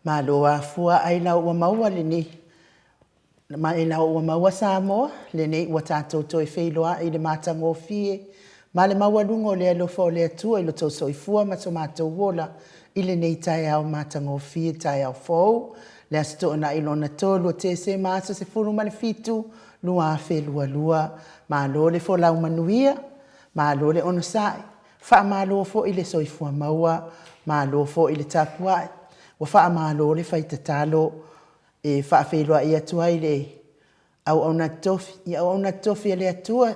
Malo afua ailao ua maua lenei ailao ua maua Samoa, lenei ua tatou toe feiloai i le matagofie ma le maualuga o le alofa o le Atua i lo outou soifua ma so matou ola i lenei taeao matagofie, taeao fou, le Aso Toonai lona 3 o Tesema aso 17, 2022. Malo le folau manuia, malo le onosai, faamalo foi le soifua maua, malo foi le tapuai, ua faamalo le fai tatalo. E faafeiloai atu ai i le auauna totofi, i auauna totofi a le Atua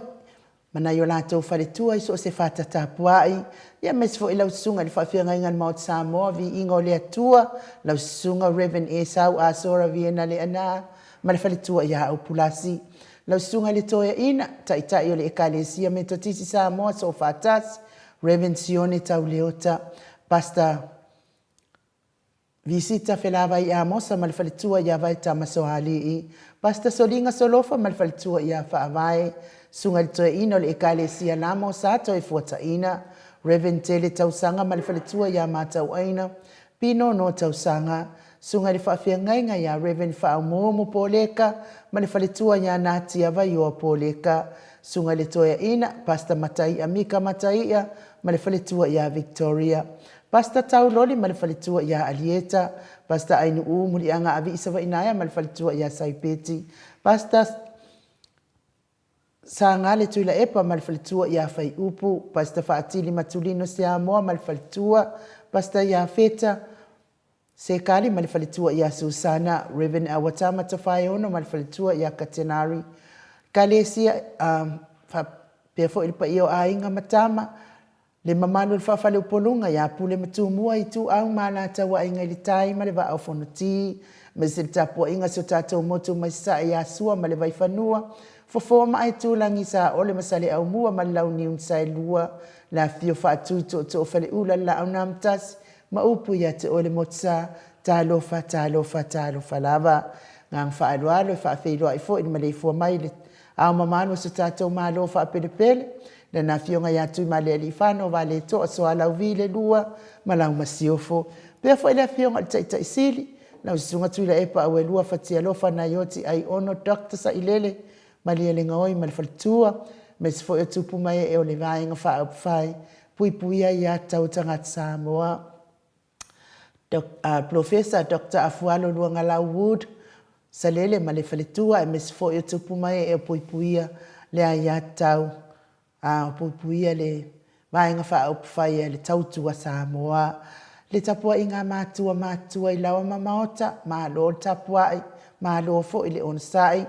ma nai o latou faletua i so o se fata tapuai, aemaise foi lau Susuga i le Faafeagaiga o le Maota Samoa, Viiga o le Atua, lau Susuga Rev. Esau Asora Viena Leaana ma le faletua ia Aupulasi. Lau Susuga i le Toeaina, Taitai o le Ekalesia Metotisi i Samoa Soofaatasi, Rev. Sione Tau Leota, Pastor Visita Felavai Amosa ma le faletua ia Vaetamasoalii, Pastor Soliga Solofa ma le faletua ia Faavae, Susuga i le Toeaina o le Ekalesia Lama o Sa Toefuataina, Rev. Tele Tausaga ma le faletua ia Matauaina Pinono Tausaga, Susuga i le Faafeagaiga ia Rev. Faaumuumu Poleka ma le faletua ia Natia Vaioa Poleka, Susuga i le Toeaina, Pastor Mataia Mika Mataia ma le faletua ia Victoria, Pastor Tauloli ma le faletua ia Alieta, Pastor Ainuu Muliaga Avii Savainaea ma le faletua ia Saipeti, Pastor Sagale Tuilaepa ma le faletua ia Faiupu, Pastor Faatili Matulino Siamoa ma le faletua, Pastor Iafeta Sekali ma le faletua ia Susana, Rev. Awatama Tofaeono ma le faletua ia Katenari, Ekalesia, faapea foi le paia o aiga ma tama, Le mamalu o le Faa-Faleupoluga ia Pule ma Tumua, Ituau ma Alataua, Aiga i le Tai ma le Vaa o Fonoti, aemaise le tapuaiga a si o tatou motu mai Sasae ia Sua ma le Vaifanua, Fofo ma Aitulagi, Saole ma Saleaaumua ma le Launiu na Saelua, le afifio o Faatui Tootoo o Faleula, le Laau na Amotasi ma upu ia te oe le Motusa. Talofa, talofa, talofa lava. Agaga faaaloalo e faafeiloai foi i le maleifua mai i le Ao mamalu o si o tatou Malo faapelepele, Lana Afioga ia Tuimalealiifano Vaaletoa Sualauvi II ma lau Masiofo. Faapea foi le Afioga i le Taitai Sili, lau Susuga Tuilaepa Auelua Fatialofa Naioti Aiono Dr. Sailele Malielegaoi ma le faletua, aemaise foi o tupu ma ee o le Vaega Faaupufai Puipuia Aia Tatau a Tagata Samoa. Polofesa Doctor Afualo Luagalau Wood Salele ma le faletua aemaise foi o tupu ma ee o puipuia le aiatatau a o puipuia le Vaega Faaupufai a le Tautua Samoa. Le tapuaiga a matua matutua i laoa ma maota, malo le tapuai, malo foi le onosai.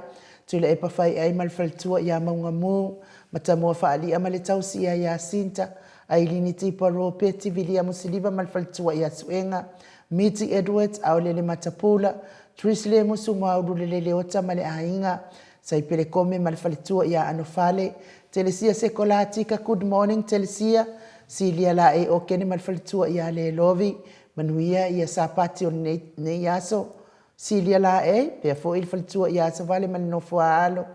Tuilaepa Faiai ma le faletua ia Maugamu, Matamua Faalia ma le tausi ia Iasinta, Ailini Tipa Ropeti Viliamu Siliva ma le faletua ia Suega, Miti Edwards, Aolele Matapula, Trish Lemusu Muaulule Leota ma le aiga, Saipele Kome ma le faletua ia Anofale, Telesia Sekolatika Good morning Telesia, Silia Laei Okene ma le faletua ia Lelovi, Manuia ia Sapati o lenei aso. Silia Laei, pea foi le faletua ia Asavale ma le nofo a alo,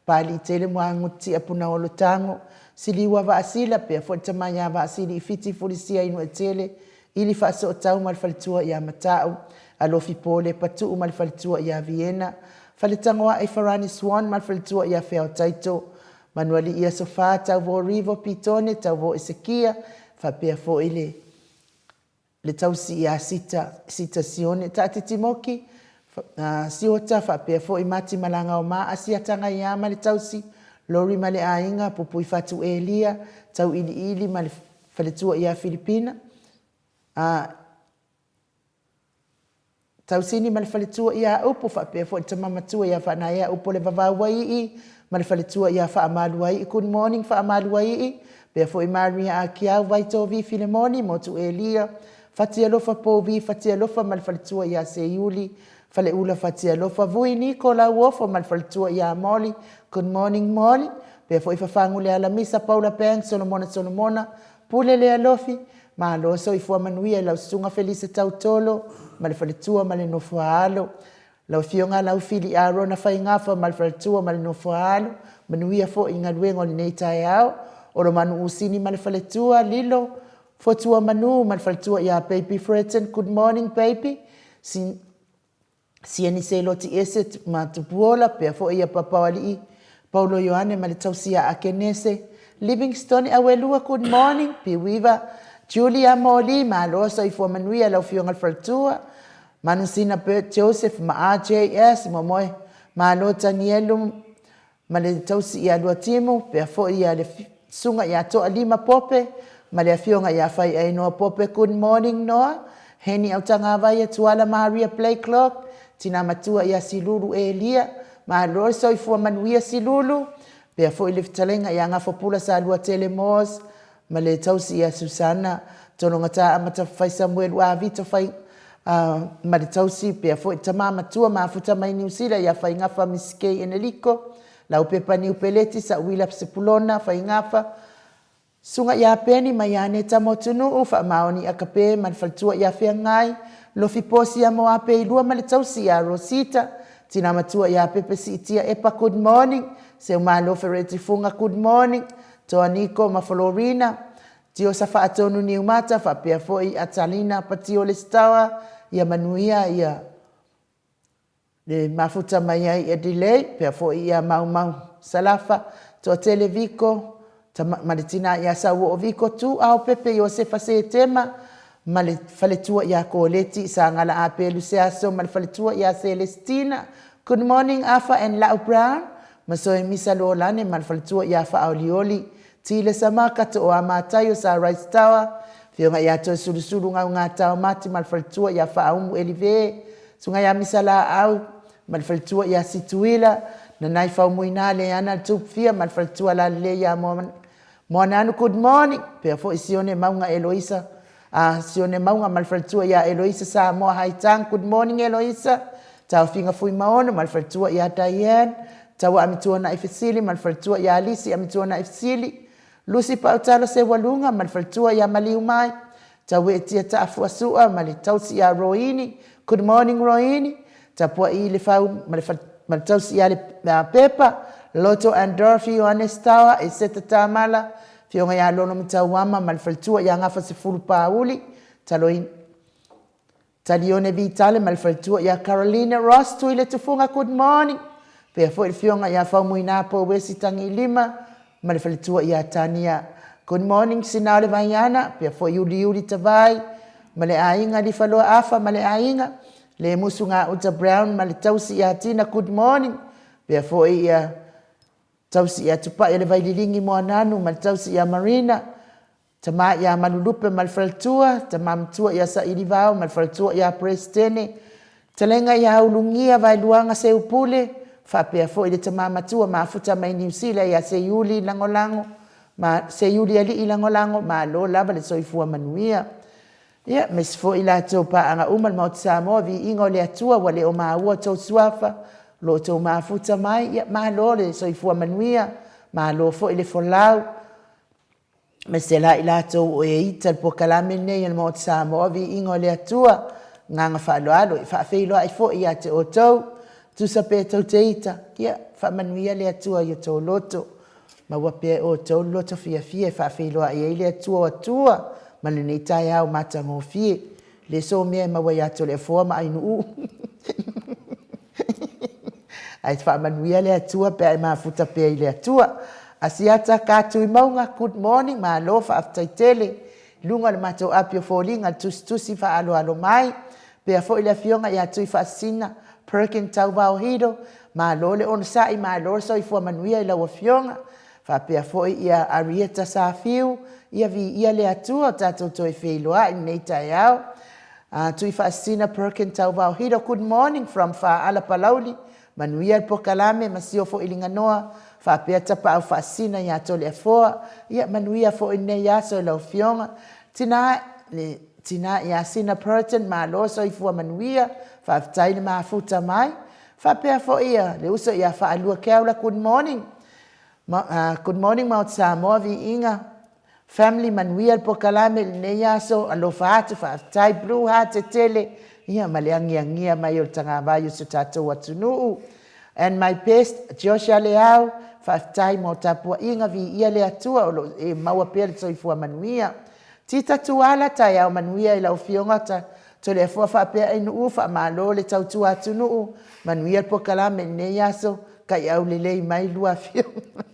Papaliitele Muagututia Punaolo Tago, Siliua Vaasila, pea foi le tama ia Vaasili i Fiti Fulisia Inuatele, Ili Faasootau ma le faletua ia Matau, Alofi Pole Patuu ma le faletua ia Viena, Faletagoai Farani Swan ma le faletua ia Feaotaito, Manualii Asofa, Tauvo Rivo Pitone, Tauvo Esekia, faapea foi le le tausi ia Sita, Sita Sione, Taatiti Moki, Siota, faapea foi Mati Malagaoma, Asiata Gaiā ma le tausi, Lori ma le aiga, Pupui Fatu Elia, Tauiliili ma le faletua ia Filipina, Tausini ma le faletua ia Upu, faapea foi le tama matua ia Faanaea Upu o le Vavauaii ma le faletua ia Faamaluaii. Good morning Faamaluaii, faapea foi Maria Akiau, Vaitovi Filemoni, Motu Elia, Fatialofa Povi Fatialofa ma le faletua ia Seiuli, Faleula Fatialofa, Vui Niko Lauofo ma le faletua ia Molly. Good morning Molly, faapea foi Fafagu Lealamisa, Paula Banks, Solomona Solomona, Pule Lealofi, Malo soifua manuia i lau Susuga Felisa Tautolo ma le faletua ma le nofo a alo. Lau Afioga Laufili Arona Faigafa ma le faletua ma le nofo a alo, manuia foi i galuega o lenei taeao. Olomanu Usini ma le faletua, Lilo Fotuamanu ma le faletua ia Baby Fredson, good morning baby. Sienise Loti Ese ma Tupuola, pea foi ia Papaoalii Paulo Ioane ma le tausi ia Akenese Livingstone Auelua. Good morning Piuiva Julia Moli, malo soifua manuia lau Afioga i le Faletua Manusina Bert Joseph ma RJS Momoe, malo Tanielu ma le tausi ia Luatimu, pea foi ia le susuga ia Toalima Pope ma le afioga ia Faiainoa Pope. Good morning Noa Heni Autagavaia Tuala Maria Blakelock, tina matua ia Silulu Elia, malo le soifua manuia Silulu, pea foi le fetalaiga ia Gafapula Saluatele Moores ma le tausi ia Susana Tologata Amatafai Samuelu Avita Fai ma le tausi, pea foi tama matua mafuta mai Niu Sila ia Faigafa Miss K Eneliko, Laupepa Niu Peleti Sauila Sepulona Faigafa, Susuga ia Peni ma ia Aneta Motunuu, Faamaoni Akape ma le faletua ia Feagai, Lofi Posi ia Moape i lua ma le tausi ia Rosita, tina matua ia Pepe Siitia Epa. Good morning Seumalo Fereti Fuga. Good morning Toaniko ma Florina Tiosa Faatonu Niumata, faapea foi Atalina Patio Lesitawa, ia manuia ia le mafuta mai ai i Adelaide, pea foi ia Maumau Salafa, Toatele Viko, ma le tina ia Sauoo Viko, Tuao Pepe Iosefa Setema, ma le faletua ia Koleti, Sagala Apelu Seaso ma le faletua ia Celestina. Good morning Afa and Lau Brown, ma Soemisa Lolane ma le faletua ia Faaolioli, Tile Samaka, Tooa Mataio, Sa Rice Tower, Afioga ia Toesulusulu Gaugata Mati ma le faletua ia Faaumu Elive, Susuga ia Misa Laau ma le faletua ia Situila, Nanai Faumuina Leana Tupfia ma le faletua Lalelei ia Moananu. Good morning pea foi Sione Mauga Eloisa, Sione Mauga ma le faletua ia Eloisa Samoa Haitang. Good morning Eloisa. Taofiga Fuimaono ma le faletua ia Diane Taua Amituanai Fesili ma le faletua ia Alisi Amituanai Fesili, Lusi Pautalo Seualuga ma le faletua ia Maliu Mai, Tauetia Taafuasua ma le tausi ia Roini. Good morning Roini. Tapuai le Fau ma le tausi ia le Pepa Loto and Dorothy Ioannes Tawa, Eseta Tamala, Afioga ia Lolo Matauama ma le faletua ia Gafa Sefulu Pauli, Taloina Talione Vitale ma le faletua ia Carolina Ross Tui le Tufuga. Good morning pea foi le afioga ia Faumuina Pouesi Tagilima ma le faletua ia Tania. Good morning Sinao le Vaiana, pea foi Uliuli Tavai ma le aiga, Lifaloa Afa ma le aiga, le Musu Gauta Brown ma le tausi ia Tina. Good morning pea foi ia tausi ia Tupai le Vaililigi Moananu ma le tausi ia Marina, Tama ia Malulupe ma le faletua, tama matua ia Sailivao ma le faletua ia Presetene, talenga ia Ulugia Vaeluaga Seupule, faapea foi le tama matua mafuta mai Niu Sila ia Seiuli Lagolago, ma Seiuli Alii Lagolago, malo lava le soifua manuia. Ia, aemaise foi i latou paaga uma le Maota Samoa, viiga o le Atua ua le o maua outou suafa, o lo outou mafuta mai, ia malo le soifua manuia, malo foi le folau. Aemaise la i latou o e ita le polokalame lenei a le Maota Samoa, viiga o le Atua, agaga faaaloalo e faafeiloai foi ia te outou, tusa pe tou te ita, ia faamanuia le Atua i o outou loto, maua pea e outou le loto fiafia e faafeiloai ai le Atua o Atua ma lenei taeao matagofie. Le so mea e maua ia Toleafoa ma Ainuu. Ae faamanuia le Atua pe a e mafuta pea i le Atua. Asiata ka Tuimauga, good morning, malo faafetai tele. I luga o le matou api o foliga le tusitusi faaaloalo mai. Pea foi le afioga ia Tuifaasisina Perkin Tauvaohido, malo le onosai, malo le soifua manuia i lau afioga. Faapea foi ia Arieta Safiu, ia viia le Atua o tatou toe feiloai i lenei taeao. Tuifaasisina Perkin Tauvaohido, good morning from Faala Palauli, manuia le polokalame ma sio foi Liganoa, faapea Tapaau Faasisina ia Toleafoa, ia manuia foi lenei aso i lau afioga. Tina, le tina ia Sina Perton, malo soifua manuia, faafetai le mafuta mai. Faapea foi ia le uso ia Faalua Keaula, good morning. Good morning Maota Samoa, viiga family, manuia le polokalame i lenei aso, alofa atu, faafetai blue heart tele, ia ma le agiagia mai o le tagavai o si o tatou atunuu. And my best Joshua Leao, faafetai mo tapuaiga, viia le Atua o lo o e maua pea le soifua manuia. Tita Tuala, taeao manuia i lau afioga. Toleafoa faapea Ainuu, faamalo le tautua atunuu, manuia le polokalame i lenei aso, taiau lelei mai lua afioga.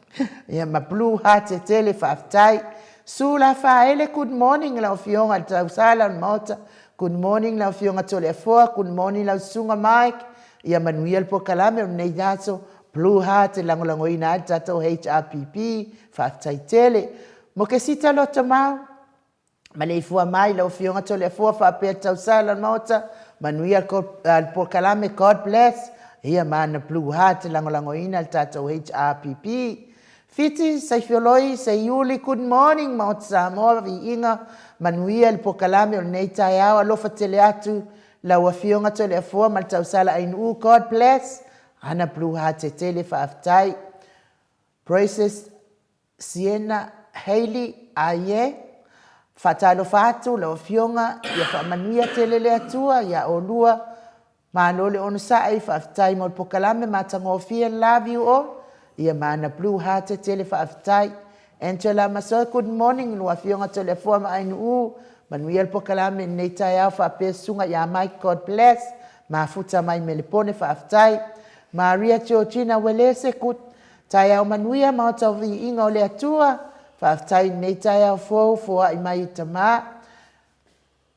Ia ma blue heart e tele faafetai. Su Lafaele, good morning lau afioga i le tausala o le Maota. Good morning lau afioga Toleafoa, good morning lau susuga Mike. Ia manuia le polokalame o lenei aso. Blue heart e lagolagoina ai le tatou HRPP. Faafetai tele. Mokesita Lotomau, Maleifua mai lau Afioga Toleafoa faapea le tausala o le Maota, manuia le polokalame, God bless. Ia ma ana blue heart e lagolagoina le tatou HRPP. Fiti, Saifioloi, Seiuli, good morning Maota Samoa, viiga, manuia le polokalame o lenei taeao, alofa tele atu lau Afioga Toleafoa ma le tausala Ainuu, God bless. Ana blue heart e tele faafetai. Praises Siena Hailey Aye, Faatalofa atu lau Afioga, ia faamanuia tele le Atua ia olua, malo le onosai, faafetai mo le pokalame matagofie, love you all, ia ma ana blue heart tele faafetai. Angela Masoe, good morning lua Afioga Toleafoa ma Ainuu, manuia le pokalame i lenei taeao faapea Susuga ia Mike, God bless, mafuta mai Melepone, faafetai. Maria Georgina Welese, good Taeao manuia Maota o Viiga o le Atua, faafetai i lenei taeao fou foai mai e Tama.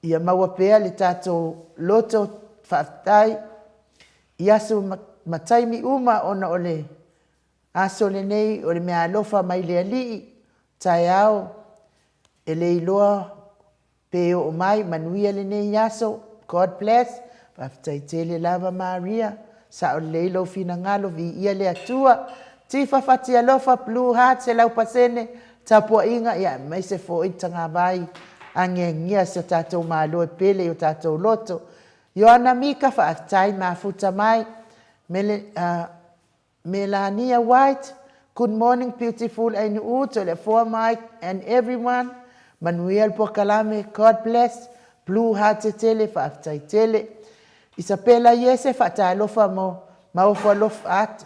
Ia maua pea le tatou loto faafetai i aso ma taimi uma ona o le aso lenei o le meaalofa mai le Alii, taeao e le iloa Pe oo mai, manuia lenei aso. God bless. Faafetai tele lava Maria. Sao lelei lou finagalo, viia le Atua. Tifa Fatialofa, Blue Heart 100%, tapuaiga ia aemaise foi le tagavai agiagia a si o tatou Malo e pele i o tatou loto. Ioana Mika, faafetai mafuta mai. Mele, Melania White, Good morning beautiful Ainuu, Toleafoa Mike and everyone. Manuia le pokalame, God bless. Blue heart tele, faafetai tele. Isapela Iese, faatalofa mo maofo alofa atu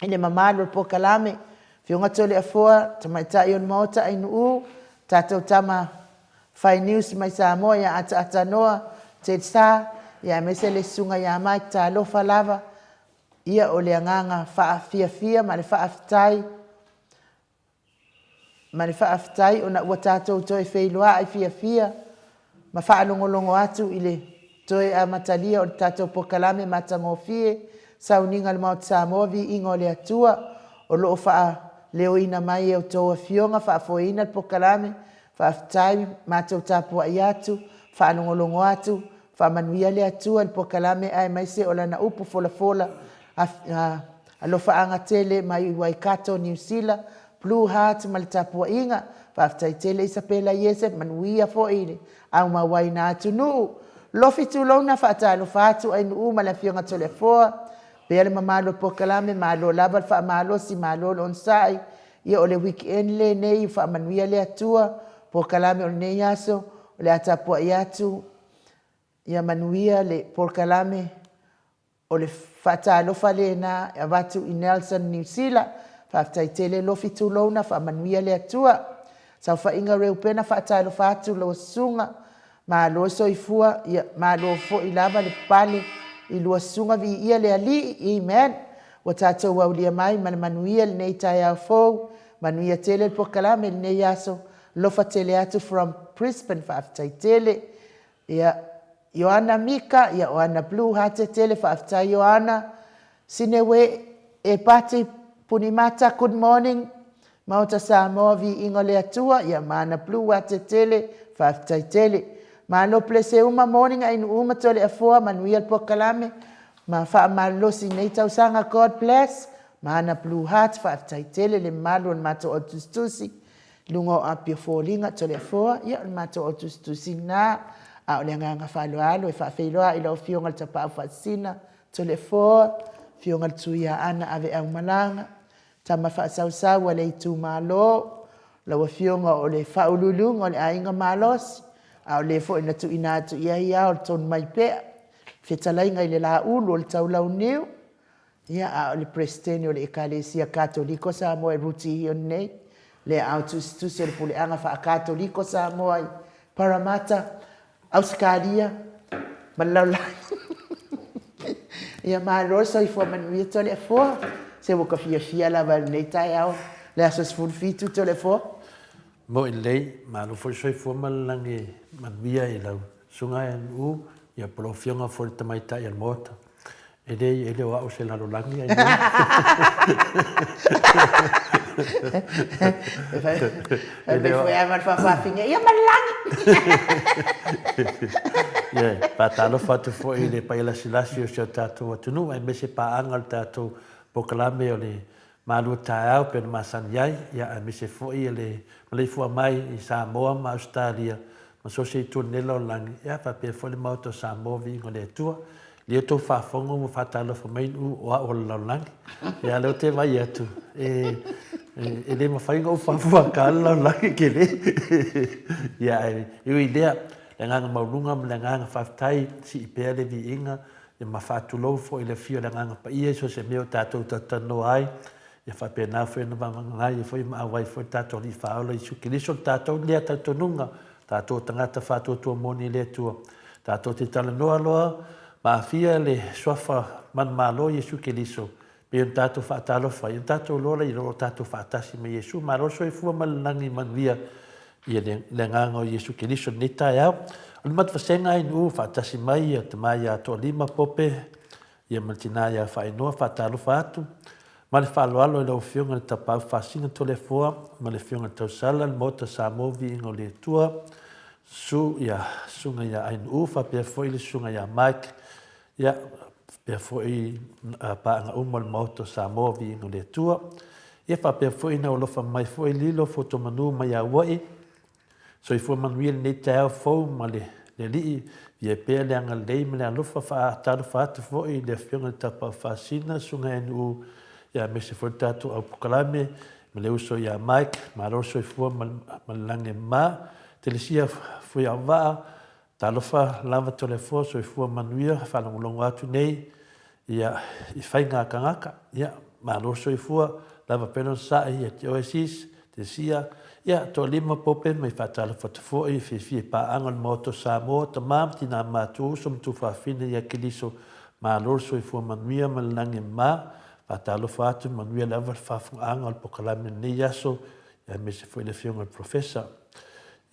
i le mamalu o le pokalame. Afioga Toleafoa, Tamaitai o le Maota Ainuu, tatou tama fai news mai Samoa ia Ataatanoa, Ted Sa, ia aemaise le susuga ia Mike, talofa lava. Ia o le agaga faafiafia ma le faafetai, ma le faafetai ona ua tatou toe feiloai fiafia ma faalogologo atu i le toe amatalia o le tatou polokalame matagofie, Sauniga a le Maota Samoa, Viiga o le Atua, o lo o faaleoina mai e a outou afioga, faafoeina le polokalame. Faafetai, matou tapuai atu, faalogologo atu, faamanuia le Atua i le polokalame aemaise o lana upu folafola alofaaga tele mai Waikato, Niu Sila, Blue Heart ma le tapuaiga. Faafetai tele Isapela Iese, manuia foi i le aumauaiina atunuu. Lofi tulouna faatalofa atu Ainuu ma le Afioga Toleafoa, pea le mamalu o le polokalame, malo lava le faamalosi, malo le onosai. Ia o le week end lenei, faamanuia le Atua, polokalame o lenei aso, o le a tapuai atu, ia manuia le polokalame o le faatalofa lena e avatu i Nelson Niu Sila. Faafetai tele Lofi tulouna, faamanuia le Atua. Saofaiga Reupena, faatalofa atu lau susuga, malo le soifua, ia malo foi lava le pale i lua susuga, viia le Alii, amen. Ua tatou aulia mai ma le manuia lenei taeao fou, manuia tele le polokalame i lenei aso, alofa tele atu from Brisbane, faafetai tele. Ia, Ioana Mika, ia o ana blue heart tele, faafetai Ioana. Sinewe Epati Punimata, good morning. Maota Samoa, viiga o le Atua, ia ma ana blue heart tele, faafetai tele. Malo blesse uma, morning Ainuu ma Toleafoa, manuia le polokalame ma faamalolosi i lenei tausaga, God bless. Ma ana blue heart, faafetai tele le mamalu o le matou au tusitusi. Luga o api o foliga, Toleafoa, ia o le matou au tusitusi lena. A o le agaga faaaloalo e faafeiloai i lau Afioga i le Tapaau Faasisina, Toleafoa, Afioga i le Tuiaana Aveaumalaga, Tama Faasausau a le Itumalo, lau Afioga o le Faauluuluga o le Aiga Malosi, a o le foi na tuuina atu i ai ao le Tonumaipea, fetalaiga i le Laulu o le Taulauniu, Ia, a o le Peresetene o le Ekalesia Katoliko Samoa e Ruti Hion nei, le aao tusitusi o le Puleaga Faa-Katoliko Samoa i Parramatta, Ausetalia. Ma le lalolagi. Ia malo le soifua manuia Toleafoa. Se ua ka fiafia lava i lenei taeao, le aso 17 Toleafoa. Moe lelei, malo foi le soifua ma le lagi manuia i lau susuga NU, ia po o lau afioga foi i le tamaitai o le Maota. E leai, e le o au se lalolagi ai E le o ma le faafaafine, ia ma le lagi! Ia, e faatalofa atu foi i le paia lasilasi o si o tatou atunuu aemaise paaga o le tatou polokalame o le Malu taeao pei ona masani ai, ia aemaise foi le maleifua mai i Samoa ma Ausetalia ma so o se itu o lenei lalolagi, ia faapea foi le Maota o Samoa Viiga o le Atua. I lea outou faafofoga ua faatalofa mai Nu'u o a'u o le lalolagi, ia lea ou te vaai atu e, e, e le mafai ona ou faafuaká le lalolagi tele. Ia ae e ui i lea, le agaga maualuga ma le agaga faafetai, sii pea le viiga Ia ma faatulou foi i le afio o le Agaga Paia i so o se mea o tatou talatalanoa ai, ia faapena foi ona vaganaga ai foi ma auai foi le tatou Alii Faaola Iesu Keriso, le tatou lea talitonuga, tatou tagata faatuatua moni i le Atua. Tatou te talanoa loa ma afia le Suafa manumalo Iesu Keriso, pei ona tatou faatalofa ai, ona tatou iloa lea o lo o tatou faatasi ma Iesu. Malo le soifua ma le lagi manuia i le Agaga o Iesu Keriso i lenei taeao. O le matou vasega ai Nu'u faatasi mai ia tama ia Toalima Pope ia ma le tina ia Fainoa faatalofa atu ma le faaaloalo i lau Afioga i le Tapaau Faasina Toleafoa ma le Afioga i le Tausala le Maota Samoa Viiga o le Atua Susu ia Susuga ia Ainu'u faapea foi le Susuga ia Mike Ia, faapea foi paaga uma o le Maota o Samoa, viiga o le Atua. Ia, faapea foi ona alofa mai foi Lilo Fotomanu mai Aua'i. Soifua manuia lenei taeao fou ma le Alii, viia pea le agalelei ma le alofa. Faatalofa atu foi i le Afioga i le Tapaau Faasina, Susuga NU, ia aemaise foi le tatou au polokalame ma le uso ia Mike. Malo le soifua ma le lagi e mama. Telesia Fuiauvaa, Talofa lava Toleafoa soifua manuia faalogologo atu nei ia i faiga a tagata ia malo soifua lava pea lona sa'i ia te oe sis Tesia ia toalima pope mai faatalofa atu foi fiafia i paaga o le maota o Samoa tama ma tina matua uso ma tuafafine ia Keliso malo le soifua manuia ma le lagi e mama faatalofa atu manuia lava le faafogaaga o le pokalame i lenei aso ia aemaise foi le afioga i le Professor.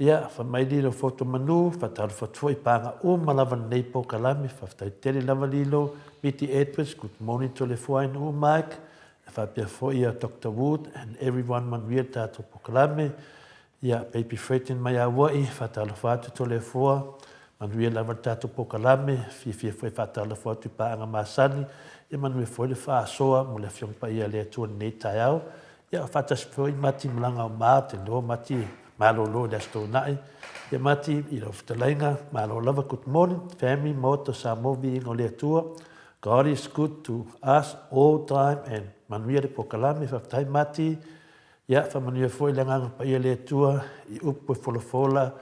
Ia, fai mai Lilo Foto Manu, faatalofa atu foi i paaga uma lava lenei polokalame, faafetai tele lava Lilo, Miti Edwards, good morning Toleafoa Ainuu Mike, e faapea foi ia Doctor Wood and everyone manuia le tatou polokalame. Ia, Baby Freighton mai Aua'i, faatalofa atu Toleafoa, manuia lava le tatou polokalame, fiafia foi e faatalofa atu i paaga masani, ia manuia foi le faasoa mo le Afioga Paia a le Atua i lenei taeao. Ia, faatasi foi Mati Malaga o Ma, te loa Mati e malolo i le Aso Toonai. Ia Mati, i lau fetalaiga, malo lava, good morning, family, Maota o Samoa, viiga o le Atua. God is good to us all time and manuia le polokalame, faafetai Mati. Ia, faamanuia foi le Agaga Paia o le Atua i upu e folafola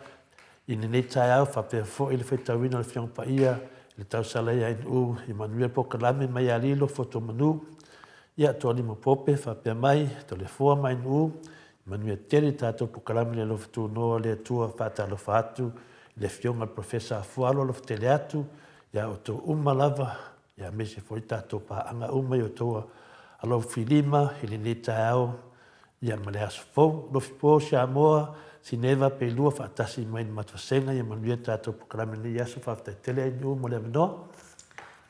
i lenei taeao, faapea foi le faitauina o le Afioga Paia i le tausala ia NU, ia manuia le polokalame mai ia Lilo, Fotomanu. Ia, Toalima Pope faapea mai, Toleafoa ma NU, manuia tele le tatou polokalame i le alofa tunoa o le Atua, faatalofa atu i le Afioga i le Professor Afualo, alofa tele atu ia outou uma lava, ia aemaise foi tatou paaga uma i outou alofilima i lenei taeao, ia ma le aso fou. Lofi po Samoa, Sineva, Pelua faatasi mai le matou vasega, ia manuia le tatou polokalame i lenei aso, faafetai tele NU mo le avanoa.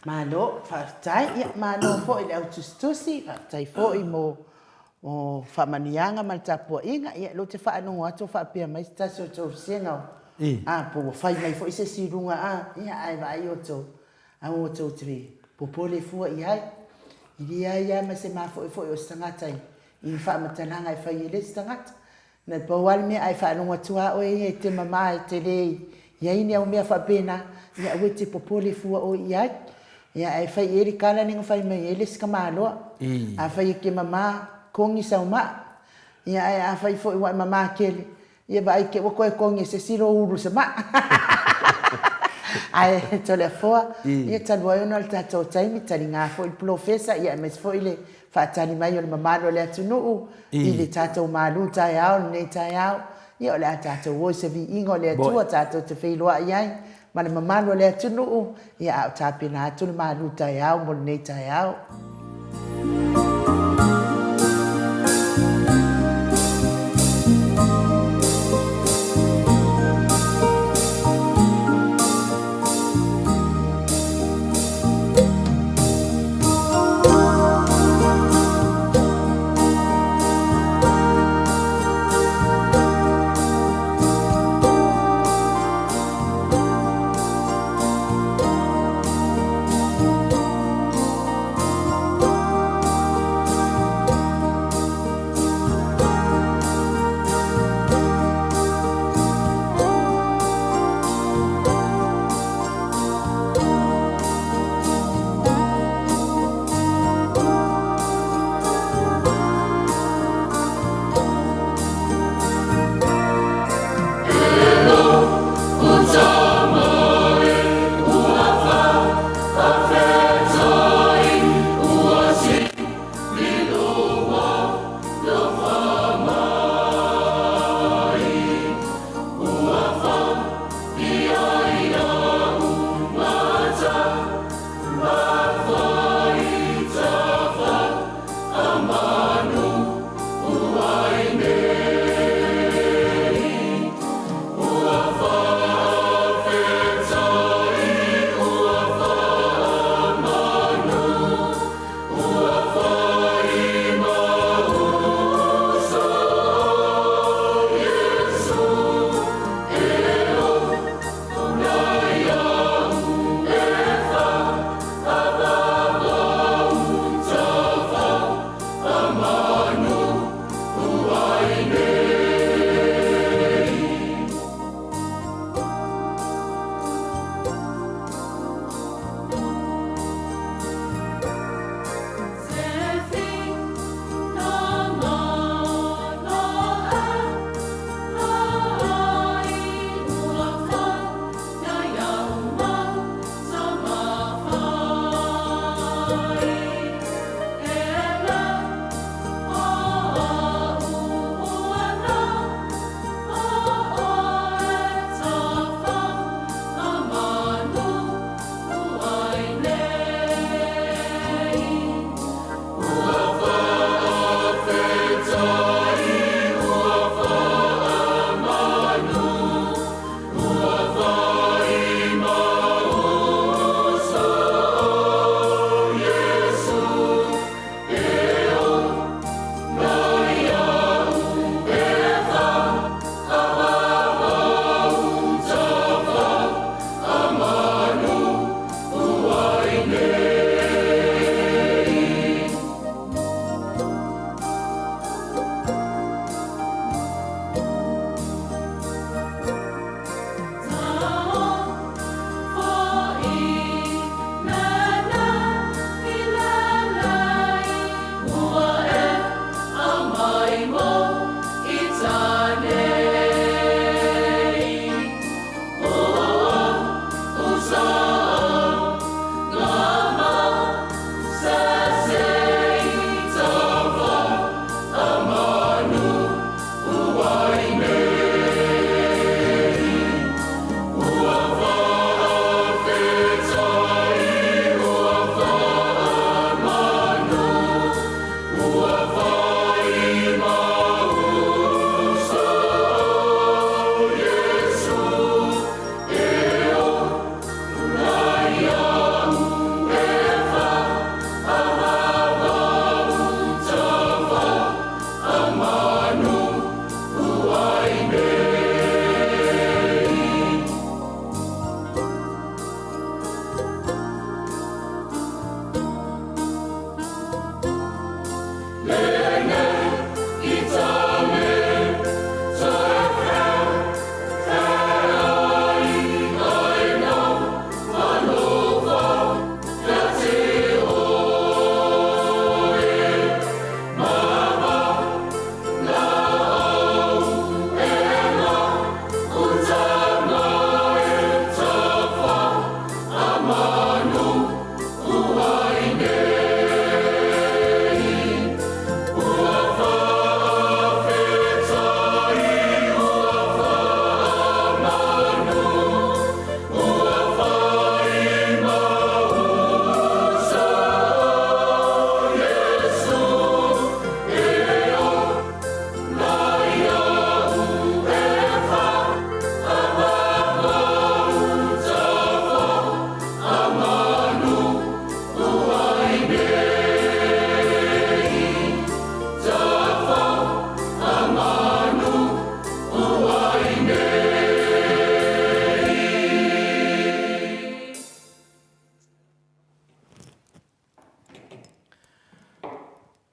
Malo faafetai, ia malo foi i le au tusitusi, faafetai foi mo mo faamanuiaga ma le tapuaiga. Ia lea ou te faalogo atu o faapea mai se tasi o tou vasega o a po ua fai mai foi se isi i luga a, ia ae vaai outou, aua outou te popole fua i ai. E leai lava ma se mafoefoe o se tagata i ni faamatalaga e fai e le isi tagata. Na pau lava le mea a e faalogo atu lava oe ia e te mama e te le i ai ni au mea faapena, ia aua e te popole fua oe i ai. Ia ae fai i ai le tala lea na fai mai ai le isi tamaloa, afai e te mama, togi sau maa. Ia ae afai foi ua e mama tele, Ia vaai te ua toe togi e se isi lou ulu se maa. Ae Toleafoa, ia talu ai ona o le tatou taimi, taliga foi le polofesa, ia aemaise foi le faatali mai o le mamalu o le atunuu i le tatou malu taeao lenei taeao. Ia o le a tatou o i se viiga o le Atua tatou te feiloai ai. ma le mamalu o le atunuu, ia a o tapena atu le malu taeao mo lenei taeao.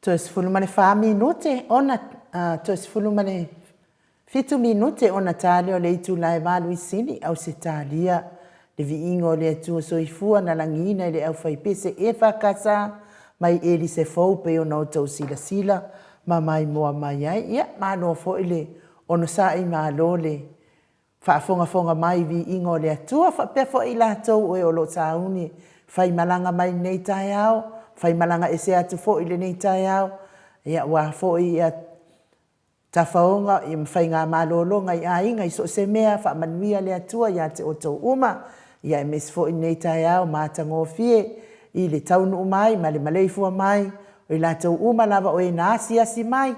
Toe 14 minute ona, toe 17 minute ona ta lea o le itula e valu i Sini, Ausetalia. Le viiga o le Atua Soifua na lagiina i le aufaipese EFKS mai Elise Fou pei ona outou silasila ma maimoa mai ai. Ia, malo foi le onosai, malo le faafogafoga mai i viiga o le Atua, faapea foi i latou o e o lo o sauni e faimalaga mai i lenei taeao, faimalaga ese atu foi i lenei taeao, ia aua foi tafaoga ma faiga malologa i aiga i so o se mea, faamanuia le Atua ia te outou uma, ia aemaise foi lenei taeao matagofie i le taunuu mai ma le maleifua mai o i latou uma lava o e na asiasi mai,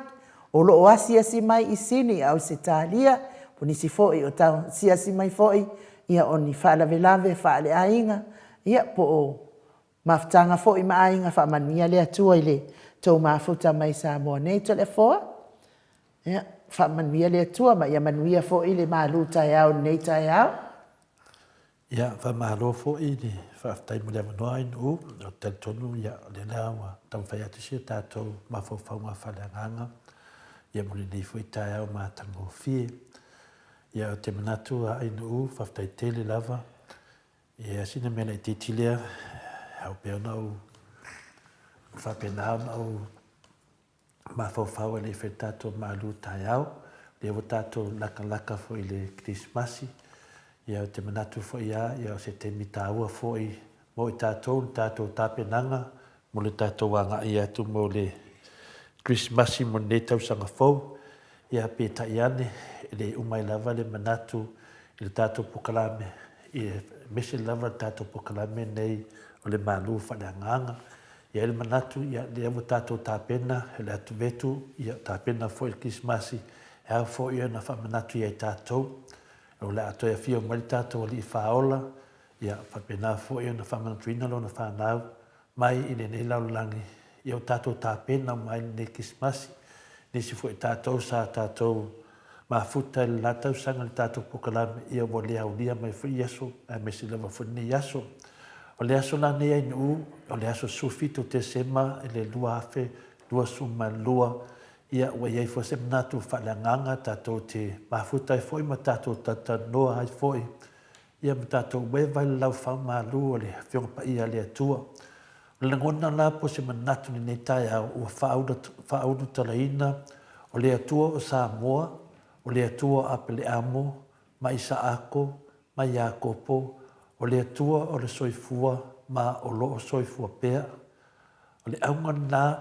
o lo o asiasi mai i Sini i Ausetalia, o nisi foi o asiasi mai foi ia o ni faalavelave faaleaiga, ia po o mafutaga foi ma aiga, faamanuia le Atua i le tou mafuta mai Samoa nei. Toleafoa, ia, faamanuia le Atua ma ia manuia foi le malu taeao i lenei taeao. Ia, faamalo foi le faafetai mo le avanoa Ainuu. Ou te talitonu ia, o lea la ua taumafai atu si a tatou mafaufauga faaleagaga ia mo lenei foi taeao matagofie. Ia, ou te manatu a Ainuu, faafetai tele lava. Ia, sina mea laitiiti lea, e ao pea ona ou faapena ona ou mafaufau e le i fai le tatou malu taeao. Lea ua tatou lakalaka foi i le Kerisimasi, ia ou te manatu foi lava ia o se taimi taua foi mo i tatou le tatou tapenaga mo le tatou agai atu mo le Kerisimasi mo lenei tausaga fou. Ia peitai ane, e le uma ai lava le manatu i le tatou polokalame, aemaise lava le tatou polokalame lenei o le malu faaleagaga. E i ai le manatu, ia, lea ua tatou tapena i le atuvetu, ia, tapena foi le Kerisimasi, e ao foi ona faamanatu ia i tatou, o le a toe afio mai le tatou Alii Faaola, ia, faapena foi ona faamanatuina Lona fanau mai i lenei lalolagi, ia ua tatou tapena uma ai lenei Kerisimasi. Nisi foi o tatou sa tatou mafuta i le la tausaga i le tatou polokalame, ia ua le aulia mai foi ia aso, aemaise lava foi lenei aso. O le aso la nei Ainuu, o le aso 17 o Tesema i le 2022, ia ua i ai foi se manatu faaleagaga tatou te mafuta ai foi ma tatou talatalanoa ai foi, ia ma tatou ueva i le laufau malu o le Afioga Paia a le Atua. O le lagona la po o se manatu i lenei taeao ua faaulutalaina o le Atua o Samoa, o le Atua o Apeleamo ma Isaako ma Iakopo, o le Atua o le soifua ma o lo o soifua pea. O le auga lena,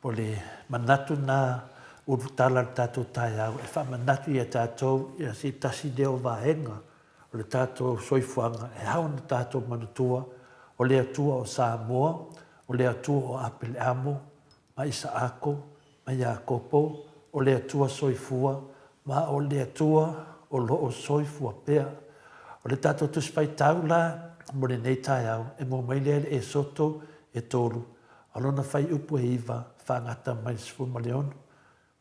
o le manatu lena ulutala i le tatou taeao e faamanatu ia tatou ia se tasi lea o vaega o le tatou soifuaga e ao ona tatou manatua, o le Atua o Samoa, o le Atua o Apeleamo ma Isaako ma Iakopo, o le Atua soifua, ma o le Atua o lo o soifua pea. O le tatou Tusi Faitau la mo lenei taeao, e maua mai lea i le Esoto e tolu, a o lona fuaiupu e iva, faagata mai le 16.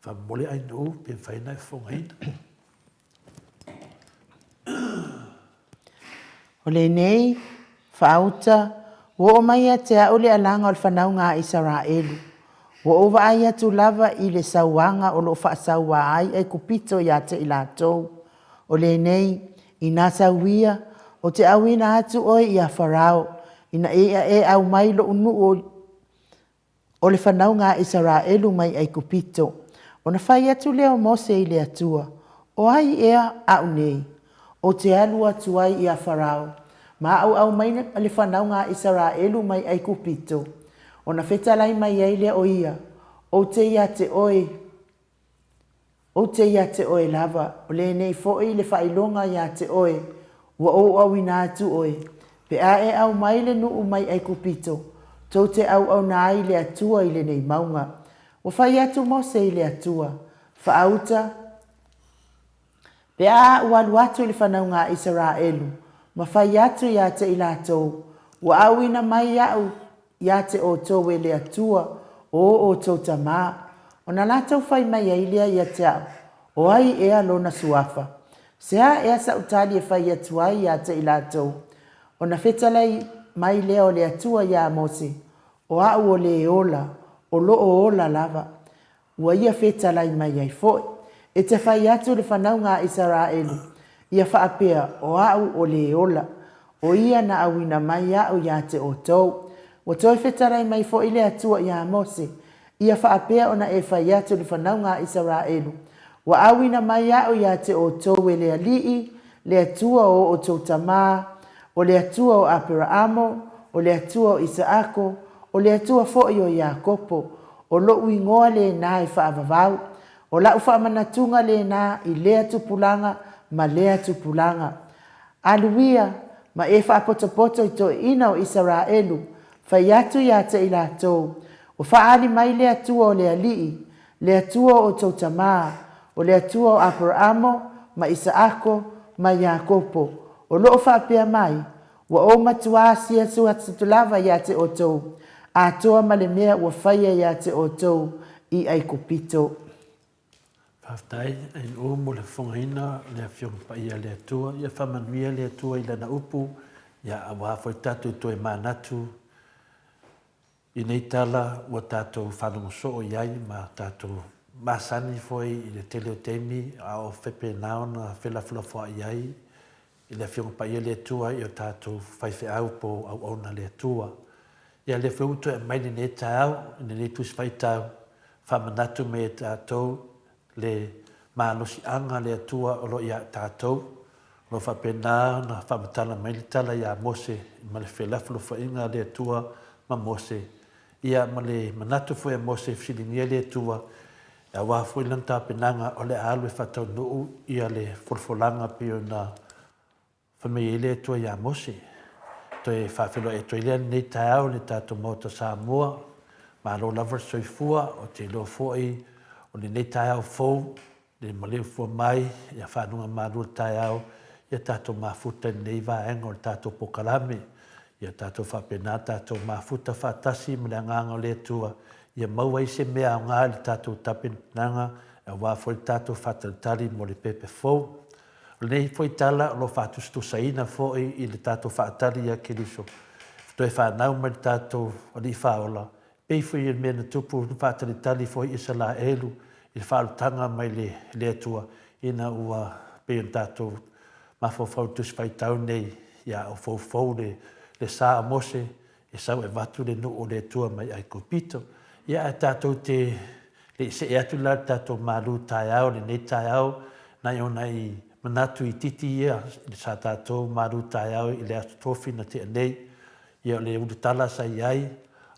Faamomoli Ainuu pe mafai ona e fofogaina. O lenei faauta, ua oo mai ia te a'u le alaga o le fanauga a Isaraelu. Ua ou vaai atu lava i le sauaga o lo o faasauā ai Aikupito ia te i latou. O lenei, inā sau ia, ou te auina atu oe iā Farao, ina ia e aumai lo'u nuu o le fanauga a Isaraelu mai Aikupito. Ona fai atu lea o Mose i le Atua, O ai ea a'u nei, ou te alu atu ai iā Farao, ma a'u aumai le fanauga a Isaraelu mai Aikupito? Ona fetalai mai ai lea o ia, Ou te iā te oe, Ou te iā te oe lava, o lenei foi le faailoga iā te oe, ua ou auina atu oe, pe a e aumai le nuu mai Aikupito, tou te auauna ai i le Atua i lenei mauga. Ua fai atu Mose i le Atua, Faauta, pe a a'u alu atu i le fanauga a Isaraelu, ma fai atu iā te i latou, ua auina mai a'u Ia te outou e le Atua o outou tamā, ona latou fai mai ai lea ia te a'u, O ai ea lona suafa? Se a ea sa'u tali e fai atu ai ia te i latou? Ona fetalai mai lea o le Atua iā Mose, O a'u o le ola, O lo o ola lava. Ua ia fetalai mai ai foi. E te fai atu le fanauga a Isaraelu, ia faapea, O a'u o le ola. O ia na auina mai aʻu iā te outou. Ua toe fetalai mai foi le Atua iā Mose, ia faapea ona e fai atu le fanauga a Isaraelu, Ua auina mai aʻu iā te outou e le Alii, le Atua o outou tamā, o le Atua o Aperaamo, o le Atua o Isaako, o le Atua foi o Iakopo, o loʻu igoa lena e faavavau, o laʻu faamanatuga lena i lea tupulaga ma lea tupulaga. Alu ia, ma e faapotopoto i toeaiina o Isaraelu, fai atu ia te i latou, Ua faaali mai le Atua o le Alii, le Atua o outou tamā, o le Atua o Aperaamo, ma Isaako, ma Iakopo, o lo o faapea mai, Ua ou matuā asiasi atu lava ia te outou, atoa ma le mea ua faia ia te outou i Aikupito. Faafetai NO mo le fofogaina o le Afioga Paia a le Atua. Ia faamanuia le Atua i Lana upu, ia aua foi tatou toe manatu i nei tala ua tatou faalogo soo i ai ma tatou masani foi i le tele o taimi a o faapena ona felafolafoai ai i le Afioga Paia a le Atua i o tatou faifeau po o auauna a le Atua. Ia lea foi ua toe aumai lenei taeao i lenei Tusi Faitau, faamanatu mai e tatou le malosiaga a le Atua o lo o ia tatou, o lo o faapena ona faamatala mai le tala ia Mose ma le felafolafoaiga a le Atua ma Mose, ia ma le manatu foi a Mose e fesiligia le Atua, aua foi lana tapenaga o le a alu e faataunuu ia le folafolaga pei ona fai mai ai le Atua ia Mose. Toe faafeiloai atu ai lea lenei taeao i le tatou Maota Samoa. Malo lava le soifua, ou te iloa foi o lenei taeao fou le maleifua mai ia fanuga malu o le taeao ia tatou mafuta i lenei vaega o le tatou polokalame. Ia tatou faapena tatou mafuta faatasi ma le Agaga o le Atua ia maua ai se mea aoga i le tatou tapenapenaga aua foi le tatou faatalitali mo le pepe fou. O lenei foi tala o lo o faatusatusaina foi i le tatou faatali ia Keriso toe fanau mai le tatou Alii Faaola, pei foi o le mea na tupu na faatalitali foi Isalaelu i le faaolataga mai le le Atua ina ua pei ona tatou mafaufau i le Tusi Faitau nei ia o foufou le le sa o Mose e sau e avatu le nuu o le Atua mai Aikupito. Ia ae tatou te le i see atu la i le tatou malu taeao i lenei taeao, nai ona i manatu itiiti ia sa tatou malu taeao i le Aso Tofi na tea nei. Ia o le ulutala sa i ai,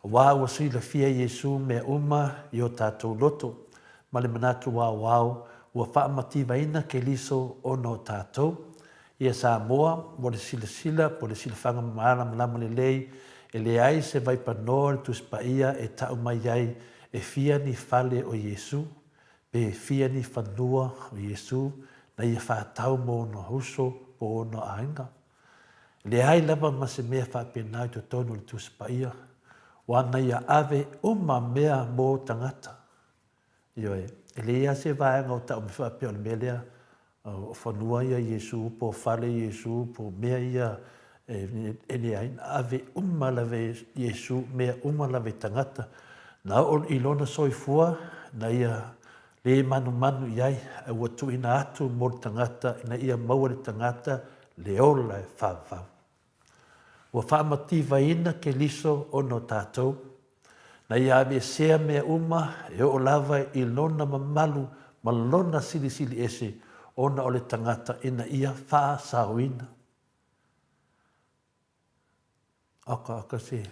aua ua silafia e Iesu mea uma i o tatou loto, ma le manatu aoao ua faamativaina Keliso ona o tatou. Ia Samoa, mo le silasila po o le silafaga malamalama lelei, e leai se vaipanoa o le Tusi Paia e tau mai ai e fia ni fale o Iesu, pe fia ni fanua o Iesu na ia whātau mō ona uso po ona aiga. E leai lava ma se mea faapena i totonu o le Tusi Paia, ua na ia ave uma mea mō tagata. Ioe, e leai lava se vaega o tau mai faapea o le mea lea, o fanua ia Iesu, po o fale Iesu, po o mea ia e leai, na ave uma lava e Iesu mea uma lava i tagata. Na oo i lona soifua, na ia le manumanu i ai, ae ua tuuina atu mo le tagata ina ia maua le tagata le ola e faavavau. Ua faamativaina Keriso ona o tatou, na ia aveesea mea uma e oo lava i lona mamalu ma lona silisili ese ona o le tagata ina ia faasaoina. Oka, oka se,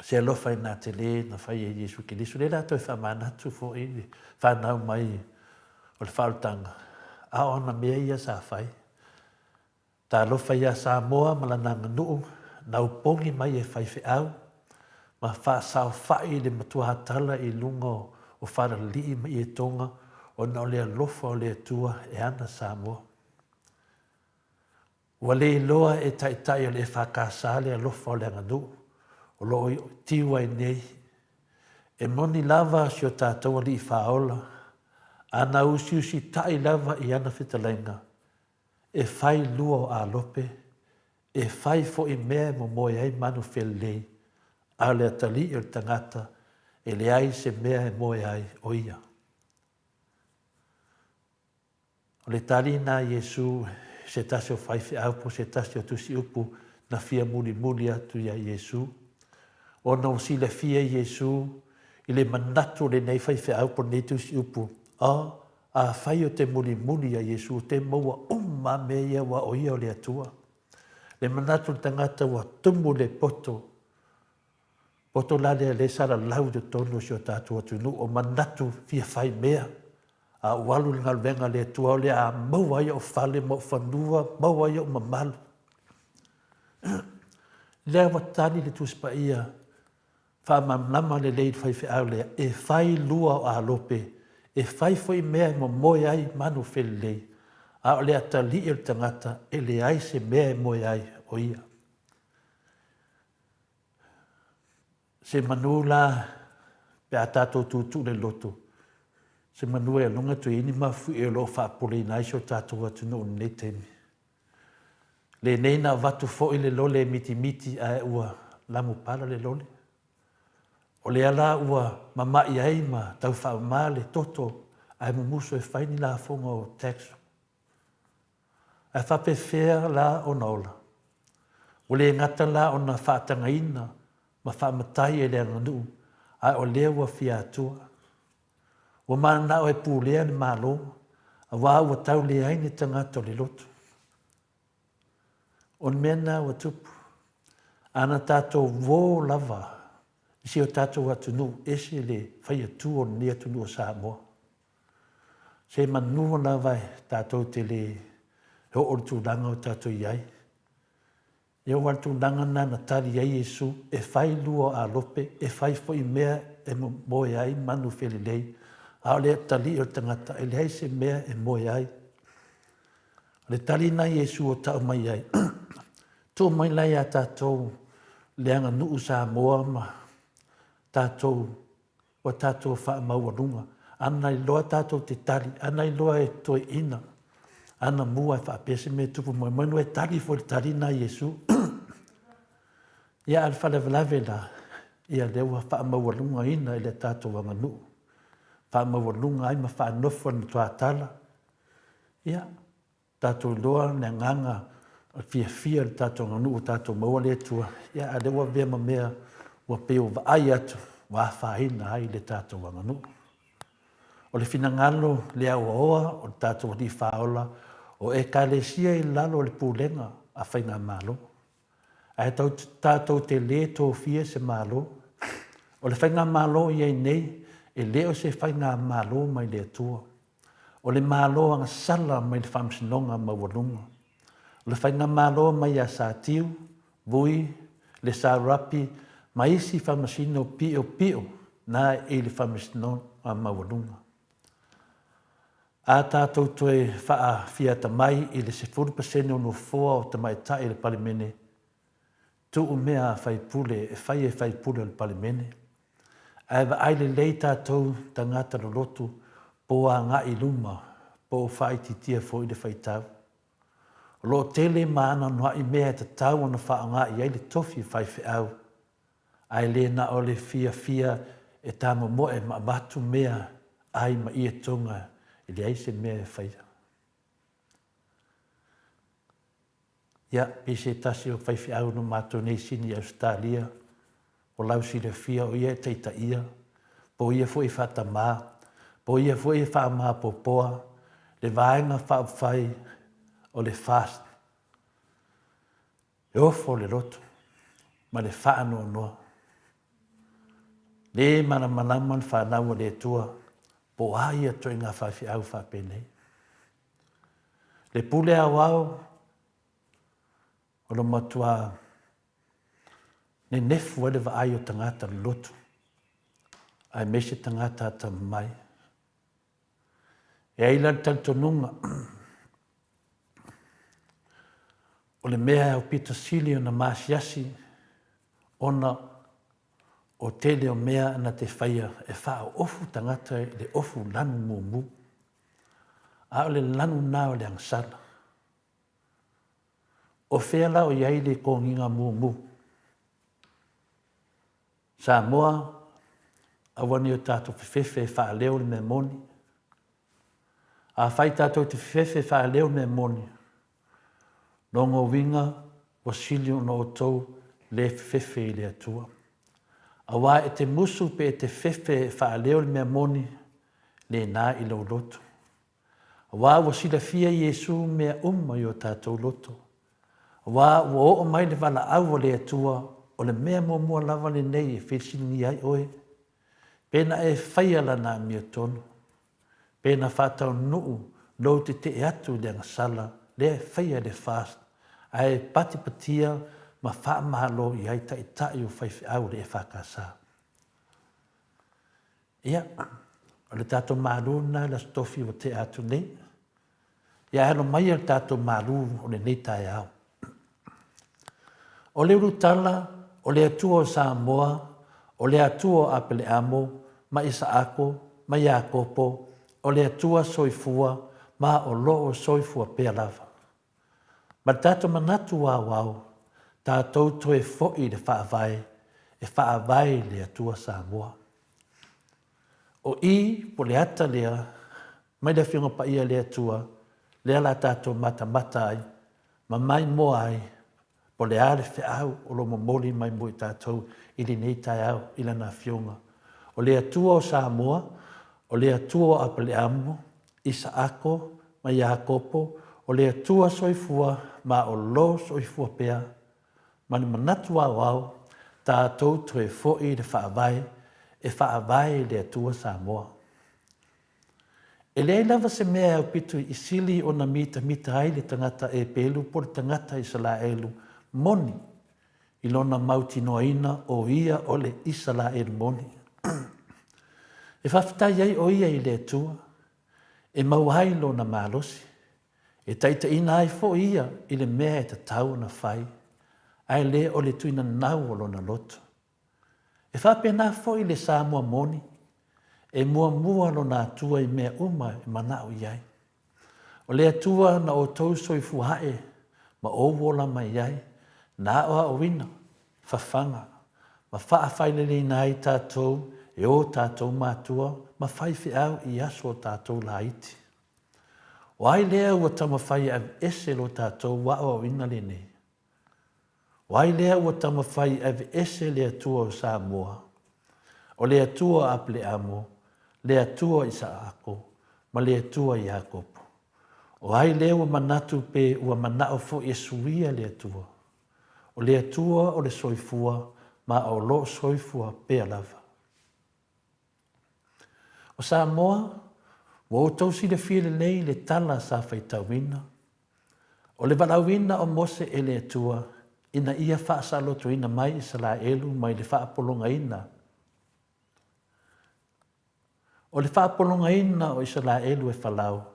se alofa inā tele na fai e Iesu Keriso. Lea la toe faamanatu foi le fanau mai o le faaolataga, a o ana mea ia sa fai. Talofa iā Samoa ma lana aganuu, na upogi mai e faifeau, ma faasaofa'i le matuatala i luga o falalii ma ietoga ona o le alofa o le Atua e ana Samoa. Ua le iloa e taitai o le EFKS le alofa o le aganuu o lo o tiu ai nei. E moni lava si o tatou Alii Faaola, a na usiusita'i lava i ana fetalaiga, E fai lua o alope, e fai foi mea e momoe ai manu felelei, A o le atalii o le tagata, e leai se mea e moe ai o ia. O le tali lena a Iesu i se tasi o faifeau po o se tasi o tusiupu na fia mulimuli atu iā Iesu. Ona ua silafia e Iesu i le manatu o lenei faifeau po o lenei tusiupu, a, afai ou te mulimuli iā Iesu, ou te maua uma lava mea ia aua o Ia o le Atua. Le manatu o le tagata ua tumu le poto, poto la lea lea e salalau i totonu o si o tatou atunuu, o manatu fia fai mea, a ou alu i le galuega a le Atua o le a maua ai ou fale ma ou fanua, maua ai ou mamalu. Lea ua tali le Tusi Paia faamalamalama lelei i le faifeau lea, e fai lua o alope, e fai foi mea e momoe ai manu felelei, a o le atalii o le tagata e leai se mea e moe ai o ia. Se manu la pe a tatou tuutuu le loto, se manu e aloga toe i ai ni mafuie o lo o faapopoleina ai si o tatou atunuu i lenei taimi. Lenei na avatu foi le lole e mitimiti ae ua lamupala le lole. O lea la ua mama'i ai ma tau faamama le toto ae mumusu e fai ni lafoga o tax. Ae faapefea la ona ola? Ua le gata la ona faatagaina ma faamatai e le aganuu, ae o lea ua fia atua. Ua mananao e pulea le Malo, aua ua tau leai ni tagata o le lotu. O le mea lena ua tupu. Ana tatou uo lava i si o tatou atunuu, ese le faiatua o lenei atunuu o Samoa. Se manua lava tatou te le oo i le tulaga o tatou i ai. Ia aua o le tulaga lena na tali ai Iesu, e fai lua o alope, e fai foi mea e moe ai manu felelei, a o le atalii o le tagata, e leai se mea e moe ai. O le tali lena a Iesu ua tau mai ai, tuu mai la ia tatou le aganuu Samoa ma tatou ua tatou faamaualuga. Ana iloa tatou te tali, ana iloa e toeaina, ana mua e faapea se mea e tupu mai, meamanu e tali foi i le tali lena a Iesu. Ia a o le faalavelave la, ia lea ua faamaualugaina i le tatou aganuu, faamaualuga ai ma faanofo i le matuatala. Ia, tatou iloa le agaga fiafia o le tatou aganuu ua tatou maua le Atua, ia a o lea ua avea ma mea ua pei ua vaai atu ua afaina ai le tatou aganuu. O le finagalo le auaoa o le tatou Alii Faaola, o Ekalesia i lalo o le pulega a Faigamalo. Ae tatou te le tofia se Malo. O le Faigamalo o i ai nei, e le o se Faigamalo mai le Atua. O le Malo agasala mai le Faamasinoga Maualuga. O le Faigamalo mai ia Satiu, Vui, Le Sarapi ma isi Faamasino piopio na i le Faamasinoga Maualuga. A tatou toe faafiatamai i le 10% o nofoa o tamaitai i le Palemene, tuu mea a faipule e fai e faipule o le Palemene. Ae vaai lelei tatou tagata lolotu po o agai i luma po o faaitiitia foi le faitau. O lo o tele ma anoanoai mea e tatau ona faaaoga i ai le tofi faifeau, ae le na o le fiafia e tamomoe ma avatu mea ai ma ia toga e leai se mea e faia. Ia, pei se tasi o faifeau no matou nei sini i Ausetalia, o lau silafia o ia e taitaia, po o ia foi e faatamā, po o ia foi e faamapopoa le Vaega Faaupufai o le FAST. E ofo le loto ma le faanoanoa. Le malamalama le fanau a le Atua po o a ia ituaiga faifeau faapenei. Le pule aoao o lo matua nenefu ai le vaai o tagata lolotu, aemaise tagata atamamai. E ai la le talitonuga, o le mea e aupito sili ona maasiasi ona o tele o mea na te faia e faaoofu tagata i le ofu lanu mumu. A o le lanu lena o le agasala. O fea la o i ai le toniga mumu? Samoa, aua ne i o tatou fefefe e faaleo le mea moni. Afai tatou te fefefe e faaleo le mea moni, lona uiga ua sili ona outou le fefefe i le Atua. Aua e te musu pe e te fefe e faaleo le mea moni, lena i lou loto. Aua ua silafia Iesu mea uma i o tatou loto. Aua ua oo mai le valaau a le Atua, o le mea muamua lava lenei e fesiligia ai oe, pe na e faia Lana amiotonu, pe na faataunuu lou tetee atu i le agasala lea e faia e le FAST ae patipatia ma faamalo i ai taitai o faifeau o le EFKS. Ia, o le tatou malu lena i le Aso Tofi ua tea atu nei. Ia ae alo maia le tatou malu o lenei taeao. O le ulutala o le Atua o Samoa, o le Atua o Apeleamo ma Isaako ma Iakopo, o le Atua soifua ma o lo o soifua pea lava. Ma le tatou manatu aoao, tatou toe foi i le Faavae e faavae i le Atua Samoa. O i po o le ata lea mai le Afioga Paia a le Atua lea la tatou matamata ai ma maimoa ai po o le a le feau o lo o momoli mai mo i tatou i lenei taeao i Lana Afioga. O le Atua o Samoa, o le Atua o Apeleamo, Isaako ma Iakopo, o le Atua soifua ma o lo soifua pea ma le manatu aoao tatou toe foi i le Faavae e faavae i le Atua Samoa. E leai lava se mea e aupito i sili ona mitamita ai le tagata Eperu po o le tagata Isalaelu moni i lona mautinoaina o ia o le Isalaelu moni. E faafetai ai o ia i le Atua e maua ai lona malosi, e taitaiina ai foi ia i le mea e tatau ona fai, ae le o le tuinanau o lona loto. E faapena foi le Samoa moni, e muamua lona Atua i mea uma e manao i ai. O le Atua na outou soifua ae ma ou ola mai ai, na aoaoina, fafaga, ma faafaileleina ai tatou e o tatou matua ma faifeau i aso o tatou laiti. O ai lea ua taumafai e aveese lo tatou aoaoina lenei? O ai lea ua taumafai e aveese le Atua o Samoa, o le Atua o Apeleamo, le Atua o Isaako, ma le Atua o Iakopo? O ai lea ua manatu pe ua manao foi e suia le Atua? O le Atua o le soifua ma o lo o soifua pea lava. O Samoa, ua outou silafia lelei le tala sa faitauina, o le valaauina o Mose e le Atua ina ia faasalotoina mai Isalaelu mai le faapologaina. O le faapologaina o Isalaelu e Falao,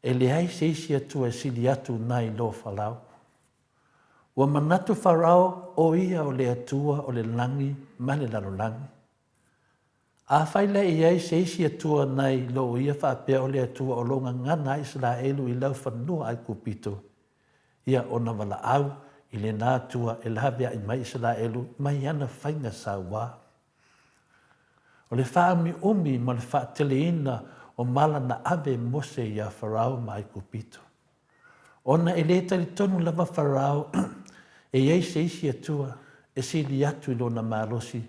e leai se isi Atua e sili atu nai lo Falao. Ua manatu Farao o ia o le Atua o le lagi ma le lalolagi. Afai la e i ai se isi Atua nai lo ia faapea o le Atua o lo o gagana ai Isalaelu i laufanua Aikupito, ia ona valaau i lena Atua e laveai mai Isalaelu mai ana faiga sauā. O le faaumiumi ma le faateleina o mala na ave e Mose iā Farao ma Aikupito. Ona e le talitonu lava Farao e i ai se isi Atua e sili atu i lona malosi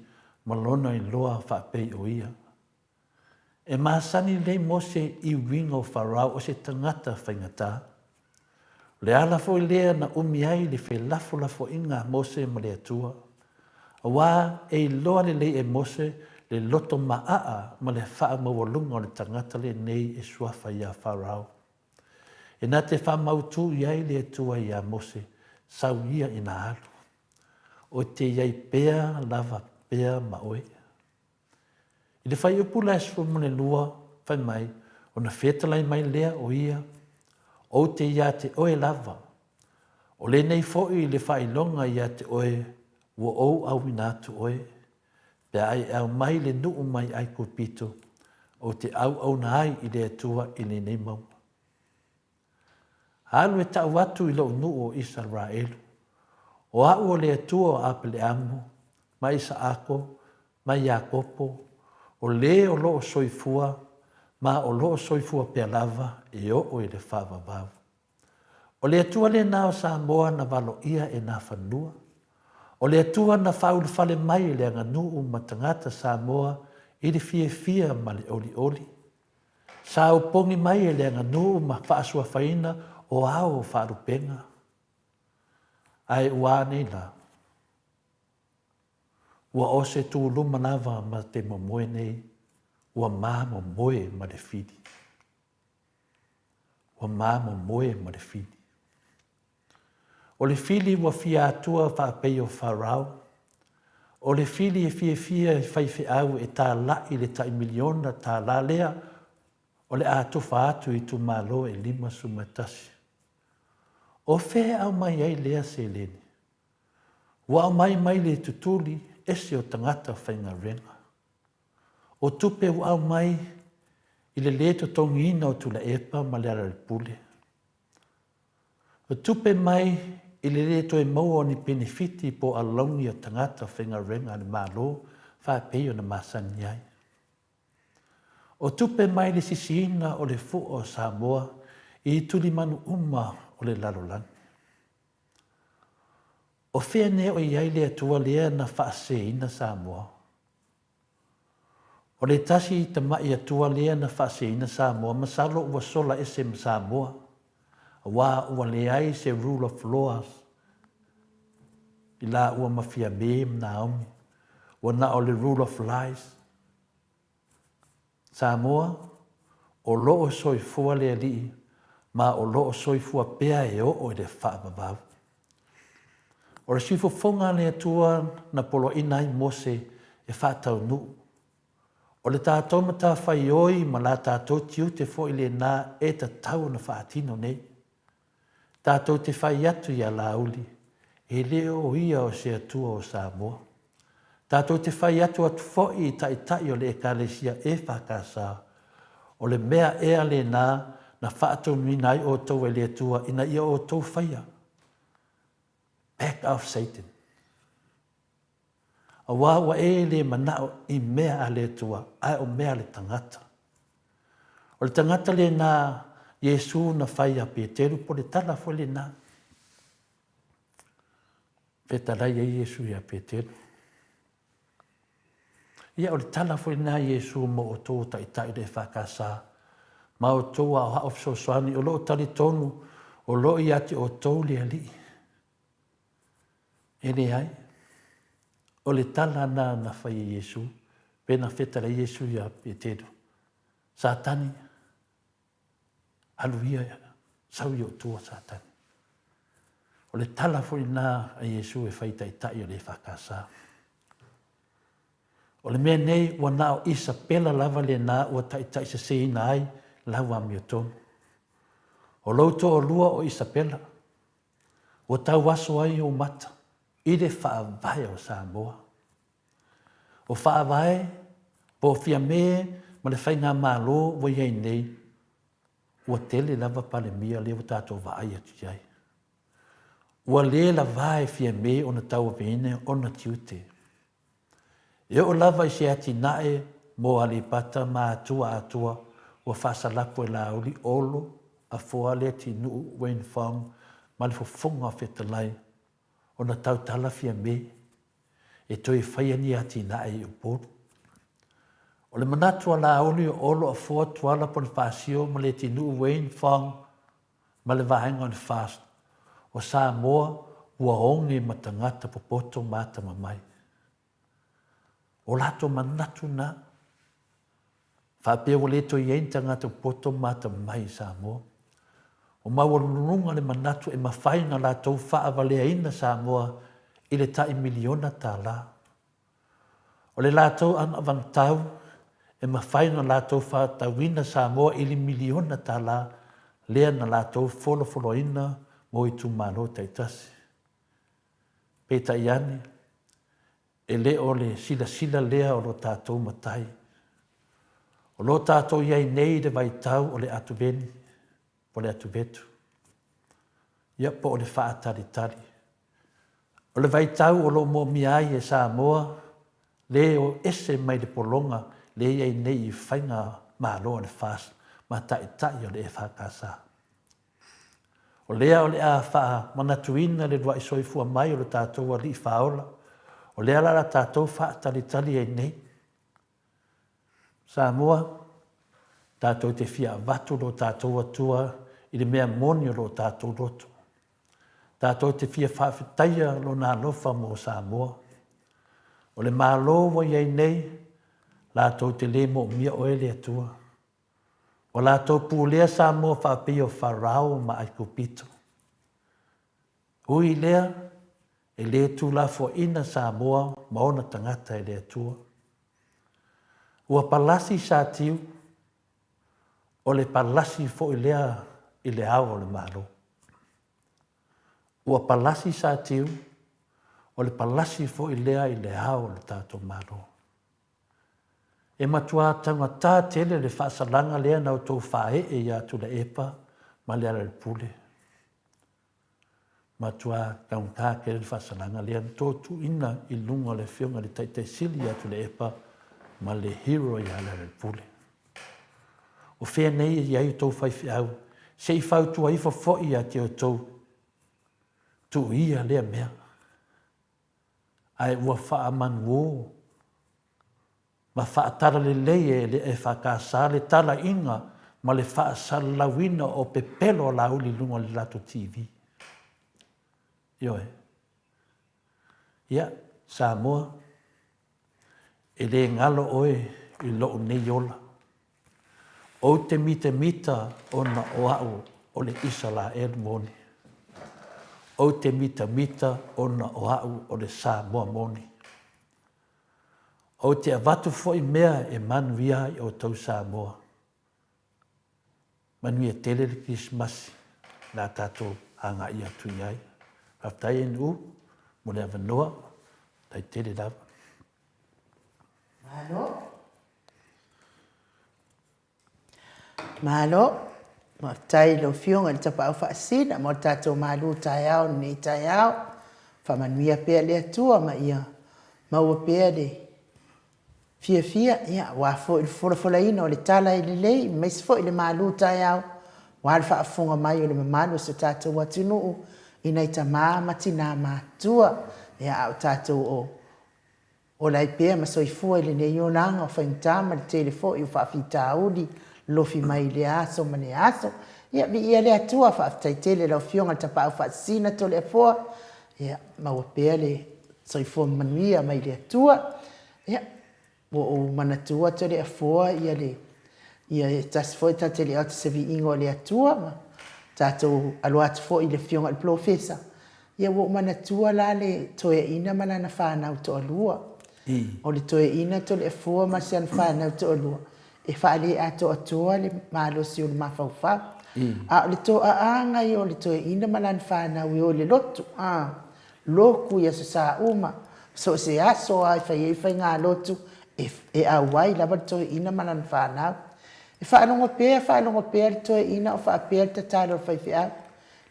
ma lona iloa faapei o ia. E masani lelei Mose i uiga o Farao o se tagata faigata. O le ala foi lea na umi ai le felafolafoaiga a Mose ma le Atua, aua e iloa lelei e Mose le loto maaa ma le faamaualuga o le tagata lenei e suafa ia Farao. E na te faamautu i ai le Atua iā Mose, sau ia ina alu. O te i ai pea lava pea ma oe. I le fuaiupu la e 12, fai mai, ona fetalai mai lea o ia, Ou te iā te oe lava, o lenei foi le faailoga iā te oe ua ou auina atu oe, pe a e aumai le nuu mai Aikupito, ou te auauna ai i le Atua i lenei mauga. Alu e tau atu i lou nuu o Isaraelu, o au o le Atua o Apeleamo. ma Isaako, ma Iakopo, o lē o lo o soifua, ma o lo o soifua pea lava e oo i le faavavau. O le Atua lena o Samoa na valoia e Nafanua. O le Atua na faaulufale mai i le aganuu ma tagata Samoa i le fiafia ma le olioli. Sa opogi mai e le aganuu ma faasuafaina o ao o faalupega. Ae ua a nei la? Ua o se tuluma lava ma te momoe nei, ua mamomoe ma le fili. Ua mamomoe ma le fili. O le fili ua fia atua faapei o Farao. O le fili e fiafia i faifeau e tāla'i le tai miliona tālā lea o le a tufa atu i itumalo e 51. O fea e aumai ai lea seleni? Ua aumai mai le tutuli ese o tagata faigaluega. O tupe ua aumai i le lē totogiina o Tuilaepa ma Lealailepule. O tupe mai i le lē toe maua o ni penefiti po o alauni a tagata faigaluega a le Malo faapei ona masani ai. O tupe mai le sisiina o le fua o Samoa i tulimanu uma o le lalolagi. O fea nei o i ai le Atua lea na faaseseina Samoa? O le tasi tamai Atua lea na faaseseina Samoa masalo ua sola ese ma Samoa, aua ua leai se rule of laws i laua ma Fiame ma Naomi, ua na o le rule of lies. Samoa, o lo o soifua le Alii, ma o lo o soifua pea e oo i le faavavau. O le siufofoga a le Atua na poloaiina ai Mose e faataunuu. O le tatou matafaioi ma la tatou tiute foi lena e tatau ona faatino nei. Tatou te fai atu iā Laauli, e le o ia o se Atua o Samoa. Tatou te fai atu atu foi i Taitai o le Ekalesia EFKS, o le mea ea lena na faatonuina ai outou e le Atua ina ia outou faia? Back off Satan. Aua ua e le manao i mea a le Atua, ae o mea a le tagata. O le tagata lena Iesu na fai ia Peteru, po o le tala foi lena. Fetalai ai Iesu ia Peteru. Ia, o le tala foi lena a Iesu mo outou o taitai o le EFKS, ma outou aoao fesoasoani o lo o talitonu o lo o ia te outou le Alii. E leai. O le tala na na fai e Iesu, pe na fetalai Iesu ia Peteru, Satani, alu ia, sau i ou tua, Satani. O le tala foi na a Iesu e fai taitai o le EFKS. O le mea nei, ua na o Isapela lava lena ua taitaiseseina ai lau amiotonu. O lou toalua o Isapela, Ua tauaso ai ou mata i le Faavae o Samoa. O Faavae po o Fiame ma le Faigamalo ua i ai nei, ua tele lava Palemia lea ua tatou vaai atu i ai. Ua le lavā e Fiame ona tauaveina ona tiute. E oo lava i se atinae mo Aleipata ma Atua Atoa ua faasalapo e Laauli Olo Afoa Leatinuu Wayne Fong ma le Fofoga Fetalai ona tautala Fiame e toe faia ni atinae i Upolu. O le manatu a Laauli o Olo Afoa Tuala Ponifasio ma Leatinuu Wayne Fong ma le vaega o le FAST o Samoa ua oge ma tagata popoto ma atamamai. O latou manatu na, faapea ua le toe i ai ni tagata popoto ma atamamai i Samoa. Ua maualuluga le manatu e mafai ona latou faavaleaina Samoa i le tai miliona tala. O le latou anavanatau e mafai ona latou faatauina Samoa i le miliona tala lea na latou folafolaina mo itumalo taitasi. Peitai ane, e le o le silasila lea o lo tatou Matai. O lo tatou i ai nei i le vaitau o le atuveni, po o le atuvetu, ia po o le faatalitali. O le vaitau o lo o moomia ai e Samoa le o ese mai le pologa le i ai nei i faiga malo a le FAST ma taitai o le EFKS. O lea o le a faamanatuina le lua'i soifua mai o lo tatou Alii Faaola, o lea la la tatou faatalitali ai nei. Samoa, tatou te fia avatu lo tatou Atua i le mea moni o lo tatou loto. Tatou te fia faafetaia Lona alofa mo Samoa. O le Malo ua i ai nei, latou te le moomia oe le Atua. Ua latou pulea Samoa faapei o Farao ma Aikupito. Ui i lea, e le tuulafoaina Samoa ma ona tagata e le Atua. Ua palasi Satiu, o le palasi foi lea i le ao o le Malo. Ua palasi Satiu, o le palasi foi lea i le ao o le tatou Malo. E matuā taugata tele le faasalaga lea na outou faaee ia Tuilaepa ma Lealailepule. Matuā taugata tele le faasalaga lea na tou tuuina i luga o le Afioga i le Taitai Sili ia Tuilaepa ma le hero ia Lealailepule. O fea nei e i ai outou faifeau, se i fautua ifo foi ia te outou, tuuia lea mea. Ae ua faamanuō ma faatalalelei e le EFKS le talaiga ma le faasalalauina o pepelo a Laauli i luga o le latou TV. Ioe. Ia, Samoa, E le galo oe i lou nei ola. Ou te mitamita ona o au o le Isalaelu moni. Ou te mitamita ona o au o le Samoa moni. Ou te avatu foi mea e manuia ai outou Samoa. Manuia tele le Kerisimasi o le a tatou agai atu i ai. Faafetai NU mo le avanoa, faafetai tele lava. Malo. Malo. Faafetai i lau Afioga i le Tapaau Faasisina mo le tatou malu taeao i lenei taeao. Faamanuia pea le Atua ma ia maua pea le fiafia, ia, aua foi le folafolaina o le tala e lelei, aemaise foi le malu taeao, aua le faafofoga mai o le mamalu o si o tatou atunuu i nai tama ma tina matutua, ia, a o tatou o ola ai pea ma soifua i lenei olaga o faigata ma le tele foi o faafitauli lolofi mai i lea aso ma lea aso. Ia, viia le Atua, faafetai tele i lau Afioga i le Tapaau Faasisina Toleafoa, ia, maua pea le soifua manuia mai le Atua. Ia, ua ou manatua Toleafoa ia le, ia e tasi foi ta te le o atu i se viiga o le Atua ma tatou alo atu foi i le Afioga i le Polofesa. Ia ua ou manatua la le toeaina ma lana fanau toalua. O le toeaina Toleafoa ma si ana fanau toalua, e faaleatoatoa le malosi o le mafaufau. A o le toaaga ia o le toeaina ma lana fanau e o i le lotu, a, lotu i Aso Sa uma, so o se aso lava e fai ai faigalotu, e auai lava le toeaina ma lana fanau. E faalogo pea, faalogo pea le toeaina o faapea le tatalo a le faifeau,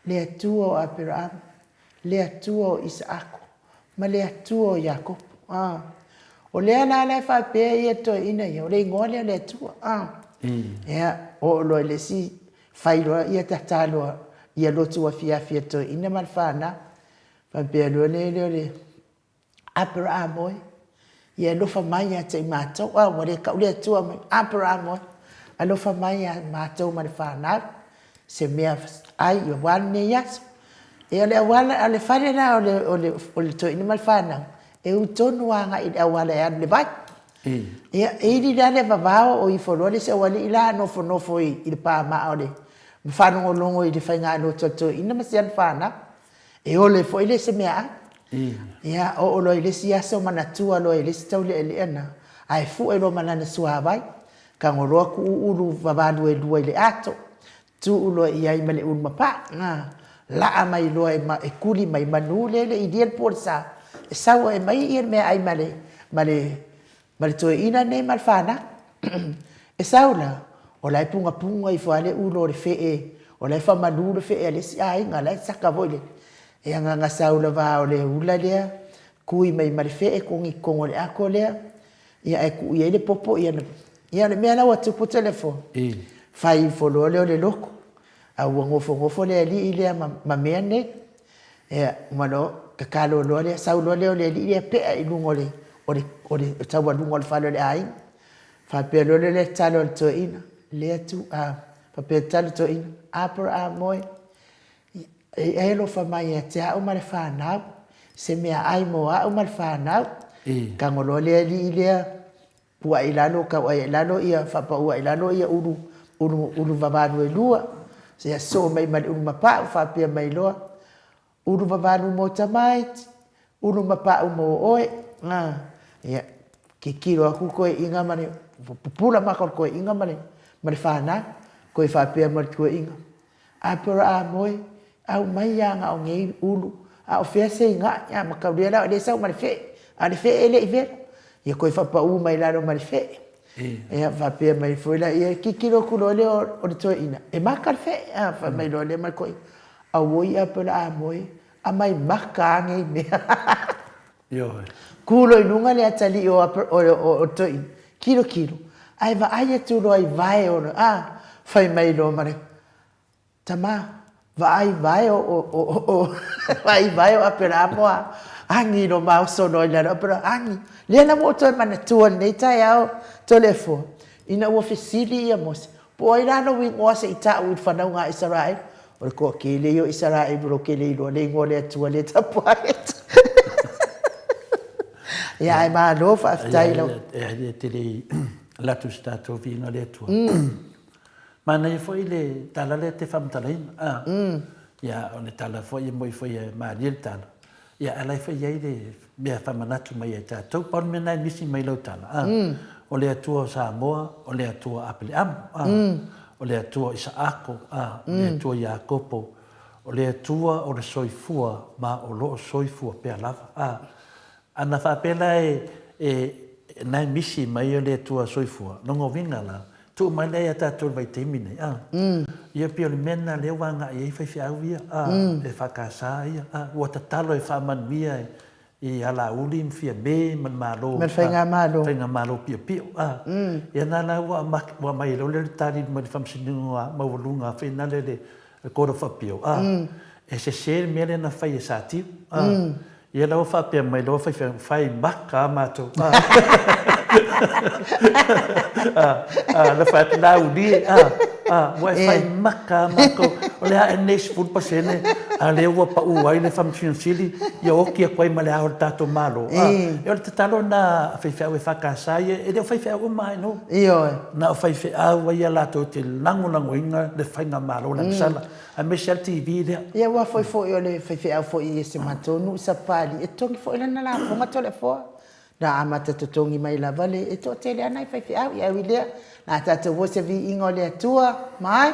Le Atua o Aperaamo, le Atua o Isaako, ma le Atua o Iakopo. A. O lea la la e faapea ia le toeaina ia, o le igoa lea o le Atua. A. Ia, oo loa i le isi, fai loa ia tatalo a ia lotu afiafi a le toeaina ma le fanau. Faapea loa lea o le Aperaamo e, ia alofa mai ia te i matou. A, ua le tau le Atua mai, Aperaamo e, alofa mai ia matou ma le fanau, se mea ai aua lenei aso. Ia o le auala, o le fale la o le, o le, o le toeaina ma le fanau, e ui tonu agai i le auala e alu i le vai. Ia, e ili la le vavao o ifo loa le isi aualii la nofonofo i, i le pamaa o le, ma faalogologo i le faigalotu a le toeaina ma si ana fanau. E ole foi le se meaai. Ia, oo loa i le isi aso manatua loa i le isi taulealea na, ae fue loa ma lana suavai, tago loa tuu ulu vavalu e lua i le ato, tuu loa i ai ma le ulu mapaa, na, laa mai loa e, e kuli mai manu lea le ilia le puolesa, e sau ae mai ia le meaai ma le, ma le, ma le toeaina lenei ma le fanau. E sau la, o la e pugapuga ifo lava le ulo o le fee, o la e faamalu le fee a le isi aiga, o la e saka foi le... E agaga sau lava o le ula lea, kui mai ma le fee kogi i totonu o le ato lea, ia ae tuu i ai le popo ia na, ia o le mea la ua tupu Toleafoa, fai ifo loa lea o le loto, a ua nofonofo le alii lea ma, ma mea nei. Ia, uma loa, tatalo loa lea, sau loa lea o le alii lea pea i luga o le, o le, o le taualuga o le fale o le aiga. Faapea loa lea o le tatalo a le toeaina, lea tu, a, faapea le tatalo a le toeaina, Aperaamo e, E e alofa mai ia te au ma le fanau, se meaai mo au ma le fanau. Tago loa le alii lea, puai i lalo, tauai i lalo ia, faapaua i lalo ia ulu, ulu, ulu vavalu e lua. Ia sosoo mai ma le ulu mapa'u, faapea mai loa, ulu vavalu mo tamaiti, ulu mapa'u mo oe. A, ia, tilotilo atu le toeaina ma le, pupula mata o le toeaina ma le, ma le fanau. Toe faapea mai le toeaina, Aperaamoe, aumai ia na o nei ulu, a o fea se igaʻi, a mataulia la o lea e sau ma le fee, a o le fee e le i vela. Ia toe faapau mai lalo ma le fee. Ia faapea mai foi laia, tilotilo atu loa lea o le toeaina, e maka le fee, a, fai mai loa lea ma le toeaina, auoi Aperaamoe, aumai maka lava nei mea. Ioe. Ku loa i luga le atalii o o le toeaina, tilotilo, ae vaai atu loa i vae o le, a, fai mai loa ma le, Tama, vaai vae o, o, o, o, vaai vae o Aperamo a, agi loa ma oso loa i lalo, Aperamo, agi. Lea la ua ou toe manatua i lenei taeao Toleafoa, ina ua fesili ia Mose, Po o ai la lou igoa se i ta'u i le fanauga a Isaraelu? O le toatele ia o Isaraelu lou te le iloa le igoa o le Atua lea e tapuai atu. Ia ae malo faafetai lau. Ia e te le i alu atu i se tatou viiga o le Atua. Manaia foi le tala lea e te faamatalaina. Ia o le tala foi e moi foi e malie le tala. Ia, a la e fai i ai le mea e faamanatu mai ai tatou. Pau le mea lena e misi mai lau tala, a, o le Atua o Samoa, o le Atua o Apeleamu, a, o le Atua o Isaako, a, o le Atua o Iakopo, o le Atua o le soifua ma o lo o soifua pea lava, a. A na faapea la e, e, na e misi mai o le Atua soifua, lona uiga la, Tuu mai lea ia tatou i le vaitaimi nei, a. Ia pei o le mea lena lea ua agai i ai faifeau ia, a, EFKS ia, a, ua tatalo e faamanuia i Alauli ma Fiame ma le Malo, Ma le Faigamalo. Faigamalo piopio, a. Ia na la ua ua aumai ai loa lea le tali mai le Faamasinoga Maualuga foi lena lea le Court of Appeal, a, e sese le mea lea na fai e Satiu, a. Ia la ua faapea mai loa faifeau, fai maka a matou. A, na fai atu, Laauli e, a, a, ua e fai maka a matou. O le a ea lenei 10% a lea ua pau ai le Faamasino Sili, ia oti atu ai ma le ao o le tatou Malo. A, o le tatalo lena a faifeau EFKS ia, e le o faifeau uma lava ino. Ioe. Na o faifeau ia latou te lagolagoina le faigamalo lagasala. Aemaise lava le TV lea. Ia aua foi foi o le faifeau foi i si matou nuu i Sapali, e totogi foi lana lafoga Toleafoa. Na amata totogi mai lava le, e toatele lava nai faifeau, ia ui lea, na tatou o i se viiga o le Atua, mai,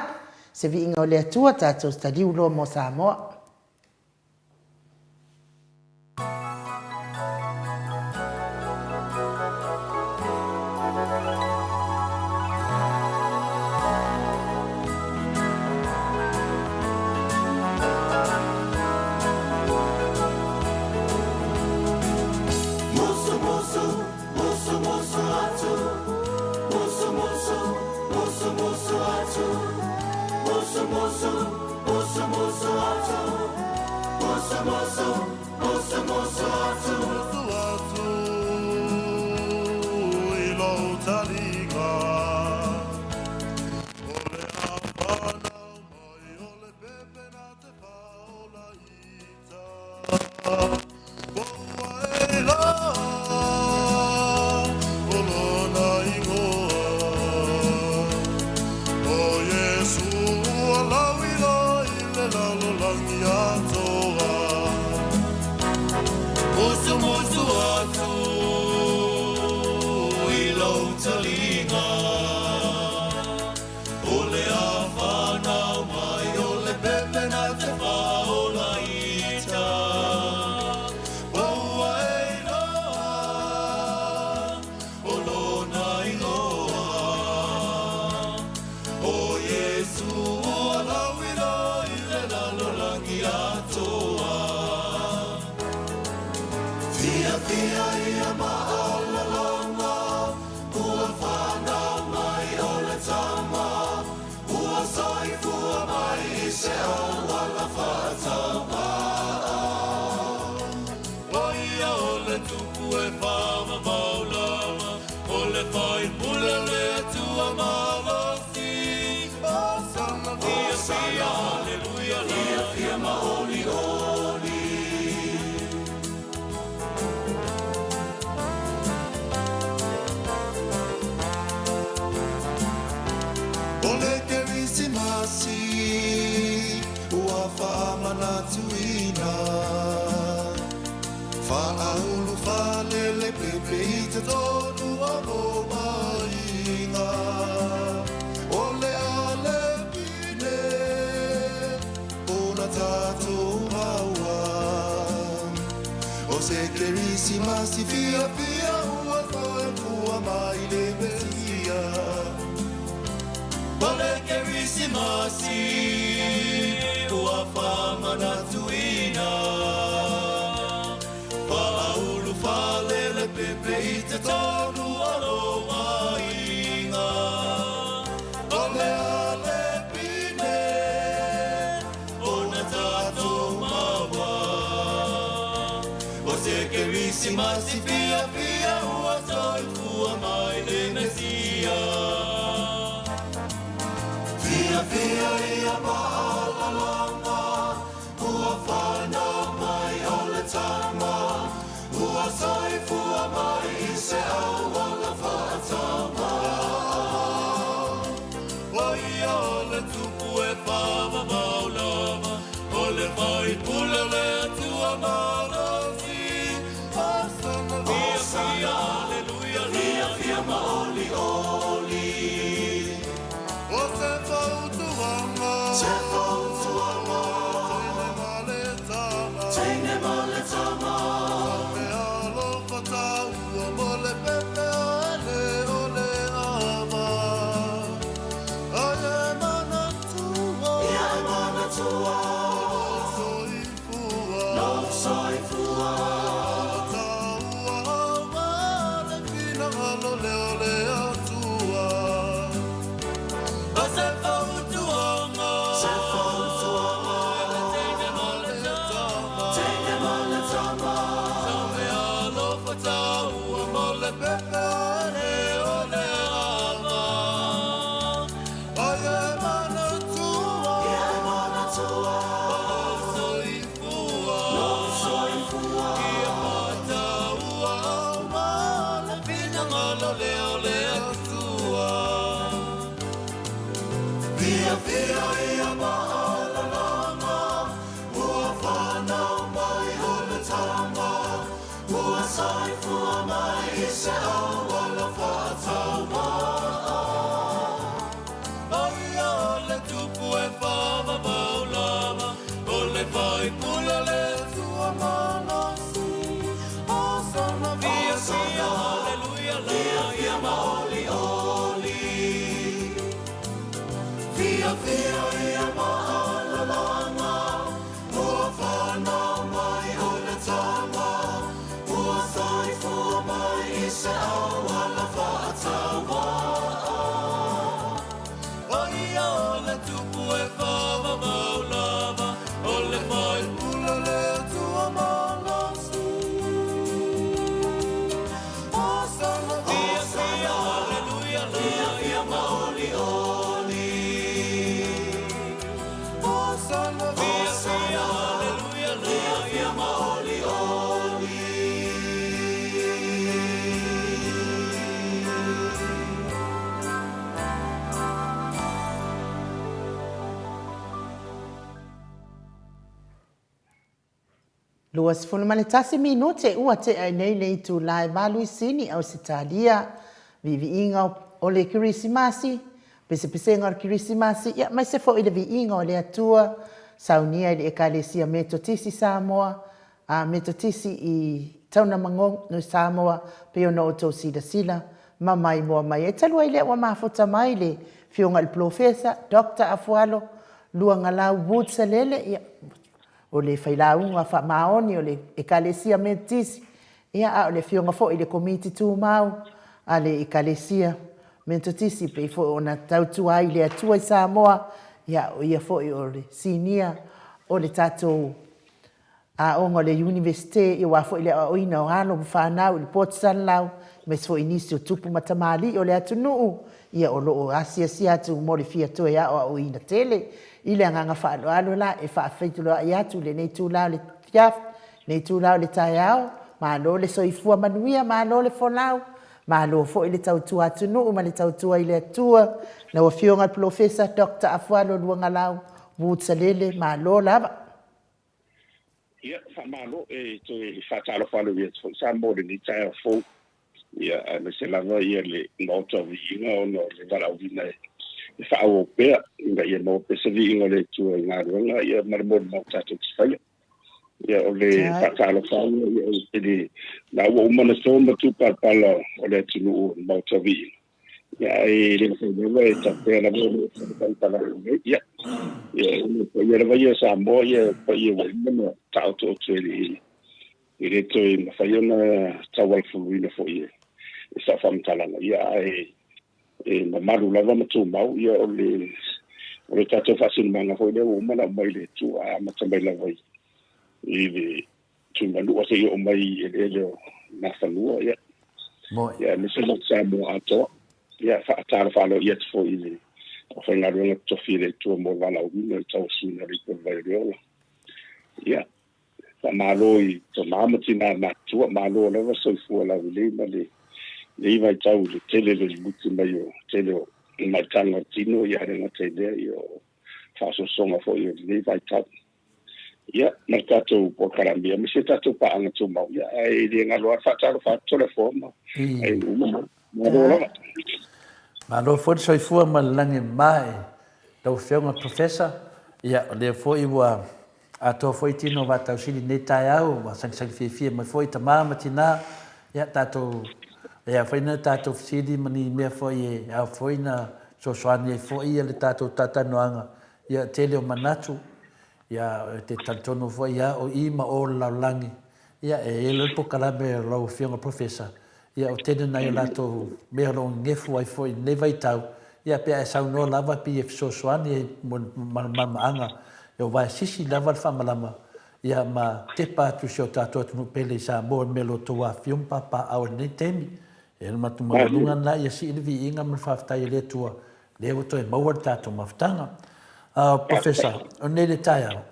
se viiga o le Atua, tatou taliu loa mo Samoa. Fiafia ia maalalaga ua fanau mai o le Tama, ua soifua mai i se auala faataumaa. O ia o le Tupu e faavavau lava, o le Faipule o le Atua malosi. Hosana, fiafia, haleluia, fiafia ma olioli. O le Kerisimasi ua faamanatuina, Faaulu faalele pepe i totonu o lou aiga. O le alepine ona tatou maua. O se Kerisimasi fiafia ua soifua mai le Mesia. O le Kerisimasi ua faamanatuina, Faaulu faalele pepe i totonu o lou aiga. O le alepine ona tatou maua. O se Kerisimasi fiafia ua soifua mai le Mesia. Fiafia ia maalalaga ua fanau mai o le Tama, ua soifua mai i se auala faataumaa. O ia o le Tupu e faavavau lava, o le Faipule o le Atua malosi. Hosana, fiafia, haleluia, fiafia ma olioli. O se fautuaga, se fautuaga, teine ma le tama, teine ma le tama, me alofa taua mo le pepe ale o le ava. Ai e manatua, ia e manatua, lou soifua, lou soifua, taua aua le finagalo lea o le Atua. O se fautuaga, se fautuaga, le teine ma le tama, teine ma le tama, me alofa taua mo le pepe ale o le ava. Ai e manatua, ia e manatua, lou soifua, lou soifua, ia faataua aua le finagalo lea o le Atua. Fiafia ia maalalaga ua fanau mai o le Tama, ua soifua mai i se auala faataumaa. O ia o le Tupu e faavavau lava, o le Faipule o le Atua malosi. Hosana, fiafia, haleluia, fiafia ma olioli. Fiafia ia maalalaga ua fanau mai o le Tama, ua soifua mai i se auala faataumaa. O ia o le Tupu e faavavau lava, o le Faipule o le Atua malosi. Hosana, fiafia, haleluia, fiafia ma olioli. Hosana, fiafia, haleluia, fiafia ma olioli. 21 minute ua tea ai nei le itula e valu i Sini, Ausetalia. Viiviiga o le Kerisimasi, pesepesega o le Kerisimasi, ia aemaise foi le viiga o le Atua, saunia i le Ekalesia Metotisi Samoa, a Metotisi i Taunamagong no Samoa, pei ona outou silasila ma maimoa mai ai. Talu ai lea ua mafuta mai le Afioga i le Polofesa Doctor Afualo Luagalau Wood Salele, ia, o le failauga faamaoni o le Ekalesia Metotisi. Ia, a o le Afioga foi i le Komiti Tumau a le Ekalesia Metotisi pei foi ona tautua ai i le Atua i Samoa, ia, o ia foi o le Sinia o le tatou Aoga o le Iunivesite, ia aua foi le aoaoina o alo ma fanau i le potu salalau, aemaise foi nisi o tupu ma tamalii o le atunuu, ia o lo o asiasi atu mo le fia toe aoaoina tele. I le agaga faaaloalo la e faafeiloai atu i lenei itula o le afiafi, lenei itula o le taeao, malo le soifua manuia, malo le folau, malo foi le tautua atunuu ma le tautua i le Atua. Lau Afioga i le Polofesa Doctor Afualo Luagalau Woods Salele, malo lava. Ia, faamalo e toe faatalofa aloaia atu foi Samoa i lenei taeao fou. Ia, aemaise lava ia le Maota o Viiga ona o le valaauina e faaauau pea ina ia maua pea se viiga o le Atua i galuega ia ma le molimau tatou te faia. Ia, o le faatalofa alo ia i le la ua uma ona to ma tupalapala o le atunuu o le Maota o Viiga. Ia, ae le mafai lava e taupea lava o lo o faamatalaga nei. Ia, ia, o le paia lava ia o Samoa, ia, o paia ua uma ona taotooto e le e le toe mafai ona taualafuluina foi e sau faamatalaga. Ia, ae e mamalu lava ma tumau, ia, o le o le tatou faasinomaga foi lea ua uma ona aumai le Atua, e amata mai lava i le Tuimanua seia oo mai i eleele o Nafanua, ia. Ia, aemaise le Samoa atoa. Ia, faatalofa aloaia atu foi i le aufaigaluega totofi a le Atua mo le valaauina i le tauasuina o le ipu o le vai o le ola. Ia, faamalo i tama ma tina matutua, malo lava soifua laulelei ma lenei vaitau i le tele o le limuti mai o tele o maitaga o tino, ia, ae le gata i lea, ia, o faaosoosoga foi o lenei vaitau. Ia, ma le tatou polokalame, aemaise tatou paaga tumau, ia, ae le galo lava le faatalofa atu Toleafoa ma aiga uma. Malo lava. Malo foi le soifua ma le lagi e mama i lau Afioga Professor. Ia, o lea foi ua atoa foi tino o vaatausili i lenei taeao, ua sagisagi fiafia mai foi tama ma tina, ia, tatou, e ao foi na tatou fesili ma ni mea foi e ao foi na fesoasoani ai foi le tatou talatalanoaga. Ia, tele o manatu, ia, e te talitonu foi ia, o i ma o le lalolagi, ia, e i ai loa le polokalame a lau Afioga Professor, ia, o tele nai o latou mea o lo o gegefu ai foi i lenei vaitau, ia, pe a e saunoa lava pei e fesoasoani ai mo le malamalamaaga, aua e sisi lava le faamalama, ia, ma tepa atu i si o tatou atunuu pele i Samoa i le mea o lo o outou afifio ma papaaao i lenei taimi. Ia, le matou maualuga lena, ia sii le viiga ma le faafetai a le Atua Lea ua toe maua le tatou mafutaga. Professor, o nei le taeao,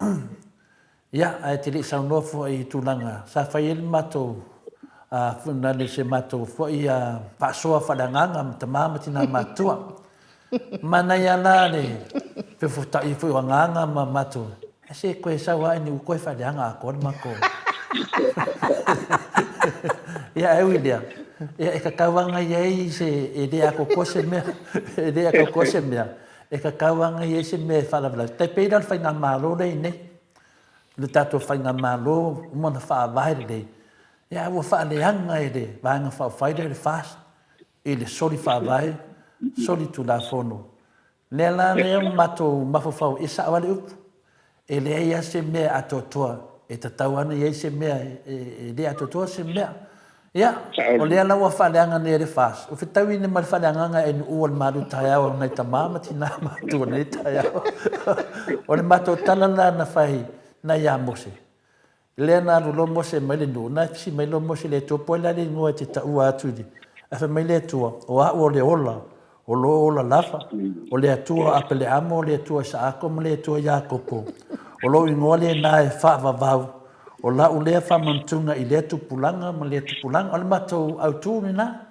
ia, ae te le i saunoa foi i tulaga sa fai ai le matou, nale se matou foi faasoa faaleagaga ma tama ma tina matutua. Manaia la le fefofotai foi o agaga ma matou, ae se koe sau lava ua koe faaleaga atoa le matou. Ia, ae ui i lea, ia, e tatau lava ona i ai se, e le atoatoa se mea, e le atoatoa se mea, e tatau lava ona i ai se mea e faalavelave. Tai pei la o le faigamalo lea e i ai nei, le tatou faigamalo ua uma ona faavae lelei, ia, ae ua faaleaga e le Vaega Faaupufai lea o le FAST i le soli faavae, soli tulafono. Lea la lea ua matou mafaufau e sao lava le upu. E leai lava se mea e atoatoa, e tatau lava ona i ai se mea e le atoatoa se mea. Ia, o lea la ua faaleaga nei e le FAST, ua fetaui nei ma le faaleagaga e nuua le malu taeao o nai tama ma tina matutua i lenei taeao. O le matou tala la na fai na ia Mose, Lea na alu loa Mose mai le nuu, na fesili mai loa Mose i le Atua, po o ai la le igoa e te taua atu i le. Ae fai mai le Atua, O a'u o le ola, o lo o ola lava, o le Atua o Apeleamo, o le Atua o Isaako ma le Atua o Iakopo. O lou igoa lena e faavavau, o la'u lea faamanatunga i lea tupulaga ma lea tupulaga. O le matou autu lena.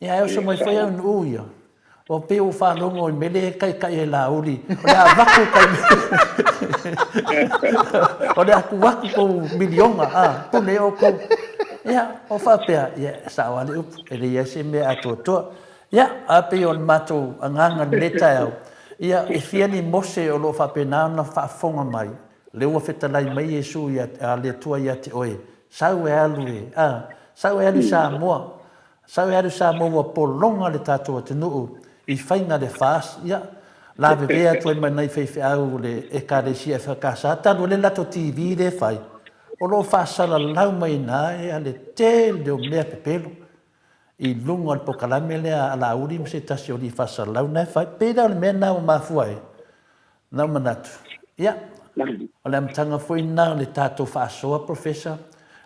Ia ae oso mai foi au nuu ia. Ua pei ua faalogo i mea lea e kaikai ai Laauli, o le a avatu kai o le a tuu atu kou miliona, a, pune outou. Ia, o faapea, ia, e sao lava le upu, e leai se mea atoatoa. Ia, a pei o le matou agaga i lenei taeao, ia, e fia ni Mose o lo o faapena ona faafofoga mai, lea ua fetalai mai Iesu ia, a le Atua ia te oe, sau e alu e, a, sau e alu i Samoa, Sau e alu Samoa ua pologa le tatou atunuu i faiga le FAST ia lavevea atu ai ma nai faifeau o le ekalesia EFKS talu ai le latou TV lea e fai. O lo o faasalalau mai ina ia le tele o mea pepelo i luga o le polokalame lea a Laauli ma se tasi o alii faasalalau na e fai. Pei la o le mea lena ua mafua ai na ou manatu, ia, o le amataga foi lena o le tatou faasoa Professor,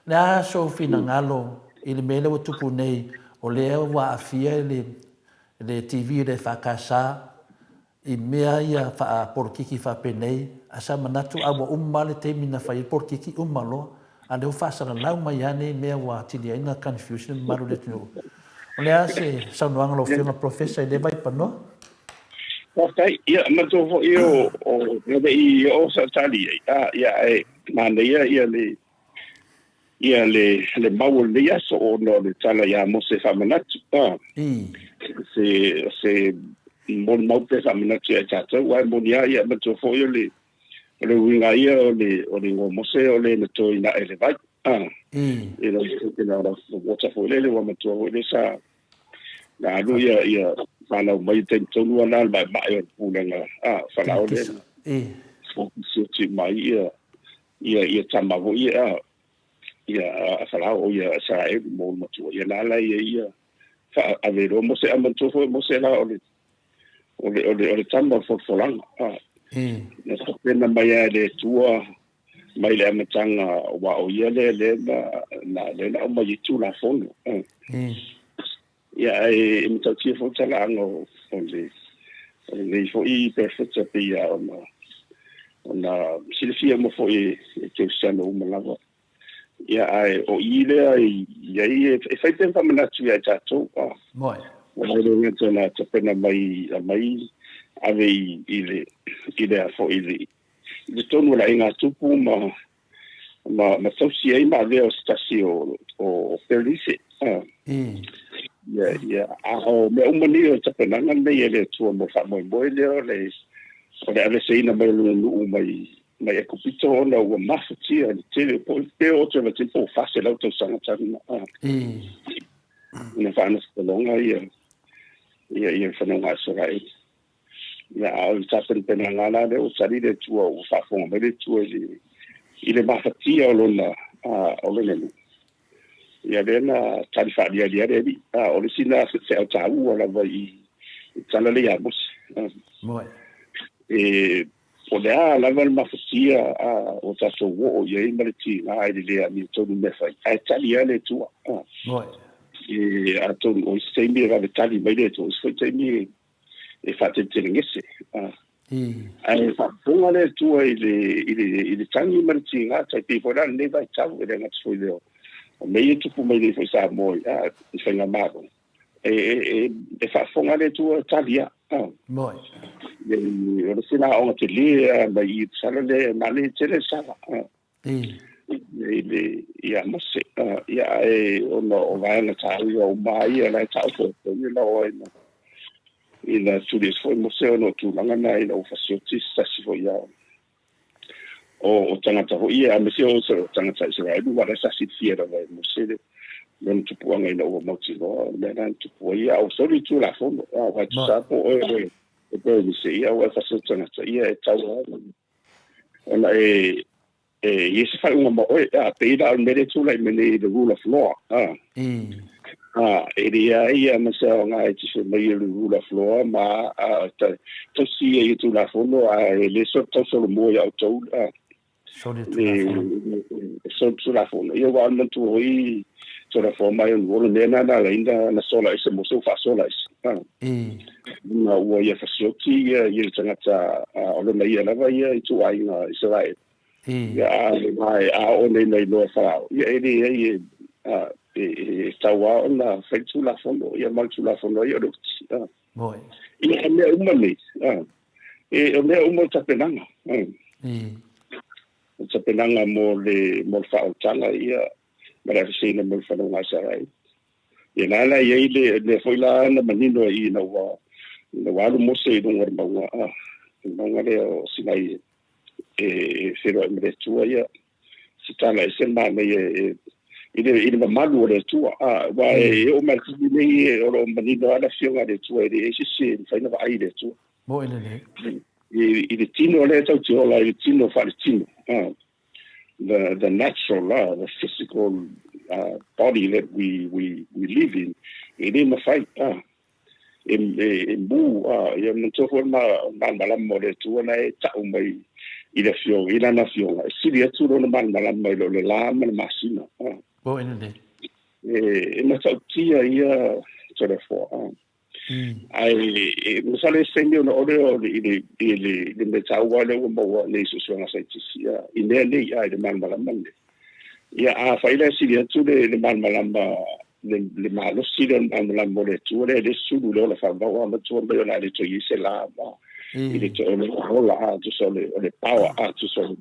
le a sou finagalo i le mea lea ua tupu nei, o lea ua aafia le le TV le EFKS i mea ia faapolokiki faapenei, ae sa manatu a ua uma lava le taimi na fai ai le polokiki, uma loa, a o lea ua faasalalau mai lava nei mea ua atili ai ona confuse le mamalu o le atunuu. O le a se saunoaga a lau Afioga Professor i lea vaipanoa? Faafetai. Ia, manatua foi o e le i oo sau tali i ai, a, ia, ae manaia ia le ia le le mau o lenei aso ona o le tala ia Mose faamanatu. A, se se molimau pe faamanatu ia tatou, ae moni lava, ia manatua foi o le o le uiga ia o le o le igoa Mose o le na toina e le vai. A, you know, taken out of the water foi lele, ua matua foi le sa na alu ia ia fanau mai taimi tonu ana le maemae o le pulega a Falao le sioti mai ia ia ia tama foi ia ia a Falao o ia Israeli mo le matua ia na ala ia ia ave loa Mose a manatua foi Mose la o le o le o le o le tama o le folafolaga a na tapena mai lava e le Atua mai le amataga aua o ia lea lea na na lea na aumai ai Tulafono. Ia ae e matautia foi talaaga o o le o lenei foi perefeta pei lava ona ona silafia uma foi e kerisiano uma lava. Ia ae o i lea i ai e fai pea faamanatu ia i tatou. Moe. Ua le gata na tapena mai aumai ave i le i le a foi i le i totonu o le aiga tupu ma ma ma tausi ai ma avea o se tasi o o Berenice. Ia ia a o mea uma nei o le tapenaga lenei e le Atua mo le faamoemoe lea o le o le aveseina mai o lona nuu mai mai Ekupito ona ua mafatia le tele po pe o te vati po 400 tausaga talu na na faanofotaloga ia ia ia fanauga a Isaraeli. Ia, a o le tapenapenaga la lea ua tali le Atua, ua faafofoga mai le Atua i le, i le mafatia o lona, o lona nuu. Ia, lea na tali faaliali le Alii. A, o le isi lena feau taua lava i, i tala lea ia Mose. Moe. E, o le a lava le mafatia a, o tatou oo i ai ma le tiga i le le amiotonu mea fai, ae tali lava le Atua. Moe. E, atonu o isi taimi e vave tali mai le Atua, o isi foi taimi e, e faateletelegese. Ae faafofoga le Atua i le, i le, i le tagi ma le tiga, tai pei foi la lenei vaitau, e le gata foi lea o mea ia e tupu mai nei foi i Samoa i, a, i faigamalo. E, e, e, e faafofoga le Atua e tali lava. Moe. O le isi la aoga tele lava mai i sala lea, manaia tele le sala. I le ia Mose ia ae ona o vaega taua uma ia la e taoto ai la o ai na ina tuli ese foi Mose ona o tulaga na ina ua fasioti se tasi foi ia o tagata foi ia aemaise o tagata Isaraelu aua la sa silafia lava e Mose le lona tupuaga ina ua mautinoa o le mea lena na tupu ai a ua soli le Tulafono aua e tusa lava po o oe o le ia ua e fasioti tagata ia e tatau lava ona e e i ai se faaiuga ma oe, a, pei la o le mea lea e tulai mai nei the rule of law, a, a, e leai ia ma se aoga e te fai mai o le rule of law ma a, ta, tausi ia i Tulafono, a e le so tau solomua ia outou, a, Soli Tulafono. Le, soli Tulafono. Ia ua o le manatua foi Tulafono mai o le mea na na ala ai na sola ese Mose ua faasola ese. A. Na ua ia fasioti ia ia le tagata o lona ia lava ia ituaiga Isaraelu. Ia a le a oo nei na iloa e Farao, ia e leai e e e tatau lava ona fai le Tulafono, ia ma le Tulafono ai o le uti. Moe. Ia o mea uma nei, e o mea uma o le tapenaga. O le tapenaga mo le mo le faaolataga ia ma le aveseina mai o le fanauga a Isaraelu. Ia la la e i ai le mea foi la na manino ai ina ua ina ua alu Mose i luga o le mauga a le mauga lea o Sinai e feiloai ma le Atua ia se tala ese le manaia e i le i le mamalu o le Atua a aua e oo mai i le taimi nei o lo o manino lava le afioga a le Atua e leai se isi e mafai ona vaai i le Atua. Moe lelei. I le tino lea e tau te ola i le tino faaletino. the the natural the physical body that we we we live in, e le mafai e e mu ia manatua foi le malamalama o le Atua na e tau mai i le afioga i lana afioga e sili atu lona malamalama i lo le la ma le masina. Po ina nei. E matautia ia Toleafoa. Ae e masalo e se taimi ona oo lea o le i le i le i le mea taua lea ua maua nei i suesuega saienitisi i mea nei i le malamalama lenei. Ia afai la e sili atu le le malamalama le le malosi lea o le malamalama o le Atua lea e le sulu i le ola faavavau a matua mai o le a le toe i ai se la ma i le toe o le ola a tusa o le o le power a tusa o le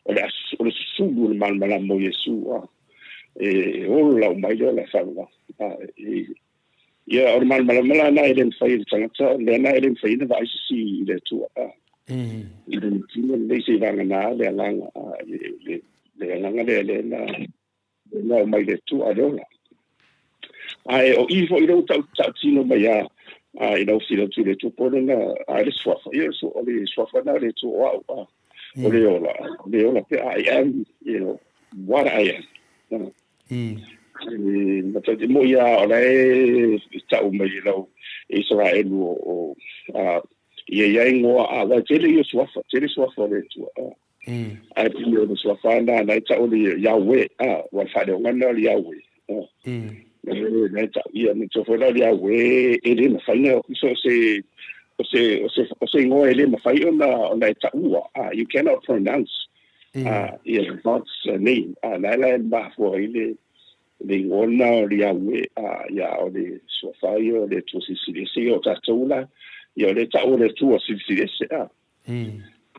o le o le susulu o le malamalama o Iesu a e ola uma ai le ola faavavau a e Ia, o le malamalama la lena e le mafai e le tagata, o le mea lena e le mafai ona vaai se isi i le Atua, a. I le tino lenei seivagana le agaga, a, le, le, le agaga lea lea na, na aumai i le Atua, a le ola. Ae o i foi lea ua tau, tautino mai a, a, i lau fesili atu i le Atua, po o lona, a, le suafa, ia, o le suafa lena o le Atua o au, a, o le ola, o le ola pea, I am, you know, what I am. A. E matou te moi a o la e tau mai e lau e Isaraelu o, o a, ia ia ingoa a wai tele ia suafa, tele suafa o le Atua. A. Ae pili o le suafa na na e tau le Yahweh, a, wa le faaleoga o le Yahweh. A. Na e tau ia me tofo la le Yahweh e le mafai na so se o se o se o se ingoa e le mafai ona ona e taua. A, you cannot pronounce ia God's name. A na la e mafua ai le le igoa lena o le Yahweh, a ia o le suafa ia o le Atua Silisili Ese ia o tatou la, ia o le tau o le Atua Silisili Ese, a.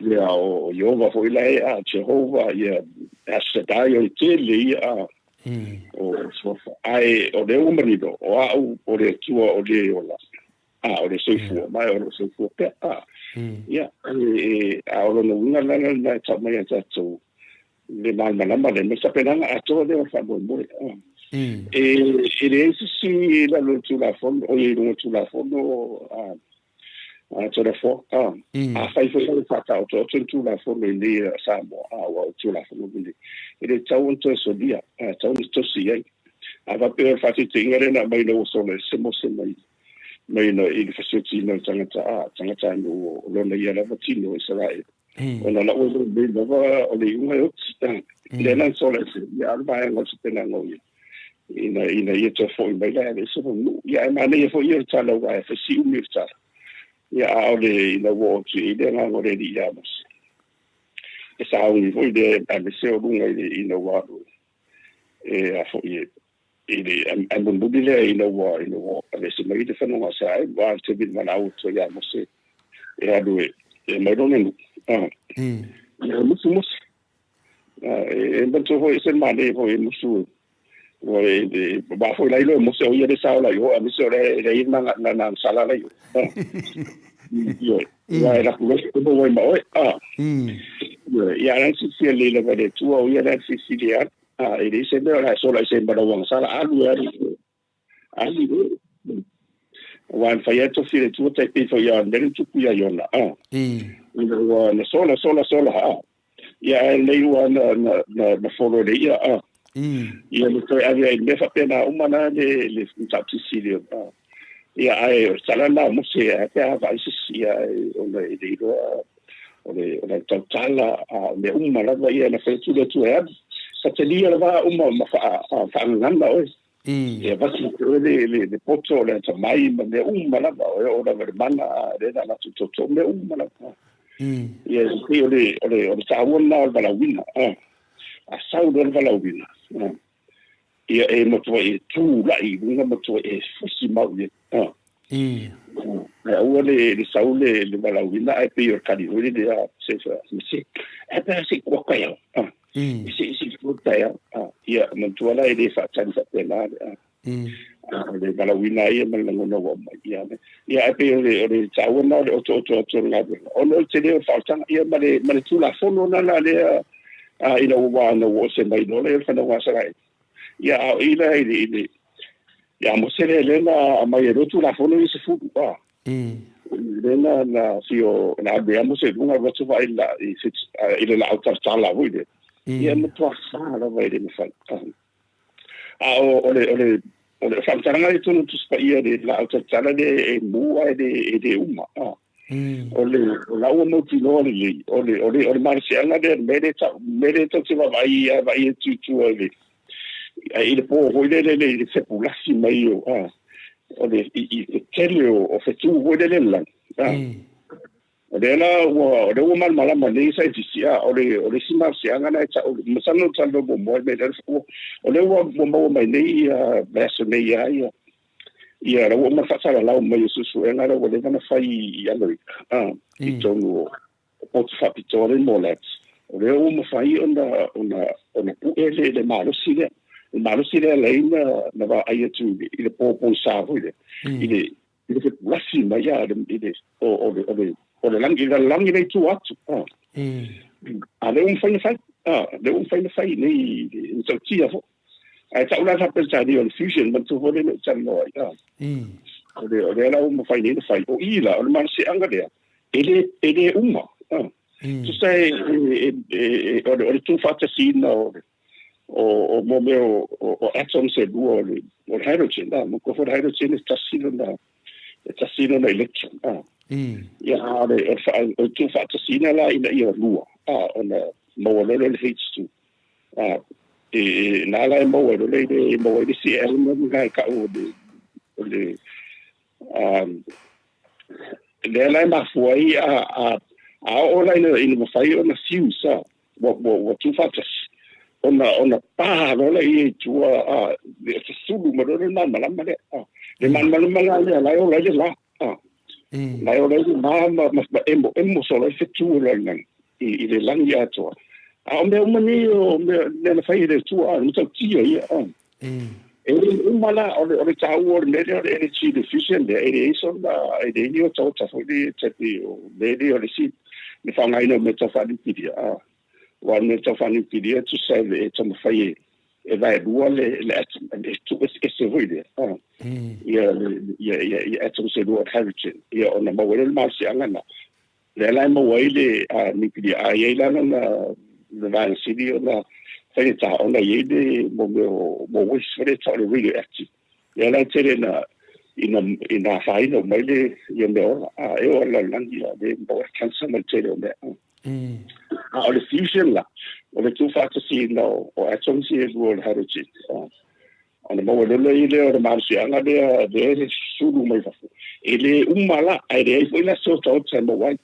Ia o Ieova foi la e, a, Jehovah, ia El Shaddai, o le tele ia, a, o suafa. Ae o lea ua manino, o au o le Atua o le ola. A, o le soifua, ma o lo o soifua pea. A, ia, e, a o lona uiga la lena e tau mai ia tatou le malamalama lea, ma le tapenaga atoa lea o le faamoemoe. A. E, e leai se isi i lalo o le Tulafono, o i luga o le Tulafono a, a Toleafoa. A, afai foi la ua faataotooto le Tulafono i inei a Samoa, a, aua o le Tulafono lenei, e le tatau ona toe solia, a, e tatau ona tosi ai. A faapea o le faataitaiga lea na aumai ina ua sola ese Mose mai mai na i le fasioti na tagata a tagata no o lona ia lava tino o Israel. Ona la ua le lava o le iuga e oti. Le na sola ese ia alu vaega o se penaga o ia. Ina ina ia toe foi mai la e se nu. Ia e manaia foi ia le tala aua e fai umi o le tala. Ia a o le ina ua oo atu i le agaga o le Alii ia Mose. E sauni foi le aemaise o luga i le ina ua alu e a foi e i le ae mulimuli lea ina ua ina ua aveese mai le fanua Israel ua le taimi na valaau atu ai ia Mose e alu e e aumai lona nuu a ia musu Mose e e manatua foi e ese le manaia foi e musu ua e e wa foi la iloa e Mose o ia le sa ola i o aemaise o le le ia na na na sala la i o ioe ia e laku loa e maua ai ma oe a ia la silafia lelei lava e le Atua o ia la e filifili e alu A, e leai se mea o le a sola i se ma lau agasala, alu e alu, alu e. Aua na fai lava tofi e le Atua tai pei foi a mea lea na tupu ia Iona, a. Ina ua na sola, sola, sola, a. Ia ae lenei ua na, na, na, na folo e le ia, a. Ia na toe ave ai i le mea faapena uma na le, le mataupu silisili, a. Ia ae o le tala lena a Mose, ae a pe a vaai se isi, ia ae ona e le iloa o le o le tautala a o mea uma lava ia na fai atu le Atua e alu. Sa talia lava uma ma faagagana oe. E avatu ia te oe le, le, le poto o le atamai ma mea uma lava, o e oo lava i le mana a lea na avatu toto, mea uma lava. Ia e pei o le, o le, o le taua lena o le valaauina. A sau loa le valaauina, ia e matuai e tulai i luga, matuai e fusi mau i ai. Ae aua le, le sau le, le valaauina ae pei o le kali foi lele a se se e pe a se kua kai au. Se se kua kai au. Ia manatua la e le faatali faapena le a. O le valaauina ia ma le lagona ua aumai. Ia, ia ae pei o le, o le taua lena o le otooto atu o le galuega. Ona o le tele o le faaolataga ia ma le, ma le Tulafono lena lea ina ua ua oo ese mai loa lea i le fanau a Isaraelu. Ia, a o i la i le, i le, ia Mose lea, lea na aumai ai loa Tulafono ia e 10, a. Lea na, na fio, na alu ai Mose i luga, alu atu vaai i le, i le laau talatala foi lea. Ia e matua sa lava e le mafai. A o o le o le o le faamatalaga lea i totonu o le Tusi Paia i le laau talatala lea e mu ae le e le uma. O le o la ua mautinoa lelei o le o le o le malosiaga lea le mea lea tau mea lea tatou te vaavaai ai vaai atu i tua i le i le po foi lele i le fepulasi mai o o le i i le tele o fetu foi lele i le lagi. O lea la ua, o lea ua malamalama nei saienitisi, a o le, o le isi malosiaga lena e tau, masalo na ou talanoa muamua i le mea lea, o lea ua, ua maua mai nei ia vaiaso nei lava ia, ia la ua uma ona faasalalau mai e suesuega lea ua leva ona fai i Amerika, a, i totonu o potu faapitoa lea mo labs. O lea ua mafai ona, ona, ona pue le, le malosi lea. Le malosi lea la na, na vaai atu i le, i le po pogisa foi lea, i le, i le fepulasi mai a i le o o le o le o le lagi le lagi le i tua atu a a lea ua mafai ona fai a lea ua mafai ona fai nei i matautia foi ae tau la faa-Peretania o le fusion manatua foi lea na ou talanoa ai a o le o lea la ua mafai nei ona fai o i la o le malosiaga lea e le e le uma a tusa e e o le o le tuufaatasiina o le o o mo mea o o atoms e lua o le o le hydrogen a mo ko le hydrogen e tasi lona e tasi lona electron a ia a le o le o tuufaatasiina la ina ia lua a ona maua loa le H2 a e na la e maua loa le e maua i le isi element na e tau o le o le lea la e mafua ai a a a oo la ina ina mafai ona fuse a ua ua ua tuufaatasi ona ona pa loa lea i tua a le susulu mai loa le malamalama lea a le malamalama la lea la e ola ai le la a la e ola ai le la ma ma emo emo solo ai fetu o le lagi i i le lagi atoa a o mea uma nei o mea mea na fai e le Atua a le matautia ia a E le uma la, o le, o le taua o le mea lea o le energy efficient lea, e leai sona, e leai ni otaota foi lea e tai pei o mea lea o le isi, le faaaogaina o mea tau faaniukilia, a, aua o le mea tau faaniukilia e tusa e taumafai e, e vaelua le, le atom, e tuueseese foi lea, a, ia, ia, ia, ia atoms e lua o le hydrogen, ia ona maua ai lea o le malosiaga lena. Lea la e maua ai le nuclear, a i ai la lona le vaega sili ona faigata ona i ai le mo mea o mo waste foi lea e tau o le radioactive. Lea la e tele ina ina ina afaina uma ai le ia mea ola, a e oo i le lalolagi a le maua le cancer ma le tele o mea. A o le fusion la, o le tuufaatasiina o, o atoms ia e lua o le hydrogen. Ona maua loa lea o le malosiaga lea lea e sulu mai fafo. E le uma la, ae leai foi la se otaota e maua ai.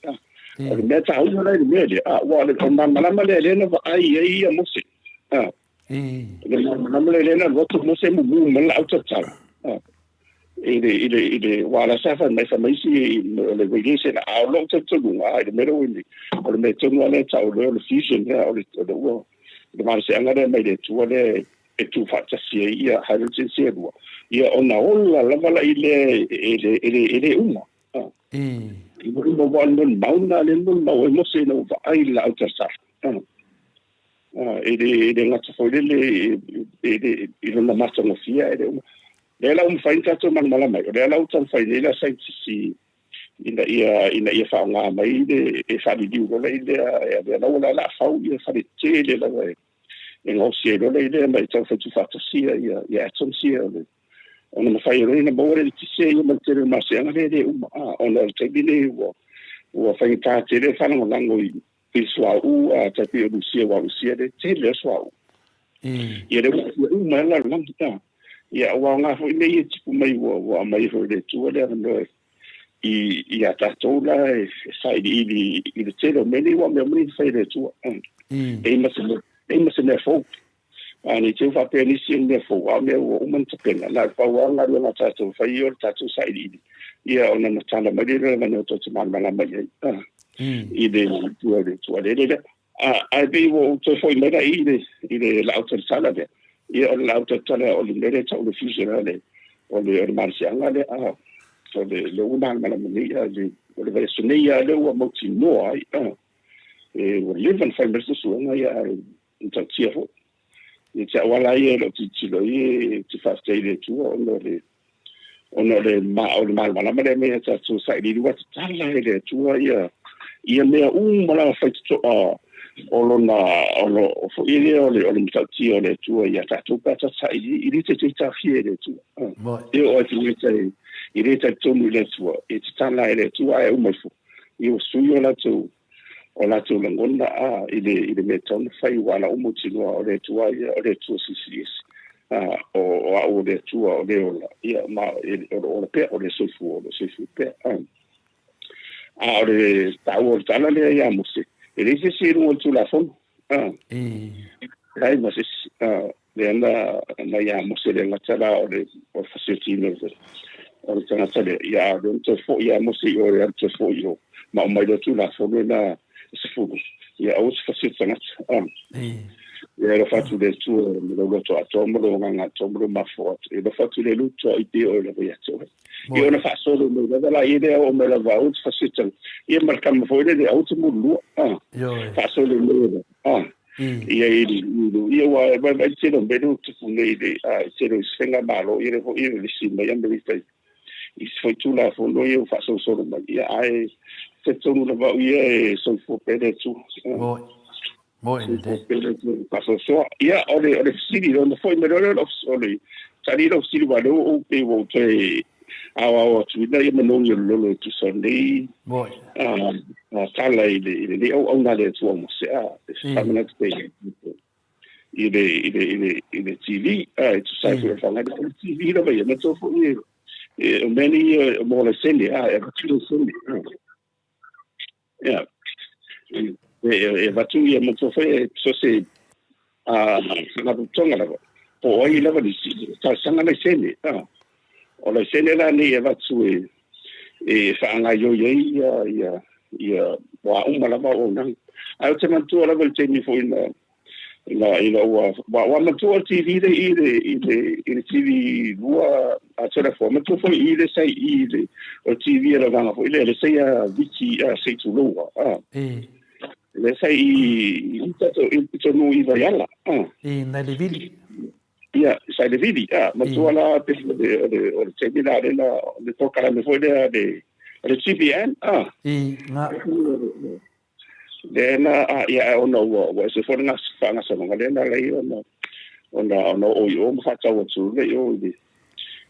O le mea taua la i le mea lea, a, aua o le malamalama lea lea na vaai ai ia Mose. A, le malamalama lea lea na alu atu Mose mumu mai le laau tautala. A, i le, i le, i le, aua la sa fai mai, fai mai isi o le radiation, a o lou talitonuga, a, i le mea lea ua i nei, o le mea tonu lava lea e tau lea o le fusion lea, o le, o le ua, le malosiaga lea mai le Atua lea e tuufaatasi ai ia hydrogen sia lua, ia ona ola lava la i lea e le, e le, e le uma. I uma ua le molimau lena le molimau ai Mose ina ua vaai i le laau talasala. E le, e le gata foi lele e le, i lona matagofie e le uma. Lea la ua mafai ona tatou malamalama ai, o lea la ua taumafai nei la saienitisi ina ia ina ia faaaoga mai le e faaliliu loa i lea e avea la ua la a fau ia fale tele lava e e gaosi ai loa lea ma e taumafai tuufaatasia ia ia atoms ia o le ona mafai ai loa ona maua le eletise ia ma le tele o le malosiaga lea e le uma a ona o le taimi lenei ua ua faigata tele le faalagolago i i le suauu a tai pei o Lusia aua o Lusia le tele o suauu ia lea ua uma ai le lalolagi a ia ua aoga foi mea ia e tupu mai ua ua aumai foi e le Atua le avanoa i ia tatou la e sailiili i le tele o mea nei, aua o mea uma nei na fai e le Atua. E ma se mea, e ma se mea fou. A ne i te i ua faapea nisi o ni mea fou, a o mea ua uma ona tapena, na o le pau lava o galuega a tatou e fai ia o le tatou sailiili, ia ona matala mai lea o le avanoa tou te malamalama i ai, i le Atua, le Atua lele lea. Ae pei ua ou toe foi mai la i le, i le laau talatala lea. Ia, o le laau talatala o le mea lea e tau o le fusion lea, o le, o le malosiaga lea, a, o le, lea ua malamalama nei, a, le, o le vaiaso nei lava lea ua mautinoa ai, a, e, ua leva ona fai mai le suesuega, ia, ae matautia foi. Ia te au lava ia e lou tilotilo i ai, ou te faafetai i le Atua ona o le, ona o le, ma, o le malamalama lea mea tatou sailiili ua tatala e le Atua ia, ia mea uma lava faitotoa O lona, o lo, o foi lea o le, o le matautia o le Atua ia tatou pe a tatai i le te taofia e le Atua. E oo atu i le i le talitonu i le Atua, e tatala e le Atua ae uma ifo. Ia ua sui o latou, o latou lagona a, i le, i le mea e tatau ona fai ua ala uma mautinoa o le Atua ia, o le Atua Silisili Ese. A, o, o au o le Atua o le ola, ia, ma e, o lo ola pea, o le soifua, o lo soifua pea. A. A o le taua o le tala lea ia Mose, e leai se isi i luga o le Tulafono. A. Leai ma se isi. A, lea na aumai ia Mose le gata la o le o le fasiotino o le tagata lea. Ia, a o lea na toe foi ia Mose i o e alu toe foi i o, ma aumai loa Tulafono na e 10. Ia, aua e te fasioto tagata. A. Ia e alofa atu i le Atua ma lou loto atoa ma lou agaga atoa ma lou mafaufau atoa. Ia alofa atu i le luto i pei oe lava ia te oe. Ia ona faasolo mai lava la ia lea oo mai lava aua te fasiota. Ia ma le tama foi lele aua te mululua. Ah. Faasolo mai lava. Ah. Ia i ia ua vai vai tele o mea lea ua tupu nei i le tele o isi faigamalo ia lea foi e vevesi mai Amerika i isi foi Tulafono ia ua faasolosolo mai. Ia ae talitonu lava au ia e soifua pea le Atua. Moi. Moi lelei. Faasoasoa. Ia, o le, o le fesili, ona foi mai loa lea o le tali i lau fesili, aua o lea ua ou pei ua ou toe aoao atu ina ia manogi o le lolo e tusa o lenei Moi. tala i le, i lenei auauna a le Atua o Mose, a, e faamanatu pea i le, i le, i le, i le TV, a, e tusa ai foi o le faaaogaina o le TV lava ia, manatua foi e, o mea nei e, mo laisene, a, e avatu laisene, a. Ia, e avatu ia manatua foi e so se faalapotopotoga lava, po o ai lava le isi, talosaga laisene. O laisene la nei e avatu e e faagaoioi ai ia ia ia wā uma lava o auaunaga. Ae ou te manatua lava i le taimi foi na ina ina ua ua ua matua le TV le i le i le i le TV lua a telefo matua foi i le sai i le o TV le vanga foi le le sai a viki a sei tulou a e le sai i i tato i tonu i vaiala a e nai le vili ia sai le vili a matua la pe le le o le taimi la le la le polokalame foi lea le le TVN a e nga Lea na ia ae ona ua ua ese foi le faagasologa lea na ala ai ona ona ona oo i o ma faatau atu i o i le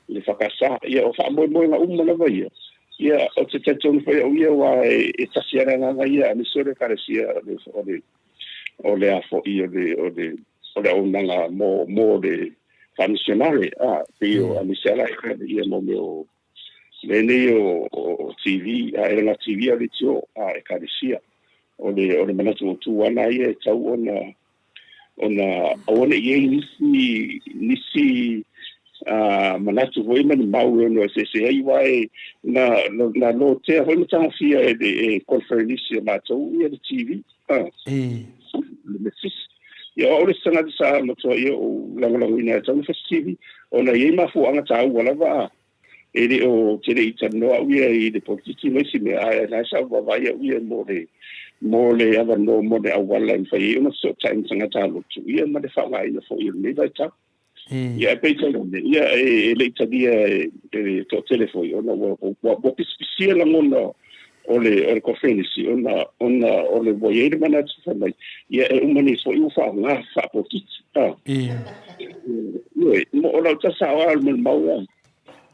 i le FKS. Ia o faamoemoega uma lava ia, ia ou te talitonu foi au ia aua e, e tasi lava le agaga ia aemaise o le Ekalesia o le o le o le a foi o le o le o le auaunaga mo mo le faamisionare a pei o aemaise lava la ia mo mea o mea nei o, o TV, a e le TV a leitio a Ekalesia. O le, o le manatu autu lava lena ia e tau ona, ona aua ne i i ai nisi, nisi manatu foi ma ni mau e ono eseese ai, aua e na, na lotea foi ma tagofia e le e conferenisi a matou ia le TV. Le Methodist. Ia, o au le isi tagata sa matua ia ou lagolagoina e tau ona fai se TV, ona e i ai mafuaaga taua lava a E le o te le i talanoa au ia i le polokiki ma isi mea, ae o la e sa ou vaavaai au ia mo le, mo le avanoa mo le auala e mafai ai ona fesootai ma tagata lotu, ia ma le faaaogaina foi o lenei vaitau. Ia, ae peitai ane, ia, e le i talia e le toatele foi, ona ua, ua, ua pisipisia lagona o le, o le kofenisi, ona, ona o le ua i ai le manatu fai mai, ia e uma nei foi ua faaaoga faapolokiki. A. Ioe, mo o lau tala sao lava o le molimau lea,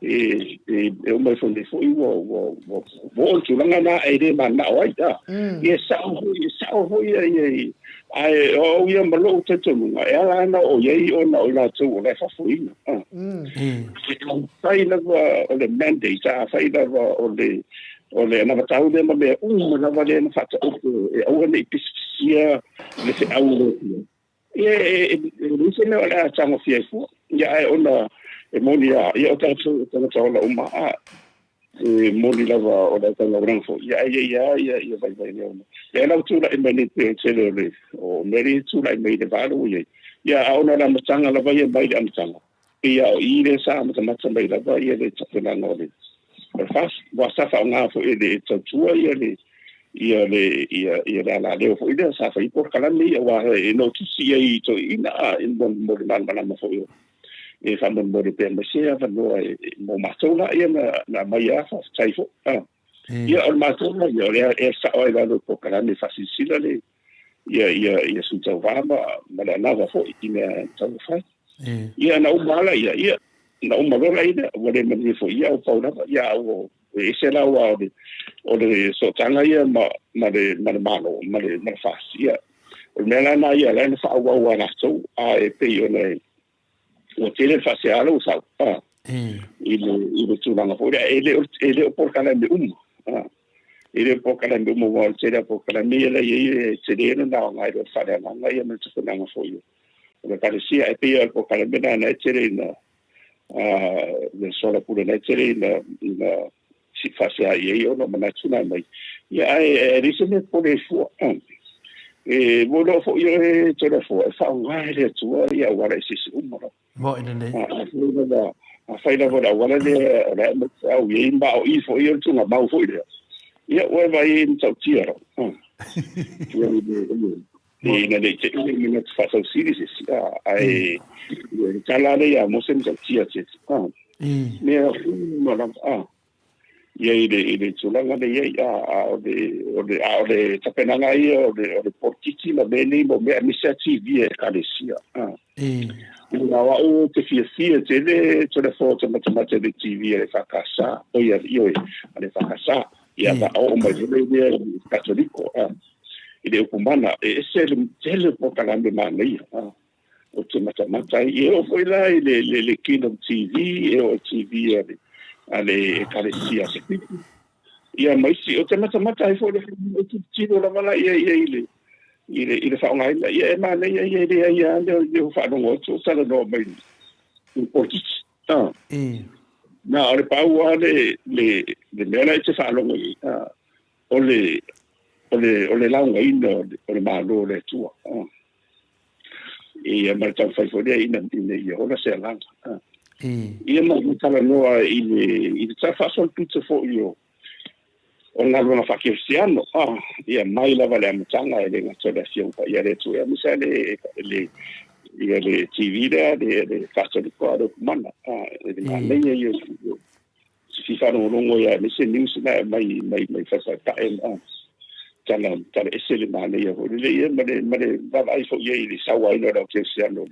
e, e, e uma ifo nei foi ua, ua, ua, ua oo i le tulaga lena e le mananao ai. A. Ia e sao foi, e sao foi ia, ia, ae o au ia ma lou talitonuga, e ala ona oo i ai ona o i latou o la e faafoeina. A. Afai lava o le mandate, afai lava o le, o le anavatau lea ma mea uma lava lea na faataoto e aua ne i pisipisia le feau a le Atua. Ia, e leai se mea o le a tagofia ai fua. Ia, ae ona e moni lava, ia o tatou o tagata ola uma, a, e moni lava o le aufaigaluega foi, ia ae i ai lava ia, ia vaivai ona. Ia, la ua tulai mai nei pei o le tele o le, o mea lea e tulai mai i le va lea ua i ai. Ia, a ona o le amataga lava ia mai le amataga, pei lava o i lea sa amatamata mai lava ia le tapenaga o le, o le FAST, aua sa faaaoga foi e le tautua ia le, ia le, ia, ia le alaleo foi lea sa fai ai polokalame ia, aua e notisi ai i toeaiina, a, e mo, mo le malamalama foi o, e faamolemole pea mai se avanoa e, e, mo matou la, ia na, na aumai lava, faafetai foi. A. Ia, o le matou la ia, o lea e sao ai i lalo o polokalame e faasilasila le, ia ia ia sui tauva ma le anava foi i mea e tatau ona fai. Ia na uma lava ia, ia na uma loa la ia, ua le manuia foi ia au pau lava, ia a ua e ese la aua o le sootaga ia ma le Malo ma le FAST. Ia o le mea la lena ia la na faaauau a latou, a e pei ona ua tele le faasea ua sau i le tulaga foi lea e le o polokalame uma, e le o polokalame uma, ua o le tele o polokalame ia la i ai e tele lona aoga i le faaleagaga ia ma le tapenaga foi o le Ekalesia. E pei o le polokalame lena e tele ina le sola pule na e tele ina faasea i ai ona manatu na mai ia, ae e leai se mea pole ai fua. E mo loa foi e tole fua e faaaoga e le Atua ia auala eseese uma lava. Mo'i lelei. A fai lava le auala lea o le a au i ai ma o i foi o le tugamau foi lea. Ia, ua e vai e matautia lava. Ina ne i te i manatu faasausili se isi, ae le tala lea ia Mose matautia te. Mea uma lava. Ia i le tulaga lea i ai, a o le tapenaga ia o le politiki ma mea nei mo mea aemaise a TV e Ekalesia. Ina o au te fiafia tele tele fo te matamata le TV a le EFKS, o ia ioe, a le EFKS. Ia ma o mai le lea Katoliko. I le upu mana, e ese le tele polokalame manaia. O te matamata ai. E oo foi la i le Kingdom TV, e oo TV a le Ekalesia Sepiti. Ia ma isi, o te matamata ai foi le o te tiro lava la ia ia i le faaaogaina. Ia e manaia ia e leai lava le o faalogo atu o talanoa mai i le politiki. Na o le pau lava le mea la e te faalogo i ai, o le laugaina o le Malo o le Atua. Ia ma le taumafai foi lea ina ia ola se agaga. Ia ma talanoa i le tala faasolopito foi o le galuega faakerisiano. Ia mai lava le amataga e le gata o le Afioga Paia a le Atua, aemaise le ia le TV lea le Katoliko a le upu mana. E le manaia ia se fia faalogologo ia aemaise news na e mai mai mai faifaipae tala tala ese le manaia foi lele ia ma le vaavaai foi i ai i le sauaina o le aukerisiano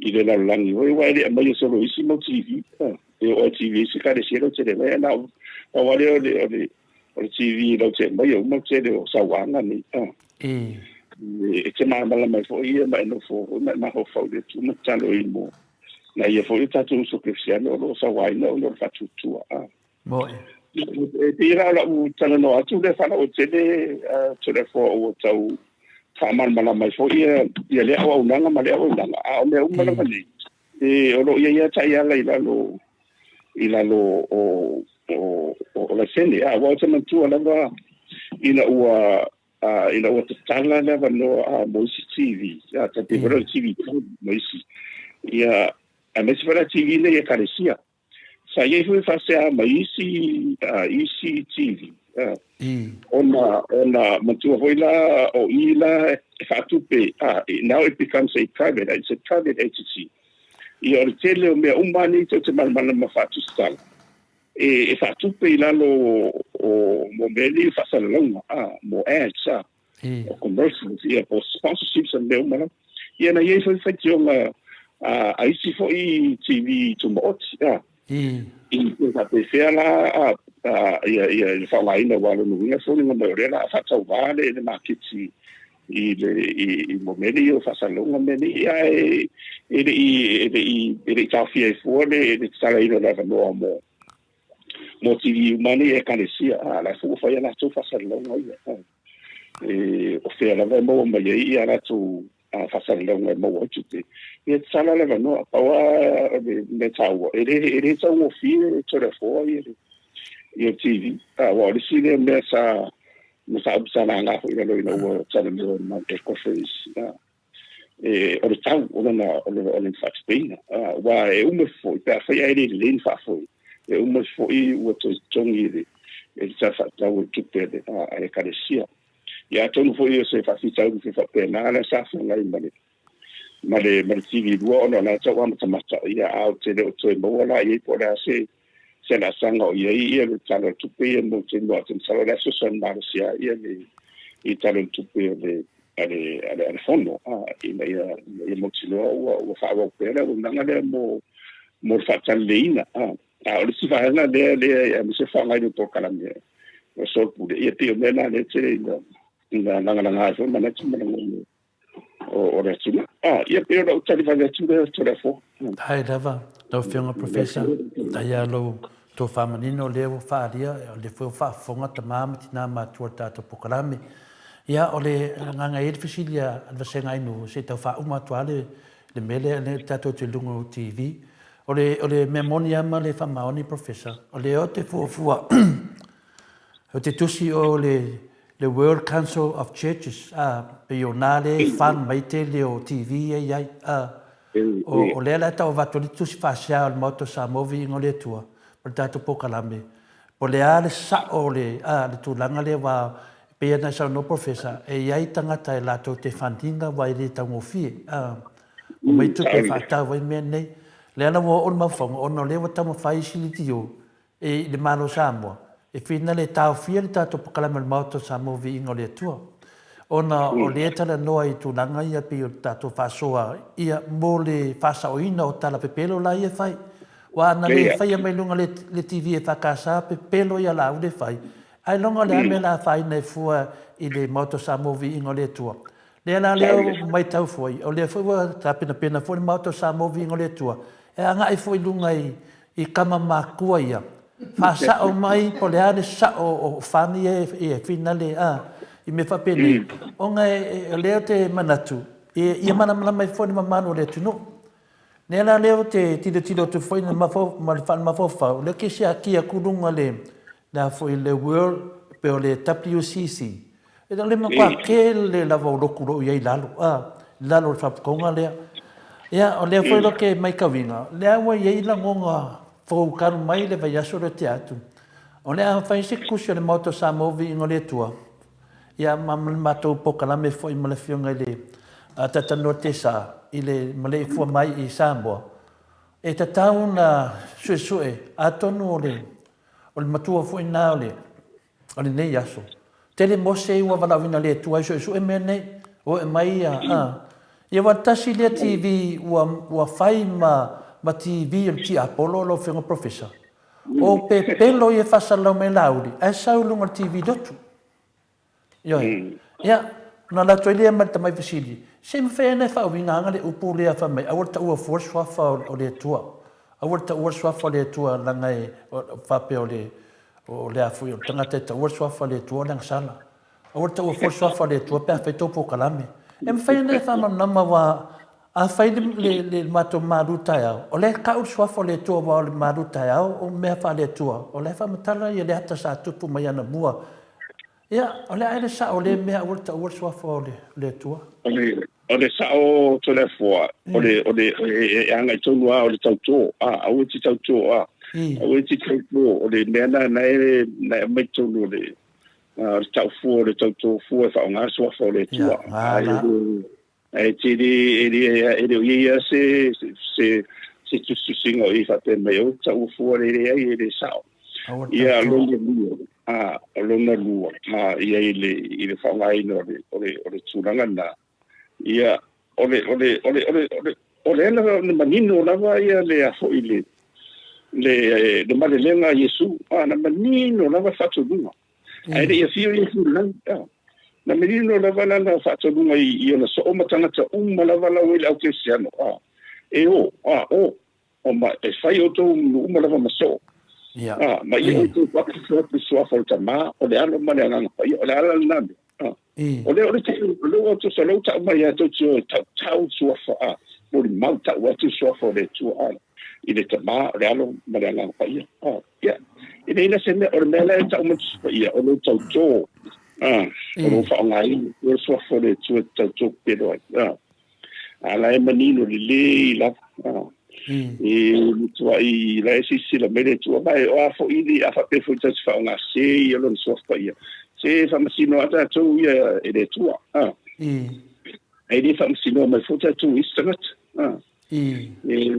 i le lalolagi foi aua e le aumaia solo isi mau TV e oo TV isi Ekalesia lau tele mai na pau lava lea o le TV lau te aumaia uma le tele o sauaga nei e te malamalama ai foi ia ma e nofo foi ma e mafaufau i le Atua ma tatalo i mo na ia foi o tatou uso kerisiano o lo o sauaina ona o le faatuatua. Mo'i. E pei la o lau talanoa atu lea faalauaitele tele fo ua tau faamalamalama ai foi ia lea auaunaga ma lea auaunaga, a o mea uma lava nei e o lo o i ai lava taiala i lalo o laisene. A ua ou te manatua lava ina ua tatala le avanoa mo isi TV, ta pei foi o le TV mo isi ia aemaise foi la TV nei Ekalesia sa i ai foi faasea mai isi TV ona matua foi la o i la e faatupe. Now it becomes a private it's a private entity. Ia o le tele o mea uma nei tou te malamalama faatusitala e faatupe i lalo o mo mea nei o faasalalauga mo ads o commercials ia po sponsorships a mea uma lava. Ia na i ai foi faitioga a isi foi TV tumaoti i faapefea la ia le faaaogaina aua lona uiga foliga mai o lea la a faatauvā le maketi i le i mo mea nei o faasalalauga mea nei ia e le i taofia ai fua le tatalaina o le avanoa mo TV uma nei Ekalesia a la foi ua fai a latou faasalalauga ia e o fea lava e maua mai ai ia latou faasalalauga e maua ai tupe ia tatala le avanoa. Pau a le mea taua e le taugofie tele foa ia TV aua o le isi lea mea sa mataupu sa laga foi lalo ina ua talanoa ma le conference e o le tau o lona o le faatupeina aua e uma foi pe afai ae le lelei ni faafoe e uma foi ua toe totogi e le tala faatatau o le tupe a le Ekalesia. Ia atonu foi o se faafitauli foi faapena la sa feagai ma le TV 2 ona o la e tau amatamata ia a o te le o toe maua la i ai po o le a se laasaga o i ai ia le tala o le tupe ia mo te noa te masalo o le a fesoasoani malosi ia le i tala o le tupe o le a le a le a le fono a ina ia ina ia mautinoa ua ua faaauau pea le auaunaga lea mo mo le faatalileina a a o le isi vaega lea lea aemaise faaaogaina o polokalame o solepule ia pei o mea na lea e tele ina ina lagalaga ai foi manatu ma lagona o o le atunuu a ia pei o lau tali vave atu lea Toleafoa. Hai lava, lau Afioga Professor, faafetai lava lou tofa manino lea ua faaalia, o lea foi ua faafofoga tama ma tina matua i le tatou polokalame. Ia, o le agaga e i ai le fesili a le Vasega Ainuu, se i tau faauma atu lava le mea lea, lea tatou te i luga o TV. O le, o le mea moni lava ma le faamaoni Professor, o lea ou te fuafua, ou te tusi o le le World Council of Churches, a, pei o na lea e fund mai tele o TV ia e i ai, a, o, o lea la e tau avatu ai le tusi faasea o le Maota o Samoa Viiga o le Atua, ma le tatou polokalame, po o le a le sao o le, a, le tulaga lea aua e pei ona e saunoa Professor, e i ai tagata e latou te fund ina aua e le taugofie, a, omai tupe e faatau ai mea nei. O lea la ua oo le mafaufauga ona o lea ua taumafai isi leitio i le Malo o Samoa, e whina le taofia le tatou pakalame o le Maota o Samoa Viiga o le Atua. Ona o lea e talanoa i tulaga ia pei o le tatou faasoa ia mo le faasaoina o tala pepelo la ia e fai. Aua ana le faia mai luga le TV EFKS pepelo ia Laauli e fai, ailoga o le a mea la afaina e fua i le Maota o Samoa Viiga o le Atua. Lea la lea ua matau foi, o lea foi ua tapenapena foi le Maota o Samoa Viiga o le Atua e agai foi i luga i i tama matua ia, faasao mai po o le a le sao o fani ia e finale a, i mea faapenei, ona o lea ou te manatu, ia malamalama ai foi le mamalu o le atunuu. Lea la lea ou te tilotilo atu foi ma le faamafaufau, o lea ou te siakia atu luga le, le a foi le World, pe o le WCC, E le matua tele lava o lotu o lo o i ai i lalo, a, i lalo o le faalapotopotoga lea. Ia, o lea foi ou te matauina, o lea ua i ai lagona fou talu mai le vaiaso lea tea atu, o le a fai se tusi a le Maota o Samoa Viiga o le Atua, ia ma le matou polokalame foi ma le Afioga i le Talatalanoa Tesa i le maleifua mai i Samoa, e tatau ona suesue, atonu o le o le matua foi lena o le o lenei aso. Tele Mose ua valaauina le Atua e suesue mea nei, o e mai ia, a. Ia ua tasi lea TV ua, ua fai ma, ma TV o le tiapolo lau Afioga Professor. O pepelo ia e faasalalau mai Laauli, ae sau i luga o le TV lotu. Ioe. Ia, ona alu atu ai lea ma le tamai fesili, se mafai ona e faauiga le upu lea fai mai, aua le taua fua le suafa o le Atua. Aua le taua le suafa o le Atua leaga e faapea o le, o le a foi, o le tagata e taua le suafa o le Atua o le agasala. Aua le taua fua le suafa o le Atua pe afai tou polokalame. E mafai ona e faamalamalama aua afai le, le, le matou malu taeao, o lea e tau le suafa o le Atua aua o le malu taeao o mea faale-Atua, o la e faamatala ia le ata sa tupu mai anamua. Ia, o le a ea le sao o lea mea aua le taua le suafa o le Atua? O le, o le sao Toleafoa, o le, o le, e agai tonu lava o le tautō, a, aua e te tautō, a, aua e te tautō, o le mea lena na e, na e aumai tonu o le, o le taufua o le tautō fua e faaaoga le suafa o le Atua. Ia, a, e te le, e le, e le o i ai lava se, se, se tusitusiga o i ai faapea mai, aua e te taua fua le leai, e le sao. Ia, lona lua, a, o lona lua, a, ia i le, i le faaaogaina o le, o le, o le tulaga lena, ia, o le, o le, o le, o le, o le, o lea na manino lava ia le a foi le, le, le malelega a Iesu, a, na manino lava le faatonuga. Ae le i afio Iesu i le lagi, a, na manino lava lana faatonuga i, i ona soo ma tagata uma lava lau ai le au kerisiano, a, e o, a, o, O ma e fai outou uma lava ma soo. Ia. A, ma ia outou baptiso atu i suafa o le Tama, o le Alo ma le Agaga Paia, o le ala lena mea. A. O lea o le tele, o lea ua tusa, o lea ua tau mai ia tou te o e tautau suafa, a, molimau tau atu suafa o le Atua, a, i le Tama, o le Alo ma le Agaga Paia. A, ia, e leai la se mea, o le mea la e tau mai Tusi Paia, o lou tautō, a, o lou faaaogaina o le suafa o le Atua e te tautō pepelo ai. A. A la e manino lelei lava. E matuai la e silasila mai le Atua. Ma o a foi le, a faapea foi tatou te faaaoga se ia lona suafa paia, se faamasino lava tatou ia e le Atua. Ae le faamasinoa mai foi tatou e isi tagata. E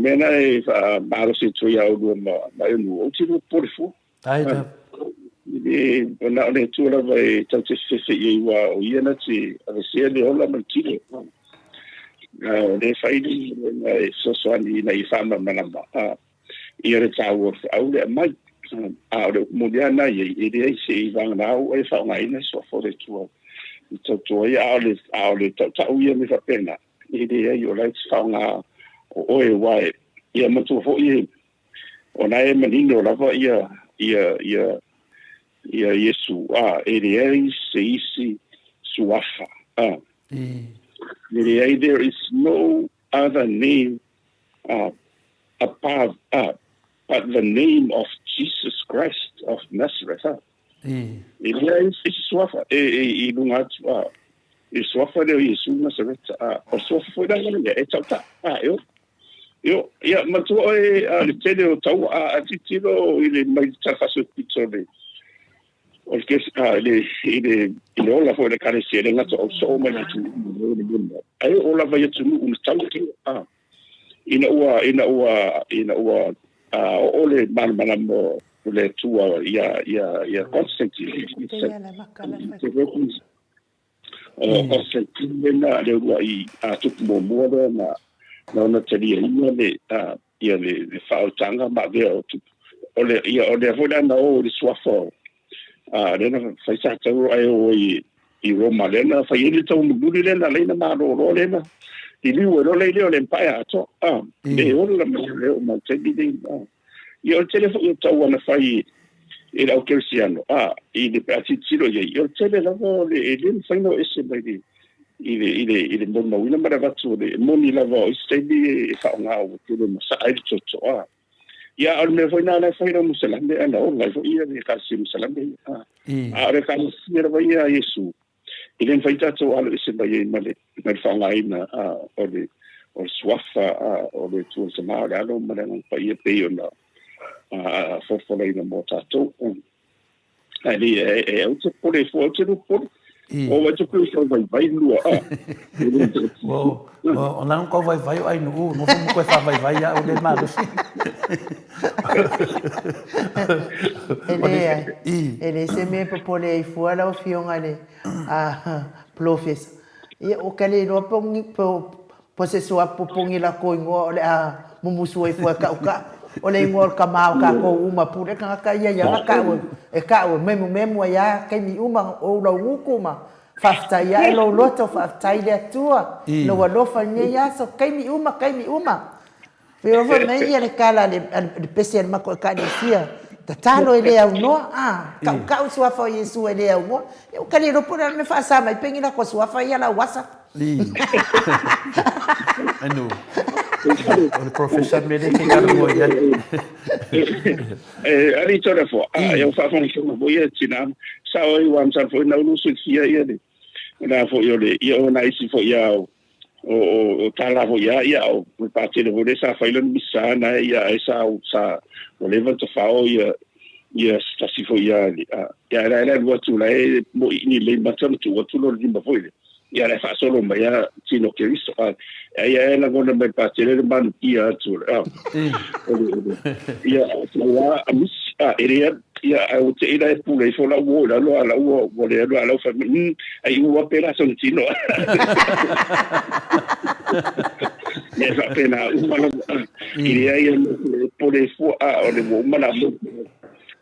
mea na e faamalosi atu ai ia oulua ma ma e lua, ou te lua popole fua. Ai lava. le na o le Atua lava e tau te fefefe i ai, aua o Ia na te avesea le ola ma le tino. A o lea e fai le galuega e fesoasoani ina ia faamalamalama ia le taua o le feau le aumai. A o le upu moni lava lena e i ai, e leai se i vagana au e faaaogaina le suafa o le Atua i tautua ai, a o le, a o le tautau ia mea faapena, e leai, o la e te faaaoga o oe, aua e, ia manatua foi e, o la e manino lava ia, ia, ia, ia Iesu, a, e leai se isi suafa, a, e leai, there is no other name above, but the name of Jesus Christ of Nazareth, a. E leai se isi suafa e, e, i luga atu, a, i le suafa lea o Iesu Nasareta, a, o le suafa foi la lea e tautau, a, e ola. Io, ia, manatua oe a, le tele o taua, a, a tilotilo i le mai le Tala Faasolopito o le, o le, a, i le, i le, i le ola foi o le Ekalesia, e le gata o soo mai le atunuu, ae oo lava i atunuu na tau a, ina ua, ina ua, ina ua oo le malamalama o le Atua ia, ia, ia Constantine, O Constantine lena le uluai tupu muamua lea na na ona taliaina le ia le, le faaolataga ma avea o tupu. O le ia o lea foi la na o i le suafa o lea na fai sa tauro ae o i i Roma lea na fai ai le tau mulimuli lea na alai na malolo lea na liliu ai loa le lea o le empaea atoa. Le ola mai le oo mai taimi nei. Ia o le tele foi o taua na fai e le au kerisiano, a, i le pe a tilotilo i ai, ia o le tele lava o le, e le mafai ona o ese mai le, i le, i le, i le molimauina ma le avatu o le, e moni lava o isi taimi e faaaoga ua tele masaa ai le toto, a. Ia, a o le mea foi lena la e fai lau Musalame, a na ola ai foi ia le Ekalesia Musalame ia, a. A o le Ekalesia lava ia a Iesu, e le mafai tatou alo ese mai ai ma le, ma le faaaogaina o le, o le suafa o le Atua le Tama, o le Alo ma le Agaga Paia pei ona folafolaina mo tatou. Ae le, e au te pole fua, au te lua pole. O wai te pule tau vaivai lua. O, o nanu kau vaivai o ai nuu, nofo mo koe whavaivai ia o le malosi. E leai, e leai se mea e popole ai fua lau Afioga i le Polofesa. Ia, ua ka le iloa po o se suapu pogi lako igoa o le a mumusu ai fua e kaʻukaʻu. O le igoa o le kama o kakou uma pule le kagaka ia ia ga kaʻu e kaʻu e memumemu ai a kaimi uma o ou lauguku ma faafetai ae lou loto faafetai i le Atua i lou alofa i lenei aso kaimi uma kaimi uma. Pei fai mai ia le tala a le pese a le matou Ekalesia, tatalo e le aunoa, a, kaʻukaʻu suafa o Iesu e le aunoa. Ia ua ka le iloa po o le a le mea faasa mai pei ni lako suafa ia lau asa. Anu, o le Professor Mele ke talanoa i ai. E, ali tole fo, a, e o faafogafoga foi ia tina, sao ai ua masalo foi na ulu silafia ia le, na foi o le, ia o na isi foi ia o, o, o, o tala foi ia, ia o le patele foi le sa fai lona misa na ia e sa, sa, ua leva ona tafao ia, ia se tasi foi ia, a, ia la la alu atu la e mo i ni lei mata ma tuu atu lona lima foi le, ia la e faasolo mai a tino Keriso, a, ia e lagona mai le patele le manukia atu o le, a, o le, ia, o a misi, a, e le, ia, a ua te i la e pule ifo la ua o i lalo a la ua, ua le alu a lau fai mai, ai ua pe la sona tino. Ia faapena uma lava, i leai e pole fua, a, o le ua uma ona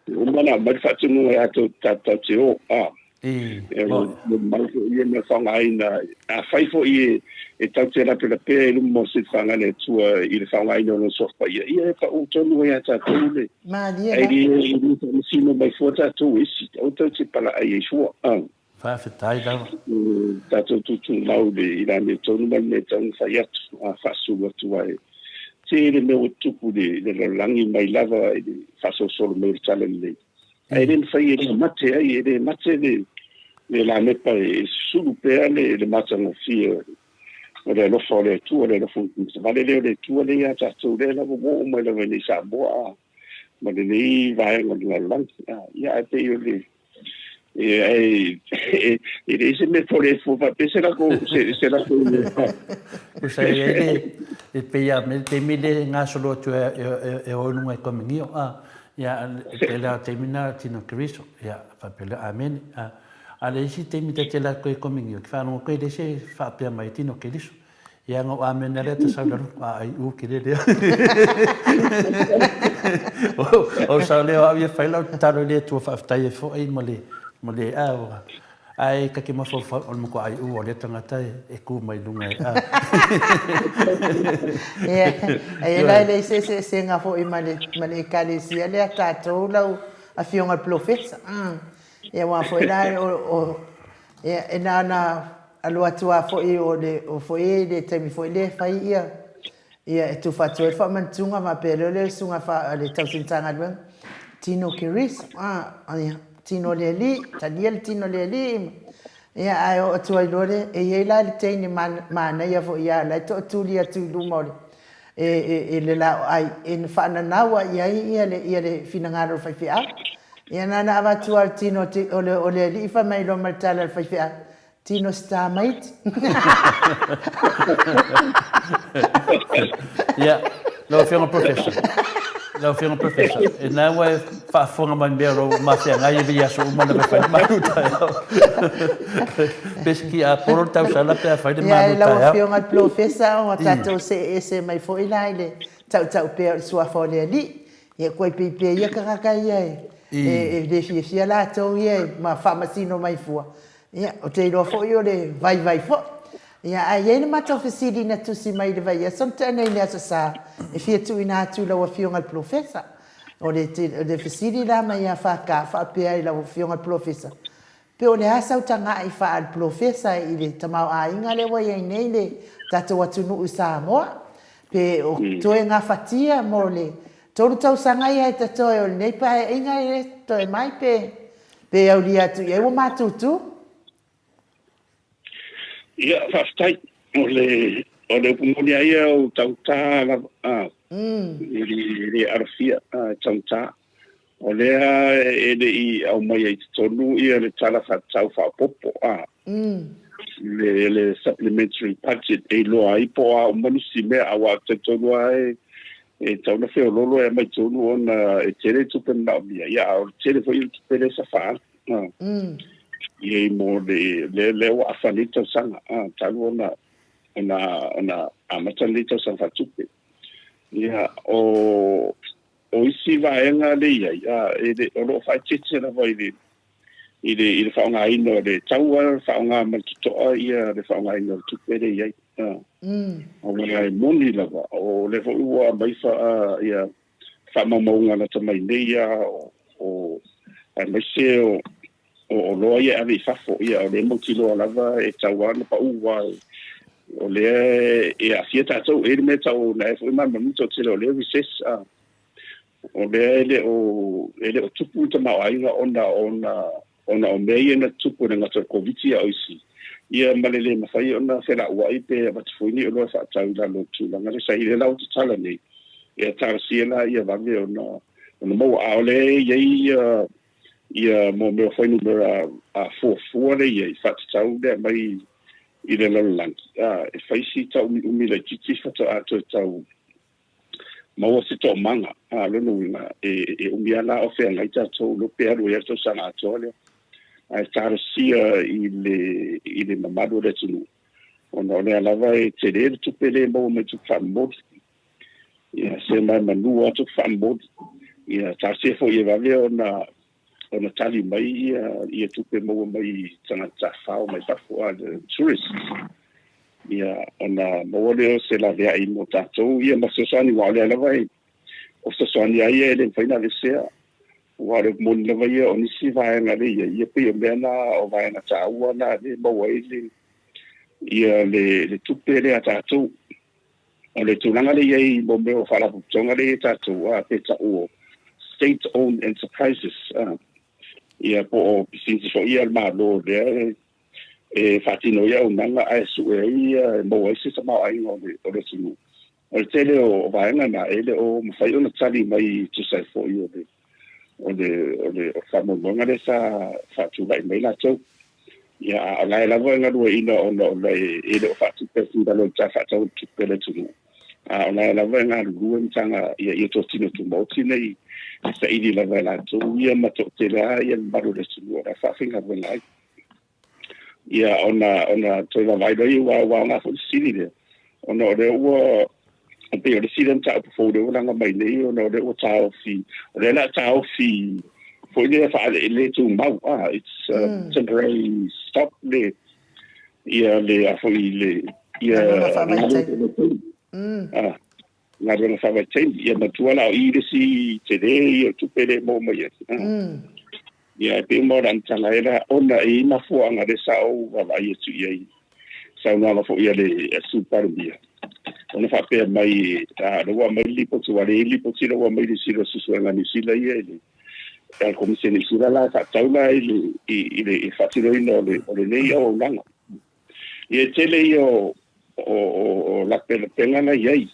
uma ona aumai le faatonuga ia tatou te o, a. E mau foi ia mea faaaogaina, afai foi e tatou te lapelapea i luma o se faga a le Atua i le faaaogaina o Lona Suafa Paia, ia e pau tonu ai ia tatou le, Malie lava. Ai le faamasino mai fua tatou e isi, aua tatou te palaai ai fua. Faafetai lava. Tatou tuutuumau i le amiotonu ma le mea e tatau ona fai atu, a faasulu atu ai. Tele mea ua tutupu i le lalolagi mai lava i le faasolosolo mai o le tala lenei. Ae le mafai e le mate ai, e le mate le lamepa e susulu pea le matagofie o le alofa o le Atua, le alofa matavale lea o le Atua lea ia tatou, lea lava ua oo mai lava i nei Samoa ma lenei vaega o le lalolagi. Ia, ae pei o le e leai se mea pole e fua faapea se lako se lako Usa e ai le e pei a me taimi le gasolo atu e o i luga e kamigio a. Ia, e tele lava o taimi na tino Keriso, ia, faapea lea, Amene. A, a le isi taimi ta te alu atu ai i Kominio, ki faalogo koe i le isi e faapea mai, tino Keriso. Ia, na ou amene lea ta sau i lalo, a ai u ke lele. O sau lea o au ia fai lau tatalo i le Atua faafetai ai foi ma le, ma le, a, ua, Ae ta te mafaufau o le matua aiu o lea tagata e tu mai luga e a. Ia, e la e leai se eseesega foi ma le ma le Ekalesia lea tatou lau Afioga i le Polofesa. Ia aua foi la o o ia e na ona alu atu lava foi o le o foi i le taimi foi lea e fai ia Ia, e tufa atu ai le faamanatuga faapea lea o le susuga a le tausi Matagaluega, tino Keriso, a, ia, tino le Alii, talia le tino le Alii. Ia, ae oo atu ai loa le, e i ai la le teine manaia foi ia la e toatuli atu i luma o le, e, e, e le laoai, e faananau i ai ia le, ia le finagalo o le faifeau. Ia, na ona avatu lava o le tino o le, o le alii fai mai loa ma le tala a le faifeau, Tino star mate. Ia, lau Afioga Professor, lau Afioga Professor, e na ua e faafofoga mai mea o lo o mafeagai e vaiaso uma na fai malu taeao. Pe siki a polo le tausala pe a fai le malu taeao. Ia, lau Afioga le Professor, ua tatou see ese mai foi la i le tautau pea o le suafa o le Alii. Ia kuai peipea ia tagata ia e le fiafia latou ia ma faamasino mai fua. Ia, ou te iloa foi o le vaivai foi. Ia, ae i ai le matou fesili na tusi mai i le vaiaso na tea nei i le Aso Sa, e fia tuuina atu i lau Afioga i le Polofesa. O le, o le fesili la mai ia FK faapea i lau Afioga i le Polofesa, pe o le a sau taga'i faa-le-Polofesa i le tamaoaiga lea ua i ai nei le tatou atunuu i Samoa, pe o toe gafatia mo le 3 tausaga ia e totoe o lenei paeaiga e toe mai pe Pe aulia atu i ai ua matutu. Ia, faafetai. O le, o le upu moni lava ia o taugata lava, a, e le alofia, a, e taugata. O lea e le i aumaia i totonu ia le Tala Faatatau Faaopoopo, a, le, le supplementary budget e iloa ai po o a uma nisi mea, aua ou te talitonu lava e, e tatau ona feoloolo e aumai tonu ona e tele tupe manaomia, ia a o le tele foi o le tupe lea sa faaalu i ai mo le lea lea ua afa nei tausaga talu ona ona ona amata lenei tausaga faatupe. Ia o o isi vaega le i ai, e le, o lo o faaeteete lava i le i le i le faaaogaina o le tau a faaaoga ma le totoa ia le faaaogaina o le tupe le i ai. Aua e moni lava, o lea foi ua aumai fa, ia faamaumauga lata mai nei ia o, o aemaise o o oloa ia e ave i fafo, ia o lea e mautiloa lava e tau lava ona pau aua o lea e aafia tatou. E i ai le mea e tau o lena foi malamalama toatele o lea e recess, o lea e le o e le o tupu le tamaoaiga ona ona ona o mea ia na tutupu e le gata o le Koviti a o isi ia ma le le mafai ona felauai pe avatu foi ni oloa e faatau i lalo o le tulaga lea sa i ai. Lea la ua tatala nei ia talosia la ia vave ona ona maua a o lea e i ai ia ia mo mea o fuainumera a fuafua lea i ai faatatau lea mai i le lalolagi a e fai si tauumiumi laitiiti faatoa toe tau maua se toomaga. A, lona uiga, e, e umi lava la o feagai tatou lo pe alu ai le tausaga atoa lea. Ae talosia i le, i le mamalu o le atunuu, ona o lea lava e tele le tupe lea e maua mai tupe faamomoli. Ia, se ma e manu lava tupe faamomoli. Ia, talosia foi e vave ona ona tali mai ia, ia tupe maua mai i tagata tafafao mai fafo, a, the tourists. Ia, ona maua lea o se laveai mo tatou, ia ma fesoasoani, aua o lea lava e, o fesoasoani lava ia e le mafai ona aveesea. Aua o le upu moni lava ia, o nisi vaega lea e i ai, ia pei o mea na, o vaega taua na lea e maua ai le, ia le, le tupe lea a tatou. O le tulaga lea e i ai mo mea o faalapotopotoga lea e i ai tatou, a, pe tau o state owned enterprises, a, ia po o pisinisi foi ia a le Malo lea e faatino ai auaunaga ae sue ai e maua ai se tamaoaiga o le o le atunuu. O le tele o vaega na e le o mafai ona tali mai e tusa ai foi o le o le o le faamoemoega lea sa faatulai mai latou. Ia, a o la e lava e galueaiina ona o le e le o faatupe atu i lalo o le Tala Faatatau o le Tupe a le atunuu, a o la e lava e galulue matagaluega ia totino tumaoti nei e saili lava e latou ia ma toatele lava le mamalu o le atunuu o le a faafaigaluega ai. Ia ona ona toe vaavaai loa aua ua aoga foi le fesili lea, ona o lea ua e pei o le isi lea mataupu fou lea ua laga mai nei, ona o lea ua taofi, o lea o le a taofi foi lea faale tumau, it's a temporary stop le ia le a foi le ia galuega ah galuega faavaitaimi. Ia matua la o i le isi tele ia o tupe le maua mai ai. Ia e pei uma o le amataga ai la ona e i ai mafuaaga lea sa ou vaavaai atu i ai i saunoaga foi a le Sui Palemia, ona faapea mai, a, lea ua aumai le lipoti, ua leai le lipoti lea ua aumai i le sila o Suesuega a Niu Sila ia i le a le Komisi a Niu Sila la e faatatau la i le i le faatinoina o lenei auaunaga. Ia e tele ia o lapelapega na i ai.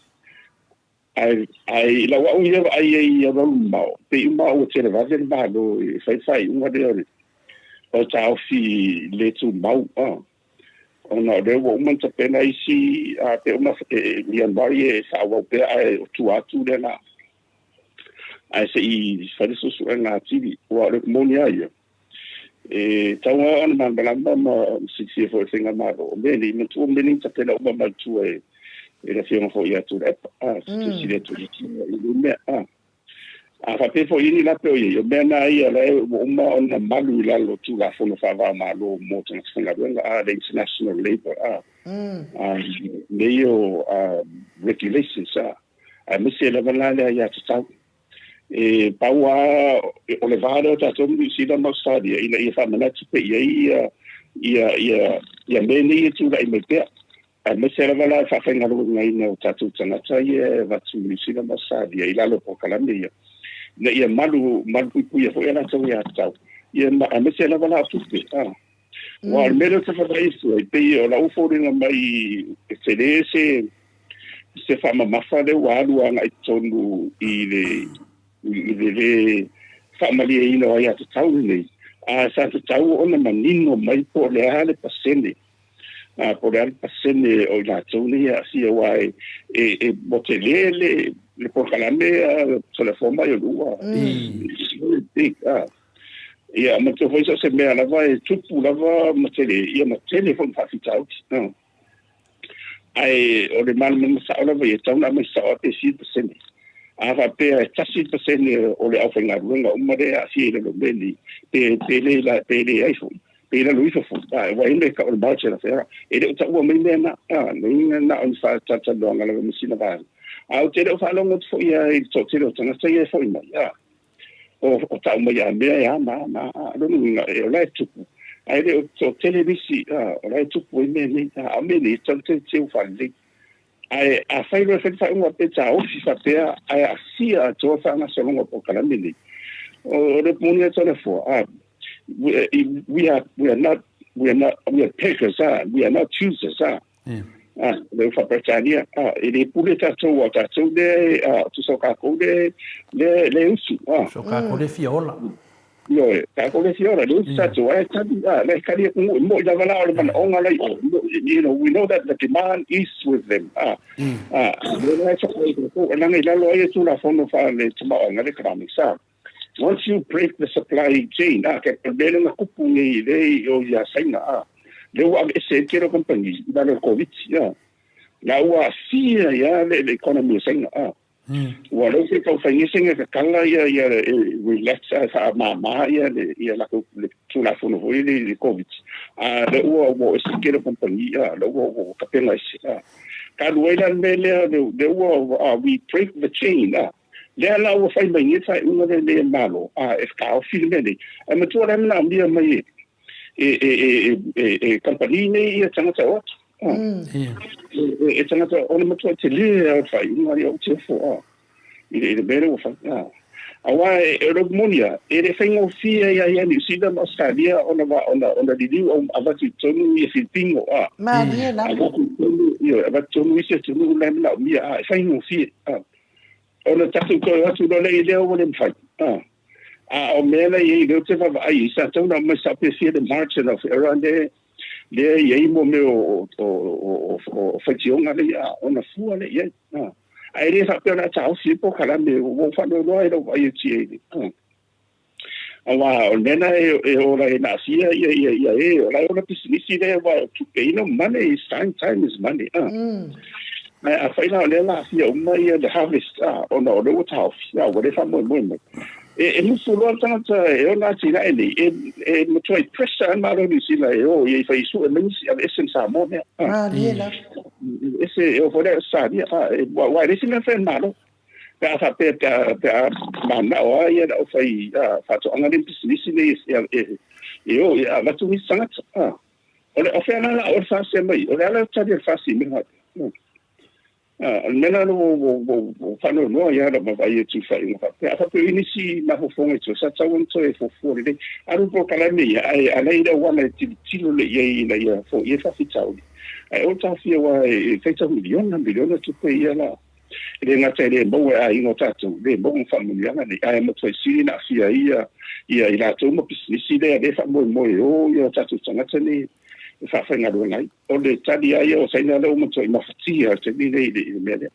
Ae i lau au ia vaai ai i alualu mamao, pei uma ua televave le Malo e fai le faaiuga lea o le o taofi le tumau, ona o lea ua uma ona tapena isi, pe uma Ianuari e faaauau pea, ae o tua atu lea la. Ae se i fai le suesuega atili, aua o le upu moni lava ia, e tatau lava ona malamalama ma silafia foi e le Faigamalo, o mea nei, manatua o mea nei na tapena uma mai tua e le Afioga foi ia Tuilaepa, silasila atu i le mea. A faapea foi i ni lape o i ai, o mea na ia la ua uma ona malu i lalo o Tulafono faava-o-Malo mo tagata faigaluega, le International Labour, mea ia o regulations, aemaise lava la le aiatatau. E pau lava o le va lea o tatou ma Niu Sila ma Ausetalia ina ia faamanatu pea i ai ia mea nei e tulai mai pea, aemaise lava la le faafaigaluegaina o tatou tagata ia e avatu i Niu Sila ma Ausetalia i lalo o polokalame ia, ina ia malu malupuipuia foi a latou aiatatau, ia aemaise lava la o tupe. Aua o le mea lea ou te vaavaai atu ai, pei o lau foliga mai e tele se faamamafa lea ua alu agai totonu i le i le lē faamalieina o aiatatau lenei, a sa tatau ona manino mai po o le a le pasene, po o le a le pasene o i latou nei e aafia, aua e ua tele le polokalame a Toleafoa mai o lua. Big, Ia, manatua foi so o se mea lava e tupu lava ma tele, ia ma tele foi ma faafitauli. Ae o le malamalama sao lava ia, e tatau ona aumai sao lava pe fia pasene. A faapea e 1% o le aufaigaluega uma lea e aafia i lalo o mea nei, pe le pe leai foi, pe i lalo ifo foi, aua e i ai mea e tau o le margin of error. E le o taua mai mea na, leai na o ni faatalatalanoaga lava ma sina vaega. Ae ou te le o faalogo atu foi lava i le toatele o tagata ia e foi mai, o tau mai a mea e a ma a ma a. O lona uiga, o la e tupu, ae le o toatele nisi o la e tupu ai mea nei. A o mea nei, e tatau ona teuteu faalelei. Ae afai loa e fai le faaiuga pe taofi faapea ae aafia atoa le faagasologa o polokalame nei, o le upu moni ia Toleafoa, we are not, we are not, we are beggars, we are not choosers. Le faa-Peretania, e le pule tatou, a o tatou lea, tusa o kakou lea e usu. So kakou lea e fia ola. Ioe, kakou lea e fia ola, lea e usu tatou, ae kali, lea e kali atunuu, e moi lava la o le manaoga la i o, you know, we know that the demand is with them. Lea la e soo ai tatou, e leaga i lalo ai e Tulafono faale-tamaoaiga, le economics, Once you break the supply chain, ke mea lea na tupu nei lea i o ia Saina, lea ua aveese ai le tele o kamupani i lalo o le Koviti, la ua aafia ai lava le economy o Saina, Ua lou se tau fai ese ga tatala ia ia e relax ae faamama ia le ia latou le Tulafono foi lea i le Covid, lea ua ua ese le tele o kamupani, lea ua ua tapena ese, talu ai la le mea lea lea ua we break the chain, Lea la ua fai mai nei le faaiuga lenei a le Malo, e taofi le mea nei. Ae matua la e manaomia mai e kamupani nei ia tagata o atu. E tagata, ona matua tele lava o le faaiuga ia ou te ofo i le mea lea ua fai. Aua o le upu moni lava, e le faigofie ia ia Niu Sila ma Ausetalia ona liliu au avatu i totonu ia Filipino. Malie lava. Avatu i totonu, ioe, avatu i totonu isi atunuu la e manaomia, e faigofie. Ona tatou toe o atu loa lea i lea ua le mafai. A o mea la e i ai, lea ou te vaavaai i ai, sa tatau ona aumai sao pe fia le margin of error lea lea e i ai mo mea o faitioga lea, ona fua lea i ai. Ae le faapea o le a taofi ai polokalame, ua ou faanoanoa i lau vaai atu i ai. Aua o le mea lena e ola ai na aafia ia ia ia e o la e ola pisinisi lea aua o tupe, you know, money is time, time is money. Ae afai la o lea la aafia uma ia le harvest ona o lea ua taofi, ua le faamoemoe mai. E musu loa le tagata e ona atinae nei, e matuai pressure lava le Malo o Niu Sila e o i ai fai sue mai nisi aveese ma Samoa mea. Malie lava. Ese e o foi le Ausetalia, aua e leai se mea e fai a le Malo. Pe a faapea pe a mananao lava ia le aufai faatoaga nei ma pisinisi nei e o e avatu nisi tagata. O le o fea la la o le faasea mai? O le a la le tali a le FAST i mea faapea? O le mea la lea ua ou faanoanoa ai lava i lau vaavaai atu i faaiuga faapea. A faapea o i ai nisi mafaufauga i tua, sa tatau ona toe fuafua lelei. Alu polokalame ia, ae a la e i ai le auala e tilotilo lelei i ai ina ia foia ai faafitauli. Ae aua le taofia aua e faitau miliona, miliona tupe ia la. E le gata e le maua e aiga o tatou, le maua ma faamanuiaga nei, ae matuai sili ona aafia ai ia i latou ma pisinisi lea lea e faamoemoe e o ia tatou tagata nei e faafaigaluega ai. O le tali lava ia o Saina lea ua matuai mafatia i le taimi lenei i le mea lea.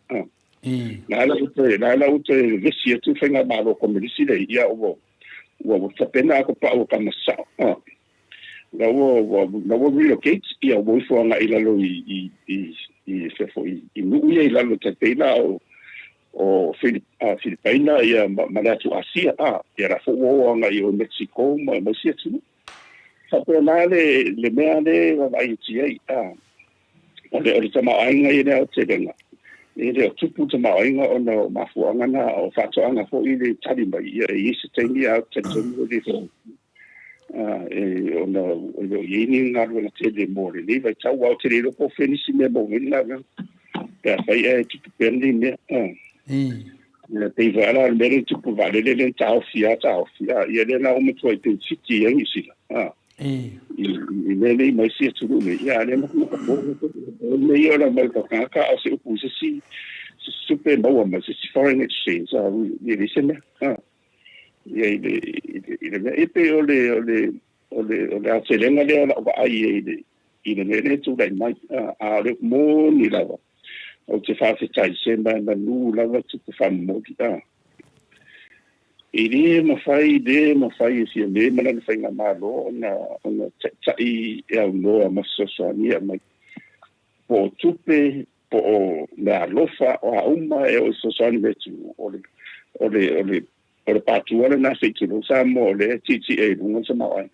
La la ua toe, la la ua toe vevesi atu le faigamalo Komenisi lea, ia ua ua tapena a pau o tama sao. La ua ua la ua relocate, ia ua ifo agai i lalo i i i i fea foi i nuu ia i lalo tai pei la o o Filipaina ia ma le atu Asia a ia la foi ua o agai i o Mexico ma isi atunuu. Faapena le mea lea e vaavaai atu i ai. O le tamaoaiga i le aotelega, e le o tupu le tamaoaiga ona o mafuaaga na, o faatoaga foi le tali mai, ia e i ai se taimi ae ou te talitonu e le fai ona e le o i ai ni galuega tele mo lenei vaitau, aua ou te le iloa po o fea nisi mea e maua mai ai le galuega pe afai ae tupu pea lenei mea. Ia pei foi lava la o le mea lea na tupu i le vaalele lea na taofi lava taofi, ia lea la ua matuai penefiti ai Niu Sila i mea nei ma isi atunuu nei, ia a lea matamata po o le mea ia o le aumai o tagata a o se upu i se isi tupe e maua mai se isi foreign exchange, e leai se mea. Ia i le i le mea e pei o le o le o le o le aotelega lea o lau vaai i ai i le mea lea e tulai mai. A o le upu moni lava, ou te faafetai se manu lava tupe faamomoli. E le mafai, le mafai e Fiame ma lana faigamalo ona taitai e aunoa ma fesoasoani e aumai. Po o tupe, po o meaalofa, o a uma e oo i fesoasoani mai atunuu, o le, o le, o le, o le patua lena se i tulou Samoa o lea e tietie i luga le tamaoaiga.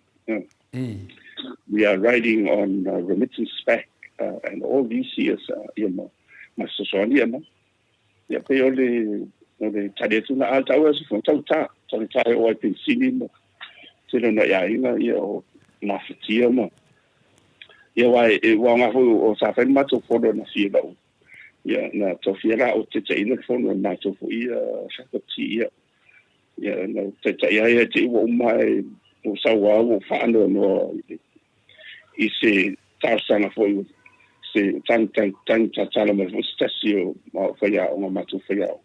We are riding on remittance back and all these years ia ma fesoasoani e aumai. Ia pei o le o le tali atu na a tau e se tau ta tau ta e o ai pensini ma tele o nai aiga ia o mafatia ma ia wa e wa nga foi o sa fai matou fono na fia lau ia na tofia la o te taina le fono na matou foi ia faculty ia ia na taitai ai e te ua uma e o sau a ua faanoanoa i se talosaga foi se tagi tagi tagi tatala mai foi se tasi o faiaoga matou faiaoga.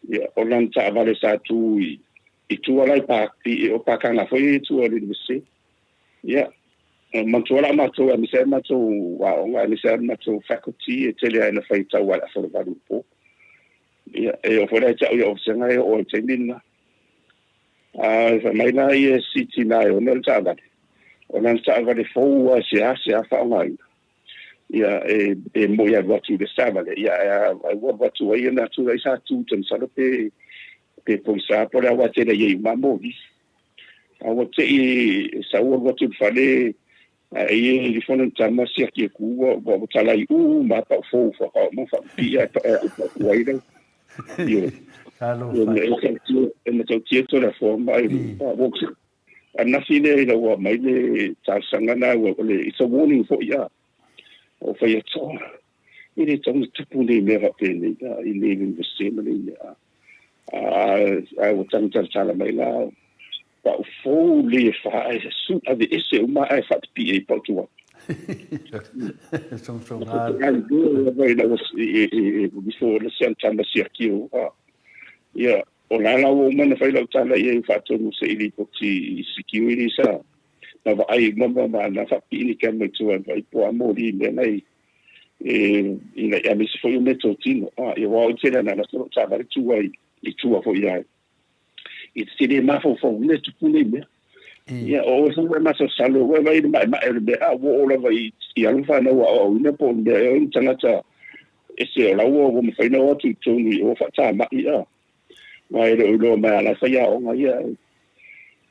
Ia, o lana taavale sa tu i i tua la i pa i o pākanga foi i tua o le University. Ia, manatua la matou aemaise ai matou aoga aemaise ai matou faculty e tele ai na fai tau a le afa o le 8 i le po. Ia, e oo foi la ia te au i Ofisega e oo ai i le taimi lena. A fai mai la ia si tina e ona le taavale, o lana taavale fou lava e seasea faaaogaina, ia e, e moi alu atu i le isi taavale, ia ae ua alu atu ai ona tulai sa tu ta masalo pe pe poisa po o le a aua e tele ai i uma moli. A ua te i sau alu atu i le fale ae ia i le fono tama siaki e ku ua ua talai u ma pau fou whakao ma whakapia e pa e pa kuai rau. Io. Talofa. E matautia tō le afoa mai. Ananafi lea ina ua mai le talosaga na ua o le it's a warning foi a. O whai atoa. E le tau na tupu nei mea faapenei a i nei University ma nei mea. A ua tagi talatala mai la pau fou le e wha e su aveese uma ae faapipii ai pau tua. Ia, o la la ua uma ona fai lau tala i ai faatonu se i lipoti i security sa na vaai uma ma na faapipii ni kema i tua i vaai po a moli i mea nei. E ina ia aemaise foi o meatotino, a ia aua o le tele ana latou lou taavale tu ai i tua foi ia i te le mafaufauina e tupu nei mea. Ia o oe foi ua e masalosalo ua e vaai i le maemae o le mea a ua oo lava i i alo ma fanau aoaoina po o le mea ea o ni tagata ese o la ua ua mafai ona o atu i totonu i o faatamai a. Aua e le o iloa mai a la e faiaoga ia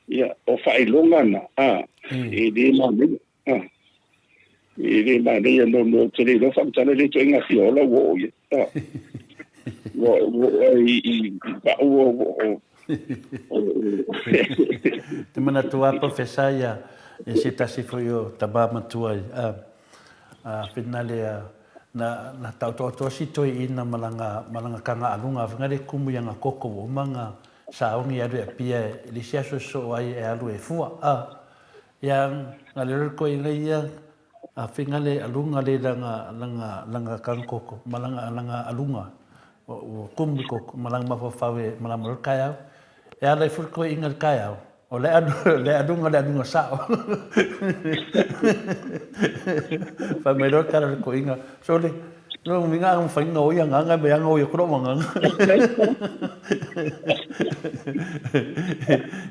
ia o faailoga na a e le manaia a. E le manaia no no te le iloa faamatala le ituaiga fia ola ua oo i ai. A. Ua ua oo i i pau ua ua Te manatu lava Professor ia e se tasi foi o tama matua i a a finale a na na taotoatoa si toeaina ma lana ma lana kagaaluga a le kumu i ana koko ua uma ona saogi e alu e Apia i le isi aso e sosoo ai e alu e fua a ia na le lole toeaina ia a finale aluga le lana lana lana kagakoko ma lana lana aluga ua kumu i koko ma lana mafaufau e malama loa le taeao. E ala ifo le toeaina i le taeao, o le le aluga le aluga sao. Fai mai loa le tala a le toeaina, sole, lona uiga a mafai ona oi agaga e mea ana oi atu lou agaga.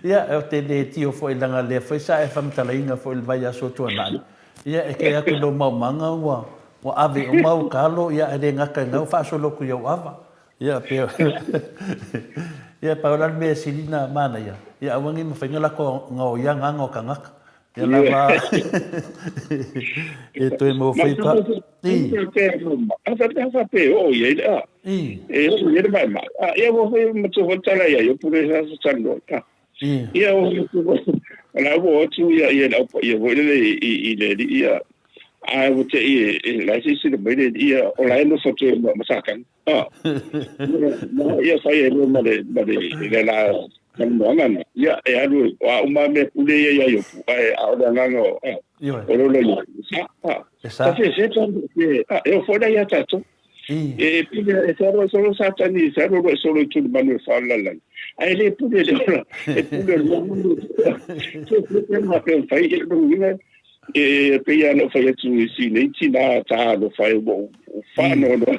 Ia, ou te le tio foi leaga lea foi sa e faamatalaina foi i le vaiaso ua tuanai, ia e kei atu i lou maumaga ua Ua ave uma au talo, ia e le gata i lena ua faasolo atu i au ava. Ia pei o Ia pau la le mea e sili ona manaia, ia aua ne i mafai ona latou gaoia agaga o tagata. Ia lava e toe maua foi pa I. A faapea e oo i ai le a. I. E oo i ai le maemae. A ia ua fai matua foi le tala ia Iopu lea sa talanoa ai. Ia o la ua o atu ia ia le au paia foi lele i le alii ia ae ua te i e la e silasila mai le alii ia o la e nofo atu ma Satani. A ia fai ai loa ma le ma le le la talanoaga na ia e alu o a uma mea pule ia ia Iopu ae a o le agaga o o lo lo ia sa E sa. Se se a e o foi la ia tatou. E pule e se alu ai solo Satani, e se alu ai solo i tulimanu e faalalai. Ae le pule le ola, e pule le manu. Se se ma pe fai e lo uiga e pei lava ona ou fai atu i si nei tinā talofa e ua ou faanoanoa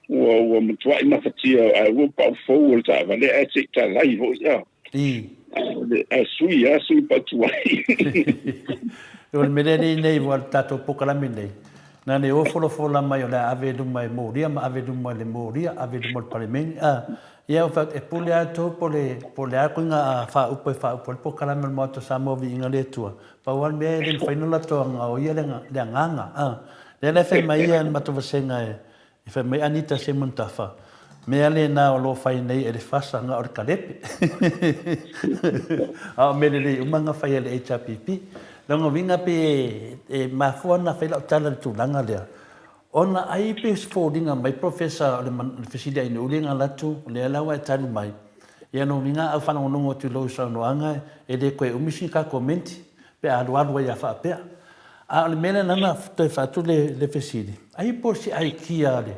ua ua matuai mafatia ae ua pau fou o le taavale ae se i talai foi a. Ae sui lava sui pau tuai. O le mea lea nei nei ua le tatou polokalame nei, na le o folafola mai o le a ave i luma e molia ma ave i luma e le molia, ave i luma o le Palemene, a, ia ua fai atu, e pule lava outou po o le, po o le a koiga a faaupu e faaupu ai le polokalame o le Maota o Samoa Viiga le Atua. Pau lava le mea e le mafai ona latou gaoia le, le agaga, a. Lea la e fai mai ia le matou vasega e, E fai mai Anita Semuntafa, Mea lena o lo o fai nei e le fasa na o le kalepe. A o mea lelei uma na fai e le HRPP. Lona uiga pe e mafua ona fai lau tala i le tulaga lea, ona ai pe foliga mai Professor o le fesili a Inuuli na alu atu, lea la ua e tali mai, ia lona uiga a ou faalogologo atu i lou saunoaga e le toe umi sina ta komenti pe a alualu ai a faapea. A o le mea lea na toe fai atu le fesili, ai po o se aikia a le,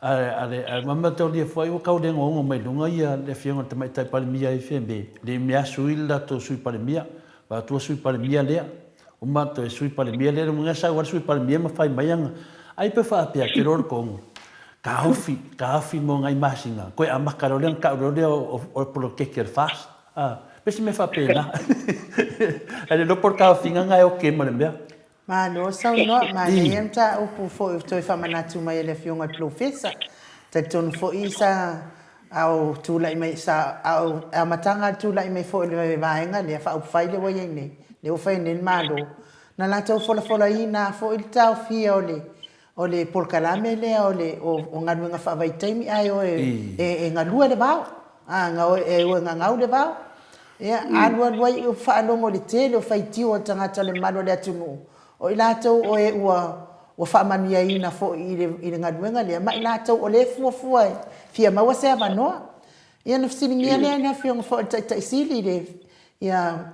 a le, a le mataulia foi ua tau le gogo mai luga ia le afioga i le Tamaitai Palemia i Fiamē, le mea sui le latou Sui Palemia, vaeatua Sui Palemia lea, uma toe Sui Palemia lea, lea sau lava le Sui Palemia ma fai mai ana, ai pe faapea te loa le kongo, taofi, taofi mo nai masina, toe amata loa lea ona tau loa lea o le poloketi a le FAST. A, pei se mea faapena. Ae le iloa po o le taofiga lena e ok ma le mea. Malo saunoa, manaia mataupu foi ua toe faamanatu mai e le Afioga i le Polofesa. Talitonu foi sa a o tulai mai sa a o amataga a le tulai mai foi o le vaega lea faaupufai lea ua i ai nei, lea ua fai nei le Malo, na latou folafolaina foi le taofia o le O le polokalame lea o le o galuega faavaitaimi ae o e e galue le vao, a e o e gagau le vao. Ia, alualu ai o faalogo i le tele o faitio a tagata o le mamalu o le atunuu, o i latou o e ua ua faamanuiaina foi i le i le galuega lea, ma i latou o lea e fuafua e fia maua se avanoa. Ia ona fesiligia lea e le Afioga foi i le Taitai Sili i le ia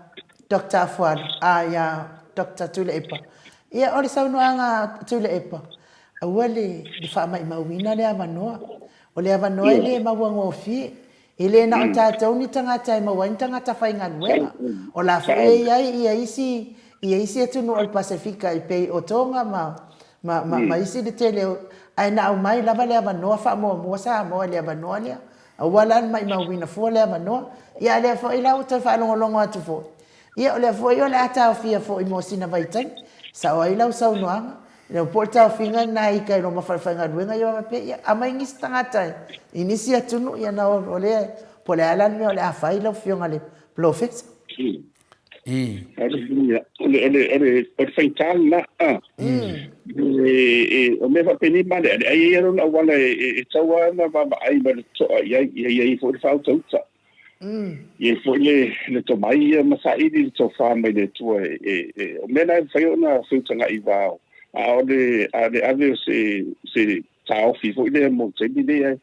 Doctor Afualo, a ia Doctor Tuilaepa. Ia o le saunoaga a Tuilaepa, aua le le faamaimauina le avanoa. O le avanoa e le mauagofie. E le na o tatou ni tagata e maua ai ni tagata faigaluega. O la foi e i ai ia isi ia isi atunuu o le Pasefika e pei o Tonga ma. Ma, ma, ma isi le tele o, ae na aumai lava le avanoa faamuamua Samoa i le avanoa lea. Aua la le maimauina fua le avanoa. Ia a lea foi la ua toe faalogologo atu foi, ia o lea foi o le a taofia foi mo sina vaitaimi. Sao ai lau saunoaga, le po o le taofiga lena i ika i loma falefaigaluega ia faapea, ia aumai nisi tagata i nisi atunuu, ia na o lea, po o le a la le mea o le a fai lau Afioga i le Polofesa. I. O le, o le, o le, o le faigata lena. O mea faapenei maaleale, ai e i ai lona auala e tatau lava ona vaavaai ma le totoa i ai, ia i ai foi le faautauta. Ia i ai foi le tomai ia ma saili le tofa mai le Atua e, o mea na e mafai ona feutagai i va o, a o le, a le ave o se taofi foi lea mo le taimi nei ae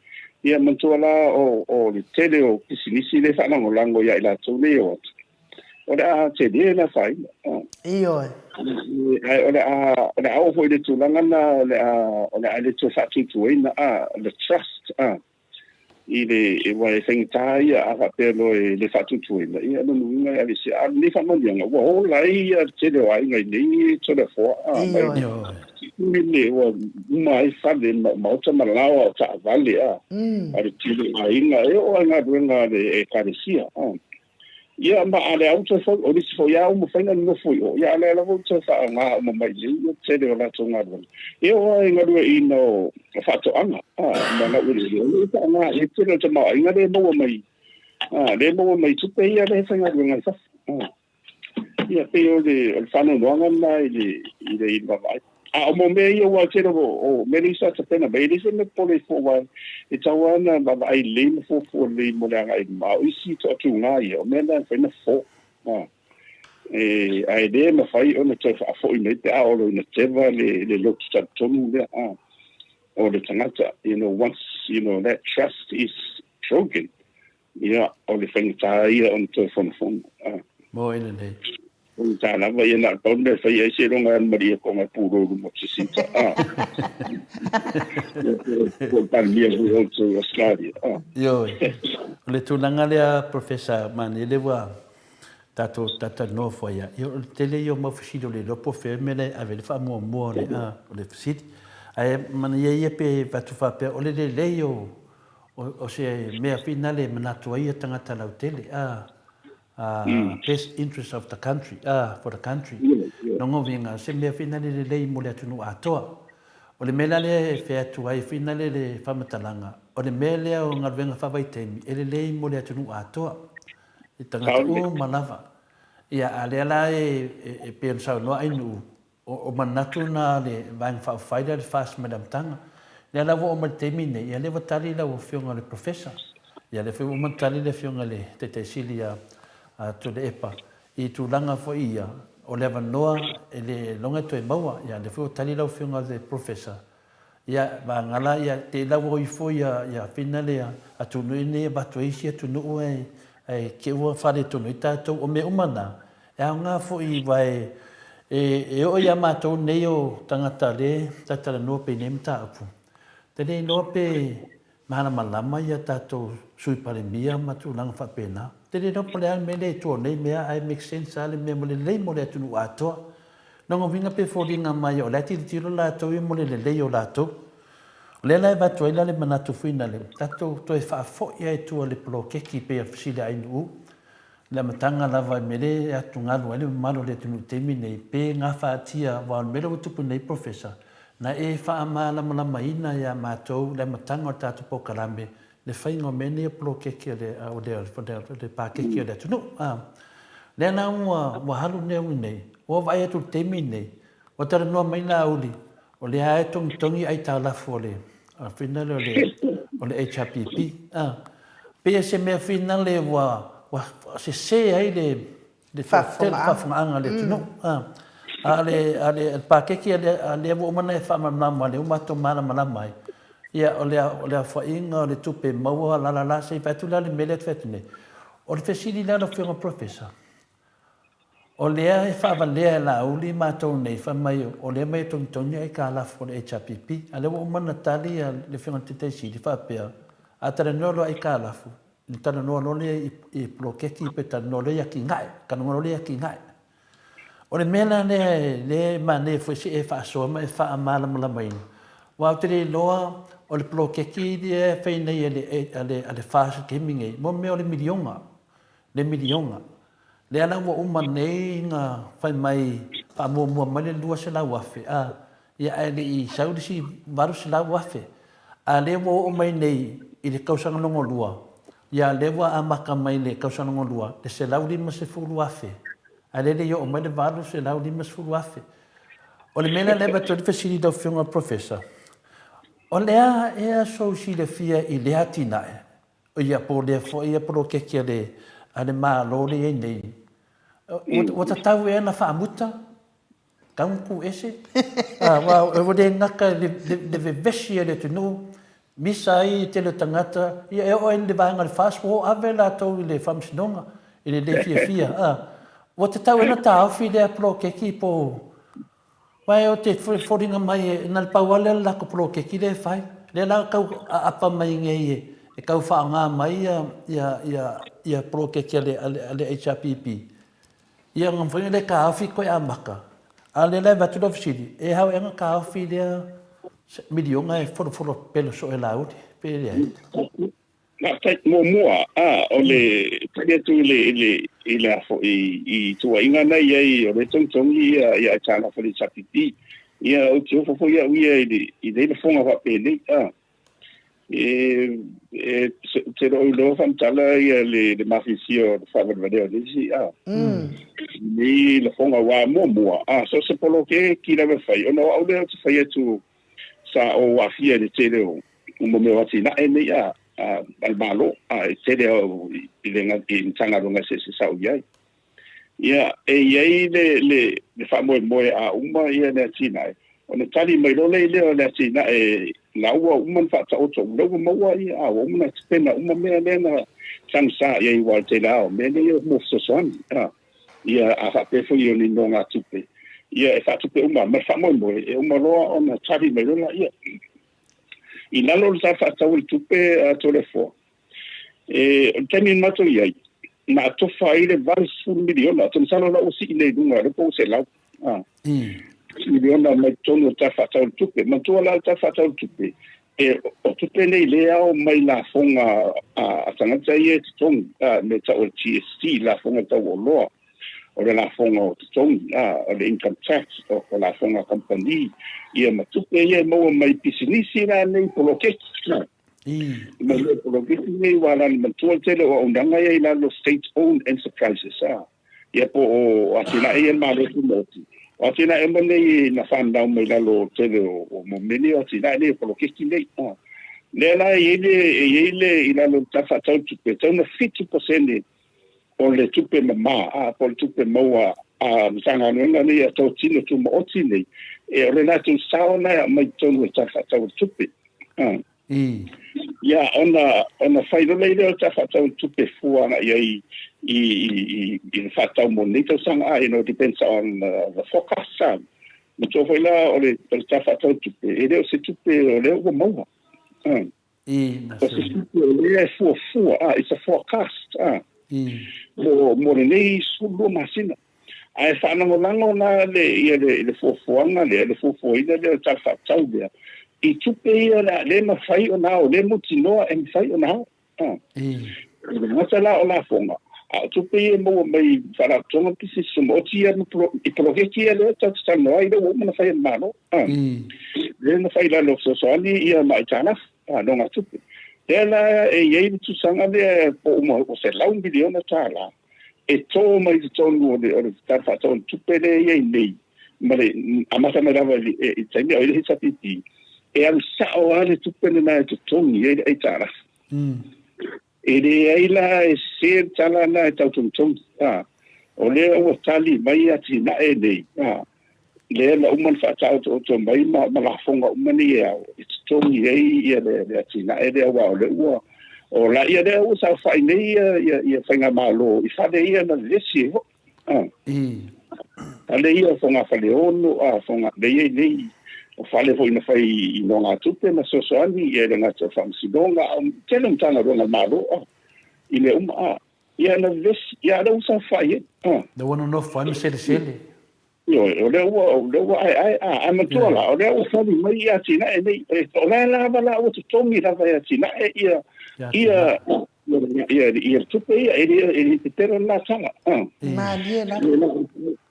ia manatua la o le tele o pisinisi lea e faalagolago ia i latou nei e o atu, o le a tele le afaina. Ioe. Ae o le a o le a oo foi i le tulaga lena o le a o le a le toe faatuatuaina a le trust a i le aua e faigata ia a faapea loa e le faatuatuaina ia lona uiga e aveesea. A o lenei faamanuiaga ua ola ai ia le tele o aiga i nei Toleafoa a mai le ua uma ai fale ma maota ma laoa o taavale a a le tele o aiga e oo lava i galuega a le Ekalesia a. Ia, ma a le a ua toe fau, o nisi foi lava ua mafai ona nonofo i o, ia a o lea lava ua toe faaaoga uma mai i inei le tele o latou galuega. E oo lava i galueaiina o faatoaga, a, ma laueleele, o lo o faaaoga i le tele o le tamaoaiga lea e maua mai, a, lea e maua mai tupe ia lea e faigaluega ai fafo. A, ia, pei o le, o le faanoanoaga lena i le, i le vaavaai. A o mea ia aua o le tele o mea nei sa tapena mai, e leai se mea popole ai fua aua e tatau lava ona vaavaai lelei ma fuafua lelei mo le agai i luma. A o isi toatuga ia, o mea na e mafai ona fofo. Ae le mafai ona toe faafoi mai pe a oo loa ina teva le lotu talitonu lea o le tagata. You know, once, you know, that trust is broken, Ia, o le faigata ia ona toe fonofono. Mo i lenei. Faigata lava ia, na o le pau le mea e fai ai seiloga e alu malie koga e pulou i luma o Jacinta. Po o le Palemia foi o outou i Australia. Ioe. O le tulaga lea Professor Manele ua tatou talatalanoa foi ai, ia o le tele ia o mau fesili o le iloa po o fea le mea la e ave ai le faamuamua o le fesili. Ae manaia ia pe avatu faapea o le lelei o O se mea finale e manatu ai ia tagata lautele, a, best interest of the country, a, for the country. Lona uiga, o se mea finale lelei mo le atunuu atoa. O le mea la lea e fai atu ai finale le faamatalaga, o le mea lea o galuega faavaitaimi e lelei mo le atunuu atoa, i tagata uma lava. Ia, a lea la e pei ona saunoa Ainuu, O manatu na a le Vaega Faaupufai lea le FAST mai le amataga. Lea la ua oo mai le taimi lenei, ia lea ua tali lau Afioga i le Professor. Ia lea foi ua uma ona tali le Afioga i le Taitai Sili ia Tuilaepa i tulaga foi ia o le avanoa e le iloga e toe maua. Ia lea foi ua tali lau Afioga i le Professor, ia vaega la ia te i la ua o ifo ia ia fina le atunuu nei avatu ai isi atunuu ae ae te i ua faaletonu ai tatou. O mea uma na, E aoga foi aua e oo ia matou nei o tagata le talatalanoa pei nei mataupu, ta le iloa pe malamalama ia tatou Sui Palemia ma tulaga faapena. Ta le iloa po o le a le mea lea i tua o nei mea ae make sense lava le mea mo le lelei mo le atunuu atoa. Lona uiga pe foliga mai o la e tilotilo latou ia mo le lelei o latou. O lea la e avatu ai la le manatu foi lea, tatou toe faafoi lava i tua i le poloketi pei o le fesili a Ainuu, I le amataga lava i mea lea e atugalu ai le mamalu o le atunuu i le taimi nei, pe gafatia, aua o le mea lea ua tupu nei Professor, na e faamalamalamaina ia matou le amataga o le tatou polokalame le faiga o mea nei o poloketi o le, o le, o le paketi a le atunuu. A, lea la ua, ua alu nei ui nei, ua vaai atu i le taimi nei, ua talanoa mai Laauli, o lea lava e togitogi aitalafu o le, finale o le, o le HRPP. A, pei o se mea finale ua, ua sese ai le, le faafofogaaga a le atunuu. A, a o le, a le paketi a lea, a lea ua uma ona e faamalamalama, lea ua matou malamalama ai, ia, o le, o le aofaiga o le tupe maua, la, la, la, se i vaai atu la le mea lea e fai atu nei. O le fesili la lau Afioga Professor, O lea e faavalea e Laauli matou nei, fai mai o lea mai e togitogi aitalafu o le HRPP. A lea ua uma ona tali le Afioga i le Taitai Sili faapea, a talanoa loa aitalafu, ona talanoa loa lea i poloketi pe talanoa loa i atinae, talanoa loa lea i atinae. O le mea la lea lea e manaia foi se i e faasoa ma e faamalamalamaina, aua ou te le iloa o le poloketi lea e fai nei a le a le a le FAST i le taimi nei, mo mea o le miliona, le miliona. Lea la ua uma nei ona fai mai faamuamua mai le $200,000 a, ia ae le i sau le isi $800,000. A lea ua oo mai nei i le tausaga lona lua, ia lea ua amata mai le tausaga lona lua le $150,000, a lea e le i oo mai le $850,000. O le mea lea e avatu ai le fesili i lau Afioga i le Professor, o le a ea sou silafia i lea atinae, ia po o lea foi poloketi a le a le Malo lea e i ai nei, ua tatau ea ona faamuta? Tau ona tuu ese? Aua ua le gata i le vevesi a le atunuu, misa ai le tele o tagata, ia e oo lava i le vaega o le FAST ua o ave latou i le faamasinoga i le le fiafia. Ua tatau ea ona taofi lea poloketi po o Aua ou te foliga mai na o le pau lava lea o le latou poloketi lea e fai. Lea la e tau aapa mai nei e tau faaaoga mai ia poloketi a le HRPP, ia ona mafai lea ona taofi toe amata. A o lea la e avatu lau fesili, e ao ea ona taofi lea miliona e folafolo pelo soo e Laauli pe leai? Faafetai. Muamua, a, o le tali atu i le, i le, i le a foi, i tuuaiga na i ai, o lea e togitogi ia, ia aitalafu a le HRPP. Ia, ou te ofo foi au ia i le, i nei lafoga faapenei, a. E, e, te le o iloa faamatala ia le, le mafiafia o le faavalevalea o nisi, a. Nei lafoga, aua muamua, a, so o se poloketi lava e fai, ona o au lea ou te fai atu, sa ou aafia i le tele o mo mea o atinae nei a a le Malo, a e tele au i le i Matagaluega eseese sa ou i ai. Ia, e i ai le le le faamoemoe a uma ia le atinae, ona tali mai loa lea o le atinae la ua uma ona faataoto, lea ua maua ia, a ua uma ona tapena uma mea lea na tagisa i ai aua o le tele lava o mea nei mo fesoasoani. A. Ia, a faapea foi o ni nogatupe, ia e faatupe uma ma le faamoemoe e uma loa ona tali mai loa laia. I lalo o le Tala Faatatau o le Tupe a Toleafoa, e, o le taimi na matou i ai, na atofa ai le $80 miliona, ou te masalo la ua sii nei i luga, lea po ua 100 miliona mai totonu o le Tala Faatatau o le Tupe. Manatua la le Tala Faatatau o le Tupe, e, o tupe nei lea ao mai lafoga a tagata ia e totogi, mea tau o le GST, lafoga tau oloa, o le lafoga o totogi, o le income tax, o lafoga a kamupani, ia ma tupe ia e maua mai pisinisi la nei poloketi. Mai le poloketi nei aua la manatua le tele o auaunaga ia i lalo state owned enterprises, ia po o atinae ia a le Malo Tumaoti. O atinae uma nei na fanau mai lalo o le tele o mo mea nei o atinae nei o poloketi nei. Lea la e i ai le, e i ai le i lalo o le Tala Faatatau o le Tupe, e tatau ona 7% o le tupe mamā, a, po o le tupe maua a Matagaluega nei a totino tumaoti nei, e o le latou sao lena e aumai i totonu o le Tala Faatatau o le Tupe. Ia, ona, ona fai loa lea o le Tala Faatatau o le Tupe fua agai ai i, i, i le faatatau mo lenei tausaga, you know, depends on the forecast. Manatua foi la o le, o le Tala Faatatau o le Tupe, e le o se tupe o lea ua maua. O se tupe o lea e fuafua, it's a forecast, mo, mo lenei 12 masina. Ae faalagolago la le, ia le, le fuafuaga lea, le fuafuaina lea o le Tala Faatatau lea, i tupe ia o le a le mafai ona ao, le mautinoa e mafai ona ao. E le gata la o lafoga, a o tupe ia e maua mai faalapotopotoga pisinisi tumaoti ia ma i poloketi ia lea tatou te talanoa ai, lea ua uma ona fai e le Malo. Lea na fai i lalo o fesoasoani ia ma aitalafu, nogatupe. Lea la e i ai le tusaga lea po o $100 miliona e to mai totonu o le o le Tala Faatatau o le Tupe lea e i ai nei, ma le amata mai lava i le taimi a o i ai le HRPP, e alu sao lava le tupe lena e totogi ai le aitalafu. E leai la e sese le tala lena e tau togitogi, o lea ua tali mai atinae nei, lea na uma ona faataotooto mai ma, ma lafoga uma nei e ao e totogi ai ia le, le atinae lea, aua o lea ua o la ia lea ua saofai nei ia, ia, ia faigamalo i fale ia na vevesi ai foi. Ah. Fale ia o fogafaleono, a foga lea i nei o fale foi na fai i nogatupe ma fesoasoani ia le gata o faamasinoga, a o tele o Matagaluega a le Malo a i mea uma a ia na vevesi ia lea ua saofai ai. Lea ua nonofo ai ma selesele. Ioe, o lea ua, o lea ua aeae, a, ae manatua la, o lea ua fali mai ia atinae nei, e, o la e lava la ua totogi lava e atinae ia, ia, ia, ia tupe ia, e le, e le pepelo le la tala. Malie lava.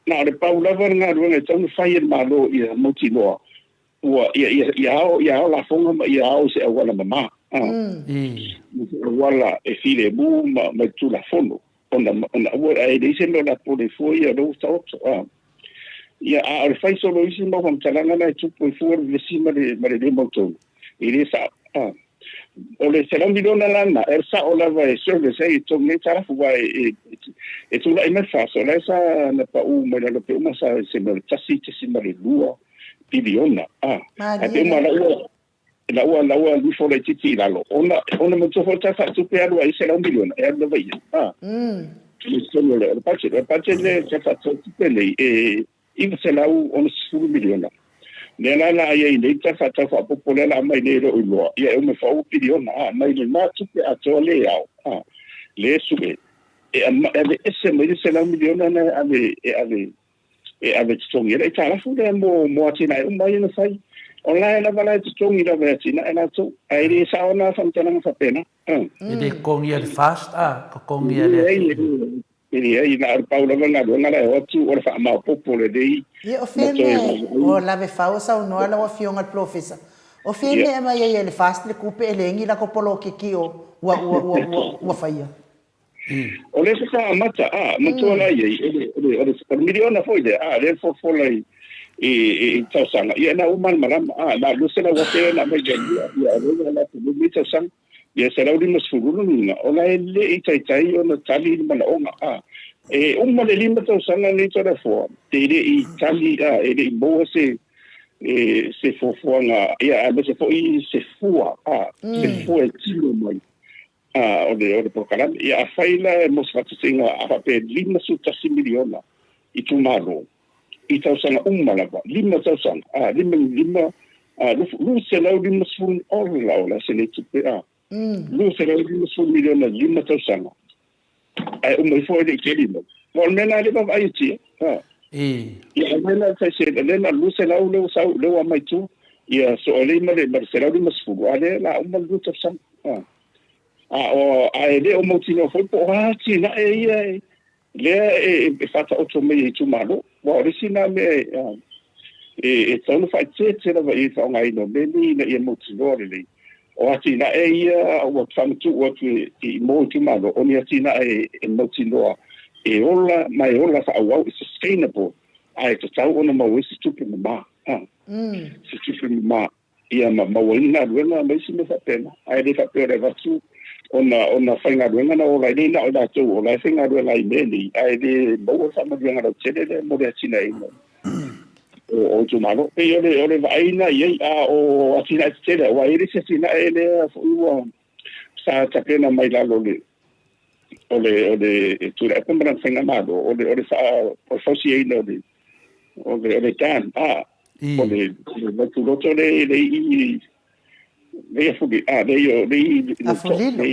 Na o le pau lava le galuega e tatau ona fai e le Malo ia mautinoa, ua, ia, ia, ia ao, ia ao lafoga ma ia ao i se auala mama. Se auala e filemu ma, ma le Tulafono. Ona, ona aua, ae leai se mea o le a pule fua ia o lea ua taoto. Ia, a o le fai solo o isi mau faamatalaga na e tupu ai fua le vevesi ma le, ma le le mautonu, e le sao. O le $100 miliona la lena, e sao lava e service ai e totogi ai aitalafu, aua e, e, e tulai mai le FAST, o la e sa na pau mai lalo pei uma sa se mea o le 1.2 piliona. Ae pei uma la ua, la ua, la ua alu ifo laitiiti i lalo, ona, ona manatua foi le Tala Faaletupe e alu ai $100 miliona, e alu lava i ai. I totonu o le, o le budget. O le budget lea e Tala Faatatau Tupe nei, e $960 miliona. Lea la la i ai nei le Tala Faatatau Faaopoopo lea la aumai nei e le o iloa, ia e uma ifo ua piliona, a, mai lena tupe atoa lea e ao, a, lea e sue, e aveese mai le $100 miliona lena e ave, e ave, e ave totogi ai le aitalafu lea mo, mo atinae uma ia na fai. O la e lava la e totogi lava e atinae latou, ae le sao na faamatalaga faapena. E le totogia e le FAST, a, totogia e le atinae. E leai, na o le pau lava le galuega la e o atu o le faamaopoopo lelei. Ia, o fea mea e, o lave fau o saunoa lau Afioga i le Polofesa, o fea mea e aumai ai e le FAST le tupe e leai ni latou poloketi o ua, ua, ua, ua, ua faia? O lea faatoa amata, a, matua la i ai, o le, o le, o le miliona foi lea, a, lea e folafola i, i, i tausaga, ia na ua malamalama, a, na o le $200,000 lea na aumai muamua, ia o lea ua alu atu i lenei tausaga, ia 150 lona uiga, o la e le i taitai ona tali le manaoga, a. E uma le 5 tausaga lenei Toleafoa, e le i tali, a, e le i maua se, e, se fuafuaga, ia, aemaise foi se fua, a, se fua e tino mai. A, o le, o le polokalame. Ia, afai la mo se faataitaiga, a faapea e $51 miliona itumalo i tausaga uma lava, lima tausaga, a, lima, lima, a, 250, ola, ola, se nei tupe, a, $250 miliona i lima tausaga, ae uma ifo e le i tele mai. Aua o le mea lena lea e vaavaai atu i ai, a. Ia, a mea la e se, lea na o le 200 lea ua sau, lea ua aumai i tua, ia soo lelei ma le, ma le 150, a lea o le a uma le lua tausaga. A, a, o, a e le o mautinoa foi po o a atinae ia e, lea e, e faataoto mai e itumalo. Aua o le isi lena mea e, e, e tatau ona faaeteete lava i ai le faaaogaina o mea nei ina ia mautinoa lelei. O atinae ia ua faamatuu atu e, i mo itumalo, o ni atinae e mautinoa e ola ma e ola faaauau, e sustainable, a e tatau ona maua ai se tupe mama. A, se tupe mama. Ia ma maua ai ni galuega ma isi mea faapena. Ae le faapea o le avatu ona, ona faigaluega na ola ai nei na o i latou o la e faigaluega ai i mea nei, ae le maua le faamanuiaga lautele lea mo le atinaeina o, o itumalo. E pei o le, o le vaai lena i ai, a o atinae tetele, aua e i ai le isi atinae lea foi ua sa tapena mai lalo o le, o le, o le Tuilaepa ma lana faigamalo, o le, o le faa, o le fausiaina o le, o le, o le dam, a, o le, o le vaituloto le, le i, le i, a, le i, le i, Afulilo.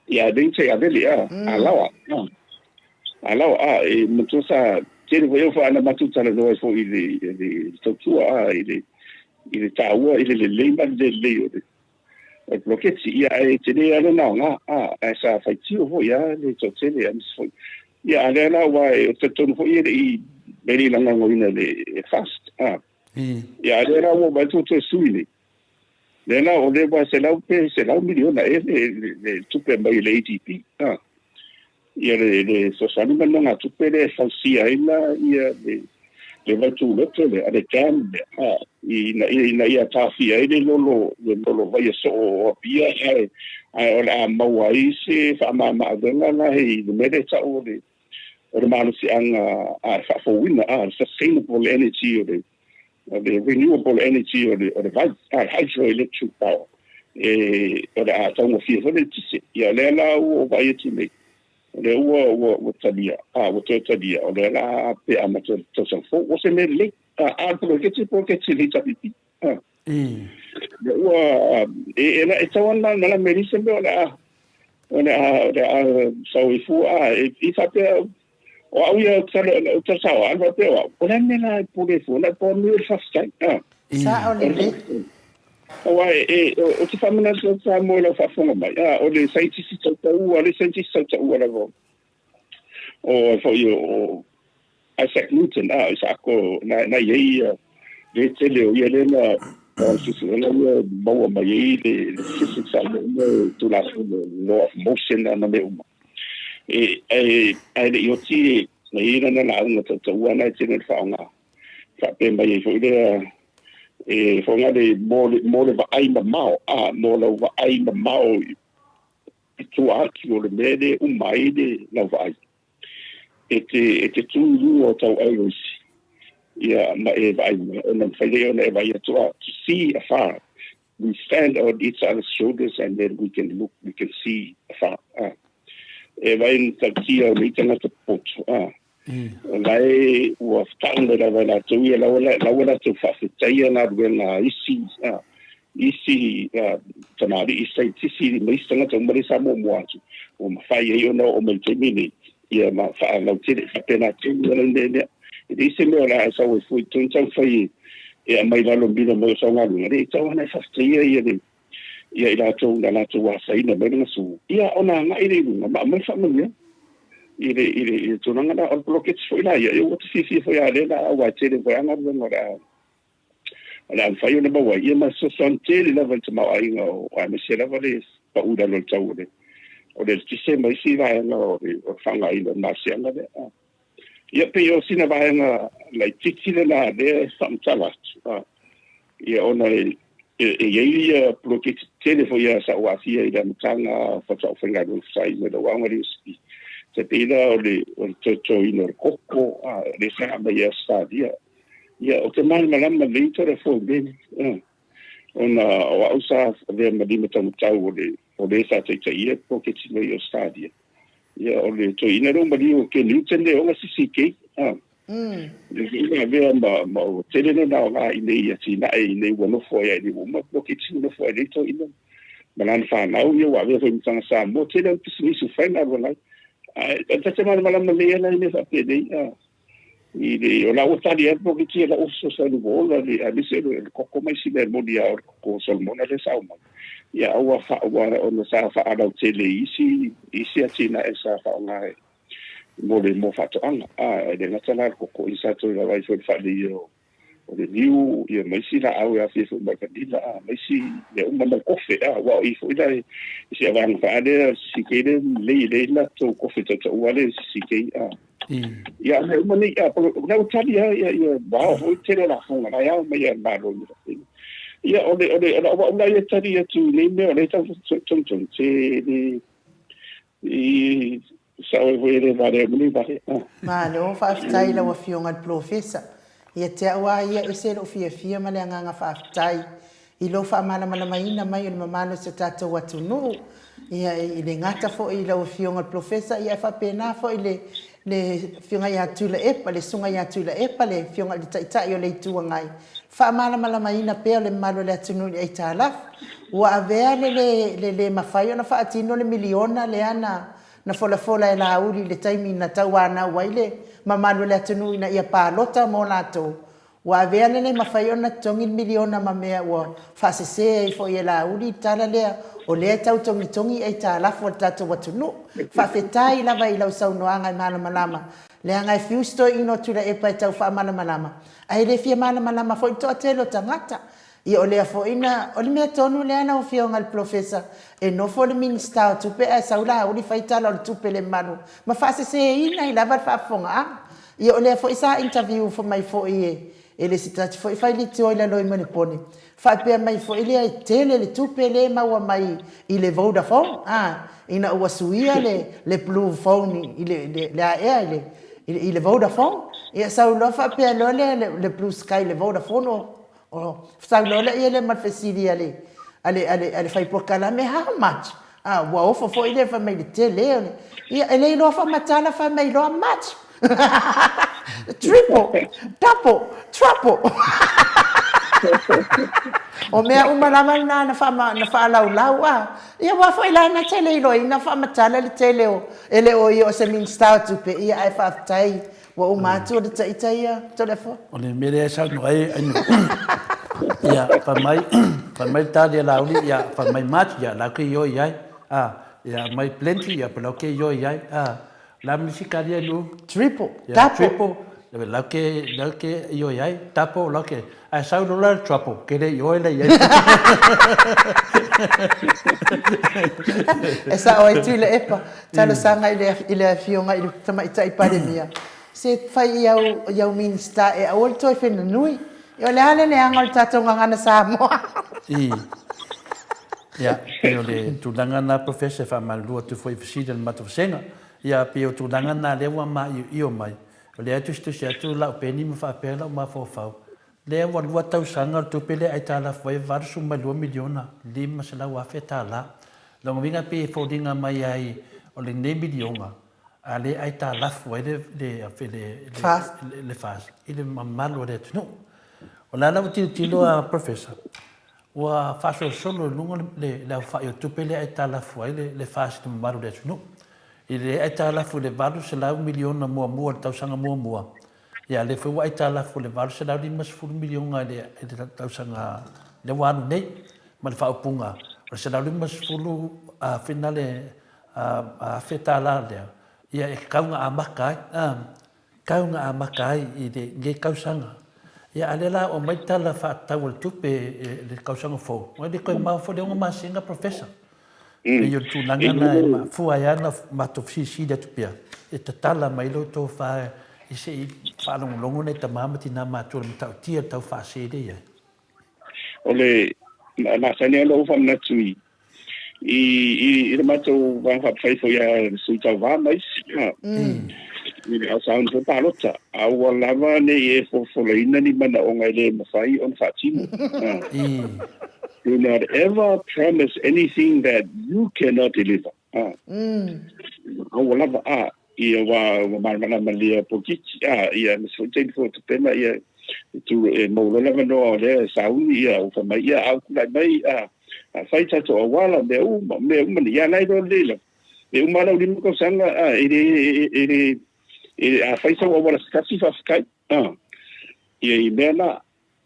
Ia, le i te avele, a, a lawa, a, a lawa, a, e matua sa, tele foi au faana matou talanoa ai foi i le, i le tautua, a, i le, i le taua, i le lelei ma le le lelei o le, o le poloketi, ia, ae tele lava lona aoga, a, ae sa faitio foi lava le toatele, aemaise foi. Ia, a o lea la, aua e talitonu foi e le i, e le i lagolagoina e le FAST, a. Ia, a o lea la ua vaai atu ua toe sui nei. Lea la, o lea ua selau pe selau miliona ea le, le, le tupe mai le ADB, a. Ia le, le fesoasoani ma le nogatupe lea e fausia ai la ia le, le vaituloto lea, le dam lea, a, ina ia, ina ia taofia ai le lolo, le lolo vaia soo o Apia, ae, ae o le a maua ai se faamamaavega la i le mea lea e tau o le, o le malosiaga a e faafouina, a, le sustainable energy o le, o le renewable energy o le, o le vai, a, le hydroelectric power, e, o le a taugofie foi le eletise. Ia, o lea la ua ou vaai atu nei, o lea ua, ua, ua talia, a, ua toe talia, o lea la pe amata i le tausaga fou. O se mea lelei, a, a o le poloketi, poloketi le HRPP, a. Lea ua, e, e, e tatau lava ona malamalama e leai se mea o le a, o le a, o le a sau ai fua, a, e, i faapea, O au ia, ou te tala sao lava faapea o au, o le a le mea la e popole ai fua, na o le pau lava o le faafetai. Sao lelei. Aua e, ou te faamanatu atu Samoa i lau faafofoga mai, o le saienitisi tautaua, le saienitisi tautaua lava o ai foi o Isaac Newton, a, Isaako, na i ai ia le tele o ia lea na o le suesuega ia maua mai ai le physics a le uma Tulafono, law of motion ma mea uma. E, ae le i oti na i ai lana lauga tautaua na e tele le faaaoga. Faapea mai ai foi lea, e faaaoga le mo le vaai mamao, a, mo lau vaai mamao i tua atu o le mea lea e uma ai le lau vaai. E te, e te tū i luga o tauau o isi, ia, ma e vaai mai, ona mafai lea ona e vaai atu, a, to see afar. We stand on each other's shoulders and then we can look, we can see afar. A, e vaai na tautia o nei tagata popoto, a, O la e ua tau mai lava e latou ia, la ua latou faafetaia galuega a isi, isi tamalii saienitisi ma isi tagata uma lea sa muamua atu, ua mafai ai ona oo mai i le taimi lenei, ia ma faalautele. E faapena tonu lava le mea lea. E leai se mea o le a e sau ai fua i totonu taumafai e aumai lalo mila mai o sau galuega, leai, e tatau lava ona e faafetaia ia le ia i latou na latou asaina mai le gasu, ia ona agai lea i luga ma aumai le faamanuiaga i le, i le, i le tulaga la. O le poloketi foi la ia, ia ua ta fiafia foi lava i lea la, aua e tele foi lava galuega o le a, o le a mafai ona maua ai, ia ma fesoasoani tele lava i le tamaoaiga o, aemaise lava le pau i lalo o le tau o le, o le eletise ma isi vaega o le, o le faaaogaina o le malosiaga lea. Ia pei o sina vaega laitiiti lena lea e faamatala atu, ia ona e i ai ia poloketi tele foi lava sa ou aafia i le amataga faatoa ou faigaluega fai mai lou aoga i le USP. Tai pei la o le totoina o le koko, lea sa aumai e Ausetalia. Ia ou te malamalama lelei Toleafoa i mea nei, ona o au sa avea ma lima taumatau o le sa taitaia le poloketi mai Ausetalia. Ia, o le toeaina lea ua maliu o Ken Newton lea e ona CCK. Ah. Le ina avea ma, ma o tele lona aoga i nei atinae i nei ua nofo ai ai ua uma poloketi ua nofo ai nei toeaina. Ma lana whanau, ia ua avea foi ma tanga Samoa, tele ana pisinisi ua fai galuega ai. Ae ta te malamalama lelei lava i mea faapenei. Ah. I le, o la ua tali lava le poloketi a lau fesoasoani ua ola le, aemaise o le koko ma isi mea e moni lava o le koko o Solomona lea sa aumai. Ia a ua fa, ua, ona sa faalautele i isi, isi atinae sa faaaoga e, mo le, mo faatoaga. A, e le gata la le koko, ia sa toe vaavaai foi i le faaleleia o, o le niu, ia ma isi laau e aafia foi ma le vanilla, a, ma isi mea uma, ma le kofe, a, aua o i foi la i si vaega faa lea CCK lea lelei, e leai le latou kofe tautaua lea CCK, a. Ia, mea uma nei, a, la ua tali lava, ia, ia, ua ao foi le tele o lafoga, la e ao mai lava e le Malo i mea Ia, o le, o le, o lau au la ia tali atu i nei mea o lea e tau togitogi, se le, i, Sao ai foi e le valea uma nei vale. Malo faafetai i lau Afioga i le Polofesa. Ia te au lava ia, ese lou fiafia ma le agaga faafetai i lou faamalamalamaina mai o le mamalu o si o tatou atunuu. Ia, e le gata foi i lau Afioga i le Polofesa, ia ae faapena foi le le Afioga ia Tuilaepa, le Susuga ia Tuilaepa, le Afioga i le Taitai o le Itu Agai, faamalamalamaina pea o le mamalu o le atunuu i le aitalafu. Ua avea le le le le mafai ona faatino le miliona lea na na folafola e Laauli i le taimi na tauanau ai le mamalu o le atunuu ina ia palota mo latou. Ua avea le le mafai ona totogi le miliona ma mea ua faasese ai foi e Laauli le tala lea, o lea e tau togitogi aitalafu a le tatou atunuu. Faafetai lava i lau saunoaga e malamalama, leaga e fiu si toeaina o Tuilaepa e tau faamalamalama, ae le fia malamalama foi le toatele o tagata. Ia o lea foi na, o le mea tonu lea lau Afioga i le Polofesa, e nofo le Minisita o Tupe ae sau Laauli fai tala o le tupe le malu ma faaseseina ai lava le faafofogaaga. Ia o lea foi sa interview mai foi e e le se tasi foi failitio i lalo i Manipone, faapea mai foi lea e tele le tupe lea e maua mai i le Vodafone, a, ina ua suia le le blue phone i le le le a ea i le i le Vodafone. Ia sau loa faapea loa lea le blue sky i le Vodafone o O sau loa lea lea ma le fesili a le, a le, a le, a le fai polokalame, how much? Ah, ua ofo foi lea fai mai le tele o le, ia, e le iloa faamatala fai mai loa much. Triple, double, trouble. O mea uma lava na na faalaulau a. Ia aua foi la na te le iloaina faamatala le tele o e le o ia o se Minisita o Tupe, ia ae faafetai ua uma atu o le ita ia Toleafoa. O le mea lea e saunoa ai Ainuu, ia fai mai, fai mai le tali a Laauli, ia fai mai much, ia la ke ioe i ai, a, ia aumai plenty, ia la ke ioe i ai, a. O le a ma isi tali Ainuu? Triple, double. Triple, la ke, la ke ioe ai, double, la ke, ae sau loa la le trouble, ke le ioe la i ai. E sao ai Tuilaepa, talosaga i le Afioga i le Tamaitai Palemia, se fai i au, i au Minisita e aua le toe fenanui. Ia o le a le leaga o le tatou gagana Samoa? I. Ia, pei o le tulaga lena Professor e faamalulu atu foi i fesili a le matou vasega. Ia, pei o tulaga lena lea ua maioio mai. O lea e tusitusi atu lau peni ma faapea lau mafaufau, lea ua lua tausaga o le tupe lea e aitalafu ai e $82 miliona, $500,000. Lona uiga pei e foliga mai ai o lenei miliona, a lea e aitalafu ai le le FAST i le mamalu o le atunuu. O la la ua tilotilo a Professor, ua faasolosolo i luga le aofai o tupe lea e aitalafu ai le FAST i le mamalu o le atunuu. I le aitalafu i le $800 miliona muamua i le tausaga muamua, ia lea foi ua aitalafu i le $850 miliona i le tausaga lea ua alu nei, ma le faaupuga o le $150 afe na le $1,000 lea, ia e tatau ona amata ai, tatau ona amata ai i lenei tausaga. Ia a o lea la ua aumai le Tala Faatatau o le Tupe i le tausaga fou, e le toe mamao foi le 6 masina Professor. Pei o le tulaga lena e mafua ai lava ona matou fesilisili atu pea, e tatala mai lau tofa i se i faalogologo nai tama ma tina matutua i le matautia tau faasee lea e i ai. O le masani lava ona ou faamanatu i i le matou Vaega Faaupufai foi a le Sui Tauva ma isi i le sauni foi palota, aua lava ne i e folafolaina ni manaoga e le mafai ona faatino. Do not ever promise anything that you cannot deliver. Aua lava a ia aua ua malamalama lelei a polokiki a ia aemaise foi taimi foi o tapena ia e tu e maua loa le avanoa o lea e sauni ia ua fai mai ia a ou tulai mai a a fai tatou auala mea uma mea uma nei ia la e iloa lelei lava e uma lava lau 5 tausaga a e le e le e a fai sau auala se tasi faafetai a ia i mea na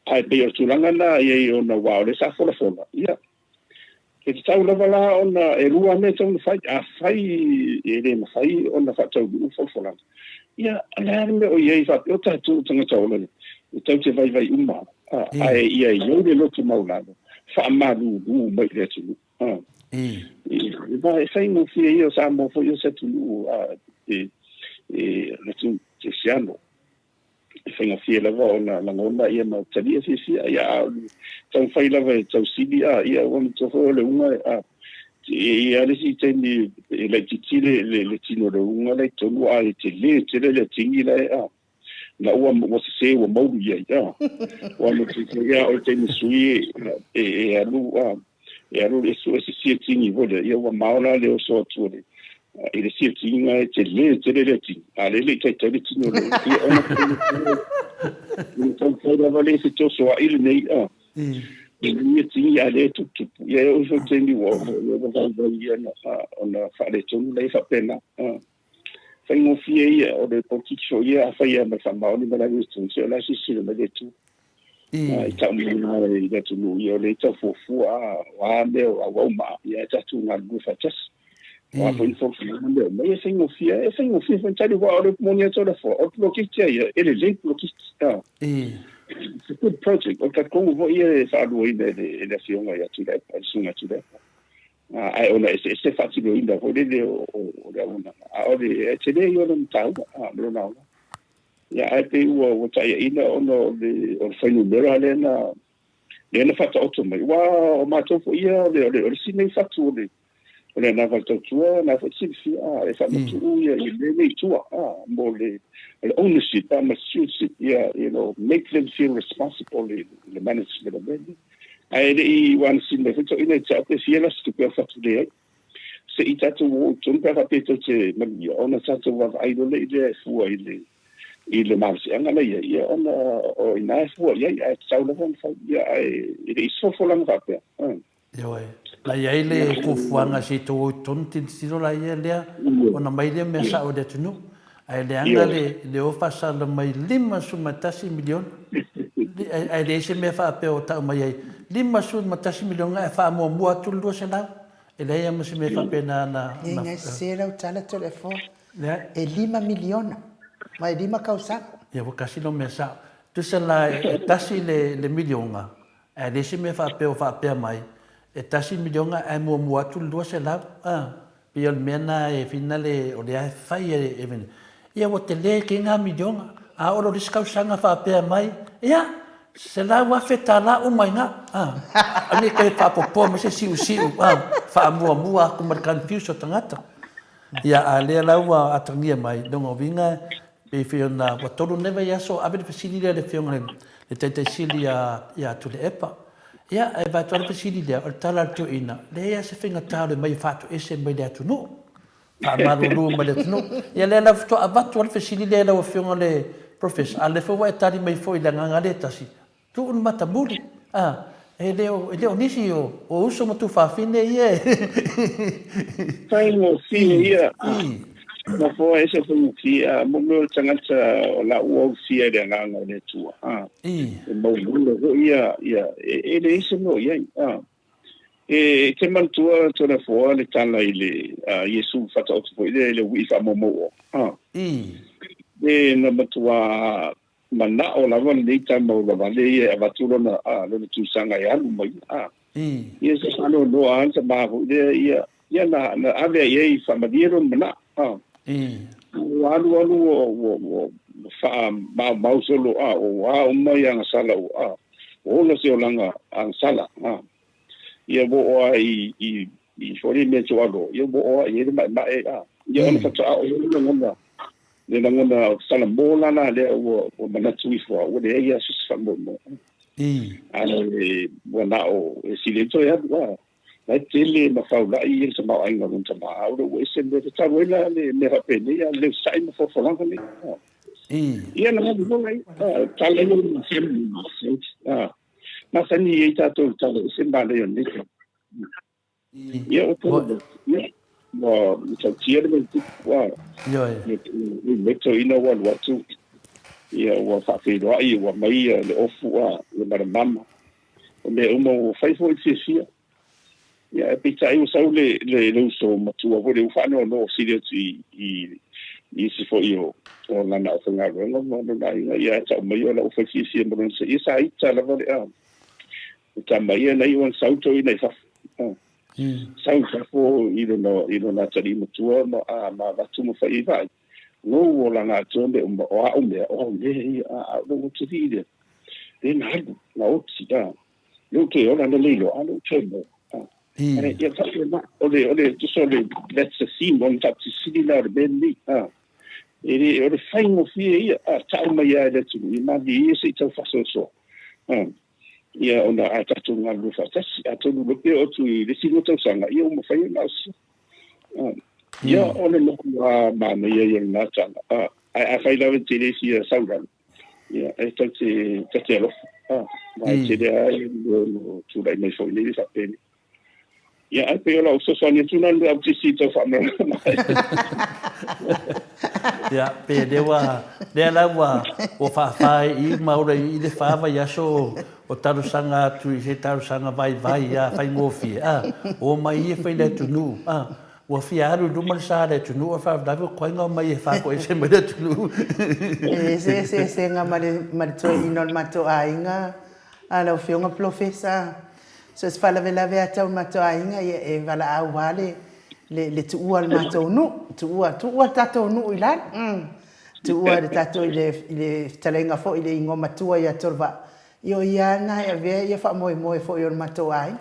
ae pei o le tulaga na ia i ona aua o lea sa folafola ia E tatau lava la ona e lua mea e tatau ona fai. Afai e le mafai ona faataunuu folafolaga, ia, o le a le mea o i ai faapea o tatou o tagata ola e tatou te vaivai uma, ae ia i ai le loto maualalo, faamalulu mai i le atunuu. E faigofie ia o Samoa foi o se atunuu e atunuu kerisiano. E faigofie lava ona lagona ia ma talia fiafia, ia a o le taumafai lava e tausili a ia ua manatua foi o le uga a e i ai le isi taimi e laitiiti le le tino o le uga la i totonu a e tele tele le atigi la e a na ua ua sese ua maulu i ai a ua manatua foi ia o le taimi sui e e alu a e alu e sue se siatigi foi lea, ia ua mao la le oso atu o le i le siatiga e tele tele le atigi, a o lea e le i taitai le tino o le ia ona ona taumafai lava lea e fetosoa'i lenei a i le atigi a o lea e tuputupu, ia e oo ifo i le taimi ua ua vaivai ia ona faaletonu lea e faapena. Faigofie ia o le polokiki foi ia afai lava ma le faamaoni ma le amiotonu, se o la e silasila mai le Atua. I tau mai i le atunuu ia o lea e tau fuafua a, o a mea o auau ma ia ae tatou galulue faatasi. O a foi ni folafolaga ma mea uma, ia e faigofie, e faigofie foi ona tali aua o le upu moni lava Toleafoa, o le polokiki lava ia, e lelei le polokiki. It's a good project. O le talitonu foi ia e faaluaina e le Afioga ia Tuilaepa, le Susuga ia Tuilaepa. Ae ona eseese faatinoina foi lele o le auaunaga, a o le tele ia o lona taua ma lona aoga. Ia, ae pei ua taiaina ona o le fuainumera lea na lea na faataoto mai. Aua o matou foi ia, o le o le isi nei fatu o le o le anava o le tautua, na foi te silafia, e faamatuu ia i mea nei i tua, mo le ownership ma stewardship, ia, you know, make them feel responsible i le management o mea nei. Ae le i uanasini mai foi toeaiina ia te au pe fia la se tupe o fatu leai. Se i tatou o i totonu pe a faapea tou te manuia ona tatou vaavaai loa lea i lea e fua i le i le malosiaga la i ai, ia ona o i ina e fua i ai, ae tatau lava ona fai, ia ae e le i se folafolaga faapea. Ioe. Na i ai le fuafuaga se i tou o i totonu tilotilo laia lea ona mai lea mea sao i le atunuu. Ae leaga le le o faasala mai $51 miliona. Ae leai se mea faapea o tau mai ai $51 miliona ae faamuamua atu le 200. E leai lava ma se mea faapena na. E ngai sese lau tala Toleafoa. E lima miliona ma e lima tausaga. Ia ua tasi lau mea sao. Tusa la e tasi le miliona Ae leai se mea faapea o faapea mai, e tasi miliona ae muamua atu le 200, a. Pei o le mea lena e finale o lea e fai e e Ia ua tele kena miliona, a oo loa i le isi tausaga faapea mai, ia, $100,000 uma i ina, a. Aua ne i toe faapopoa mai se siusiu, a, faamuamua atu ma le confuse o tagata. Ia, a o lea la ua atagia mai, lona uiga, Pei foi ona ua tolu nei vaiaso o ave le fesili lea i le Afioga i le Taitai Sili ia Tuilaepa. Ia, ae vaeatu lava le fesili lea, o le tala a le toeaina, leai lava se faigata o le omai e faatoese mai le atunuu, faamalulu mai le atunuu. Ia lea la faatoa avatu lava le fesili lea i lau Afioga i le Professor, a o lea foi ua e tali mai foi i le agaga lea e tasi, Tuu le matamuli, a, e le o, e le o nisi o, o uso ma tuafafine ia e. Faigofie ia. Nofoa ese faigofie, a mo mea o le tagata o la ua ausia i le agaga o le Atua, a, e maualalo foi ia, ia, e, e leai se mea o i ai, a. E te manatua Toleafoa le tala i le a Iesu faataoto foi lea i le uii faamaumauoa, a. E na matua manao lava lenei tama ulavale ia e avatu lona, a, lona tuisaga e alu mai, a. Ia se faanoanoa lava le tama foi lea, ia, ia na, na ave ai i ai faamalie lona manao, a. Ua alu alu ua, ua, ua faamaumau solo, a, ua a uma ia agasala ua, a, ua ola se olaga agasala, a. Ia ua oo lava i, i, i foi lea mea tuualo, ia ua oo lava i ai le maemae, a. Ia ona faatoa oo lea lagona Le lagona o Salamo la la lea ua ua manatu ifo a ua leai lava se isi faamoemoe. Ae ua na o e sili ai toe alu a. La e tele ma faulai ia le tamaoaiga o lona tama, a o lea ua ese le mea talu ai la le mea faapenei a le usa'i ma folafolaga nei. Ia na alu loa ia, tala ia ma family a. Masani ai tatou i le tala ese manaia o lenei tala. Ia, ua tau, ia, ua matautia le mea tupu, ua, Ioe. Le toeaina ua alu atu, ia, ua faafeiloai, ua aumai ia le ofu, a, ia ma le mama. O mea uma ua fai foi le fiafia. Ia, ae peitai ua sau le, le, le uso matua foi lea ua faanoanoa sili atu i, i, i isi foi o, o lana aufaigaluega ma lona aiga, ia, ae tau mai o la ua fai fiafia ma lona, ia sa ita lava le, a, O tama ia na iu ana sau toeaina i fafo. Sau i fafo i lona, i lona atalii matua ma, a, ma avatu ma fai ai vaai. Lou olaga atoa mea uma, o a'u mea, o au lea ia, a, a o lou atalii lea, lea na alu, na oti, a. Lea ua toe ola, na le iloa, a lea ua toe maua, a. Ae, ia faapena, o le, o le, tusa o le, that's the theme, o le mataupu sili lena o le mea lenei, a. E le, o le faigofie ia, a, tau mai lava e le atunuu, ia malie ia se i tau faasoasoa, a. Ia ona a tatou galulue faatasi, atonu loa pe oo atu i le isi lua tausaga, ia ua mafai ona ausia. Ia o le matua manaia ia o lena tala. Ae afai lava e te le fia sau lalo, ia e tau te, ta te alofa. Ma e tele lava ia mea o lo o tulai mai foi nei faapenei. Ia, ae pei o lau fesoasoani atu lena i le autisi i tau faamalamalama ai. Ia, pei lea ua, lea la ua, ua faafa ai i i ma ola i i le fa vaiaso o talosaga atu i se talosaga vaivai a faigofie, a, omai ia fai le atunuu, a, ua fia alu i luma le sa o le atunuu, a o le faalavelave ua tuai ona omai e faafoese mai le atunuu. E ese eseesega ma le, ma le toeaina o le matou aiga a lau Afioga Polofesa. So se faalavelave a tau matou aiga ia e valaau a le le le tuua o le matou nuu, tuua tuua le tatou nuu i lalo. Tuua le tatou i le i le fetalaiga foi i le igoa matua ia Tolevaa. Ia o ia lena e avea ia faamoemoe foi o le matou aiga.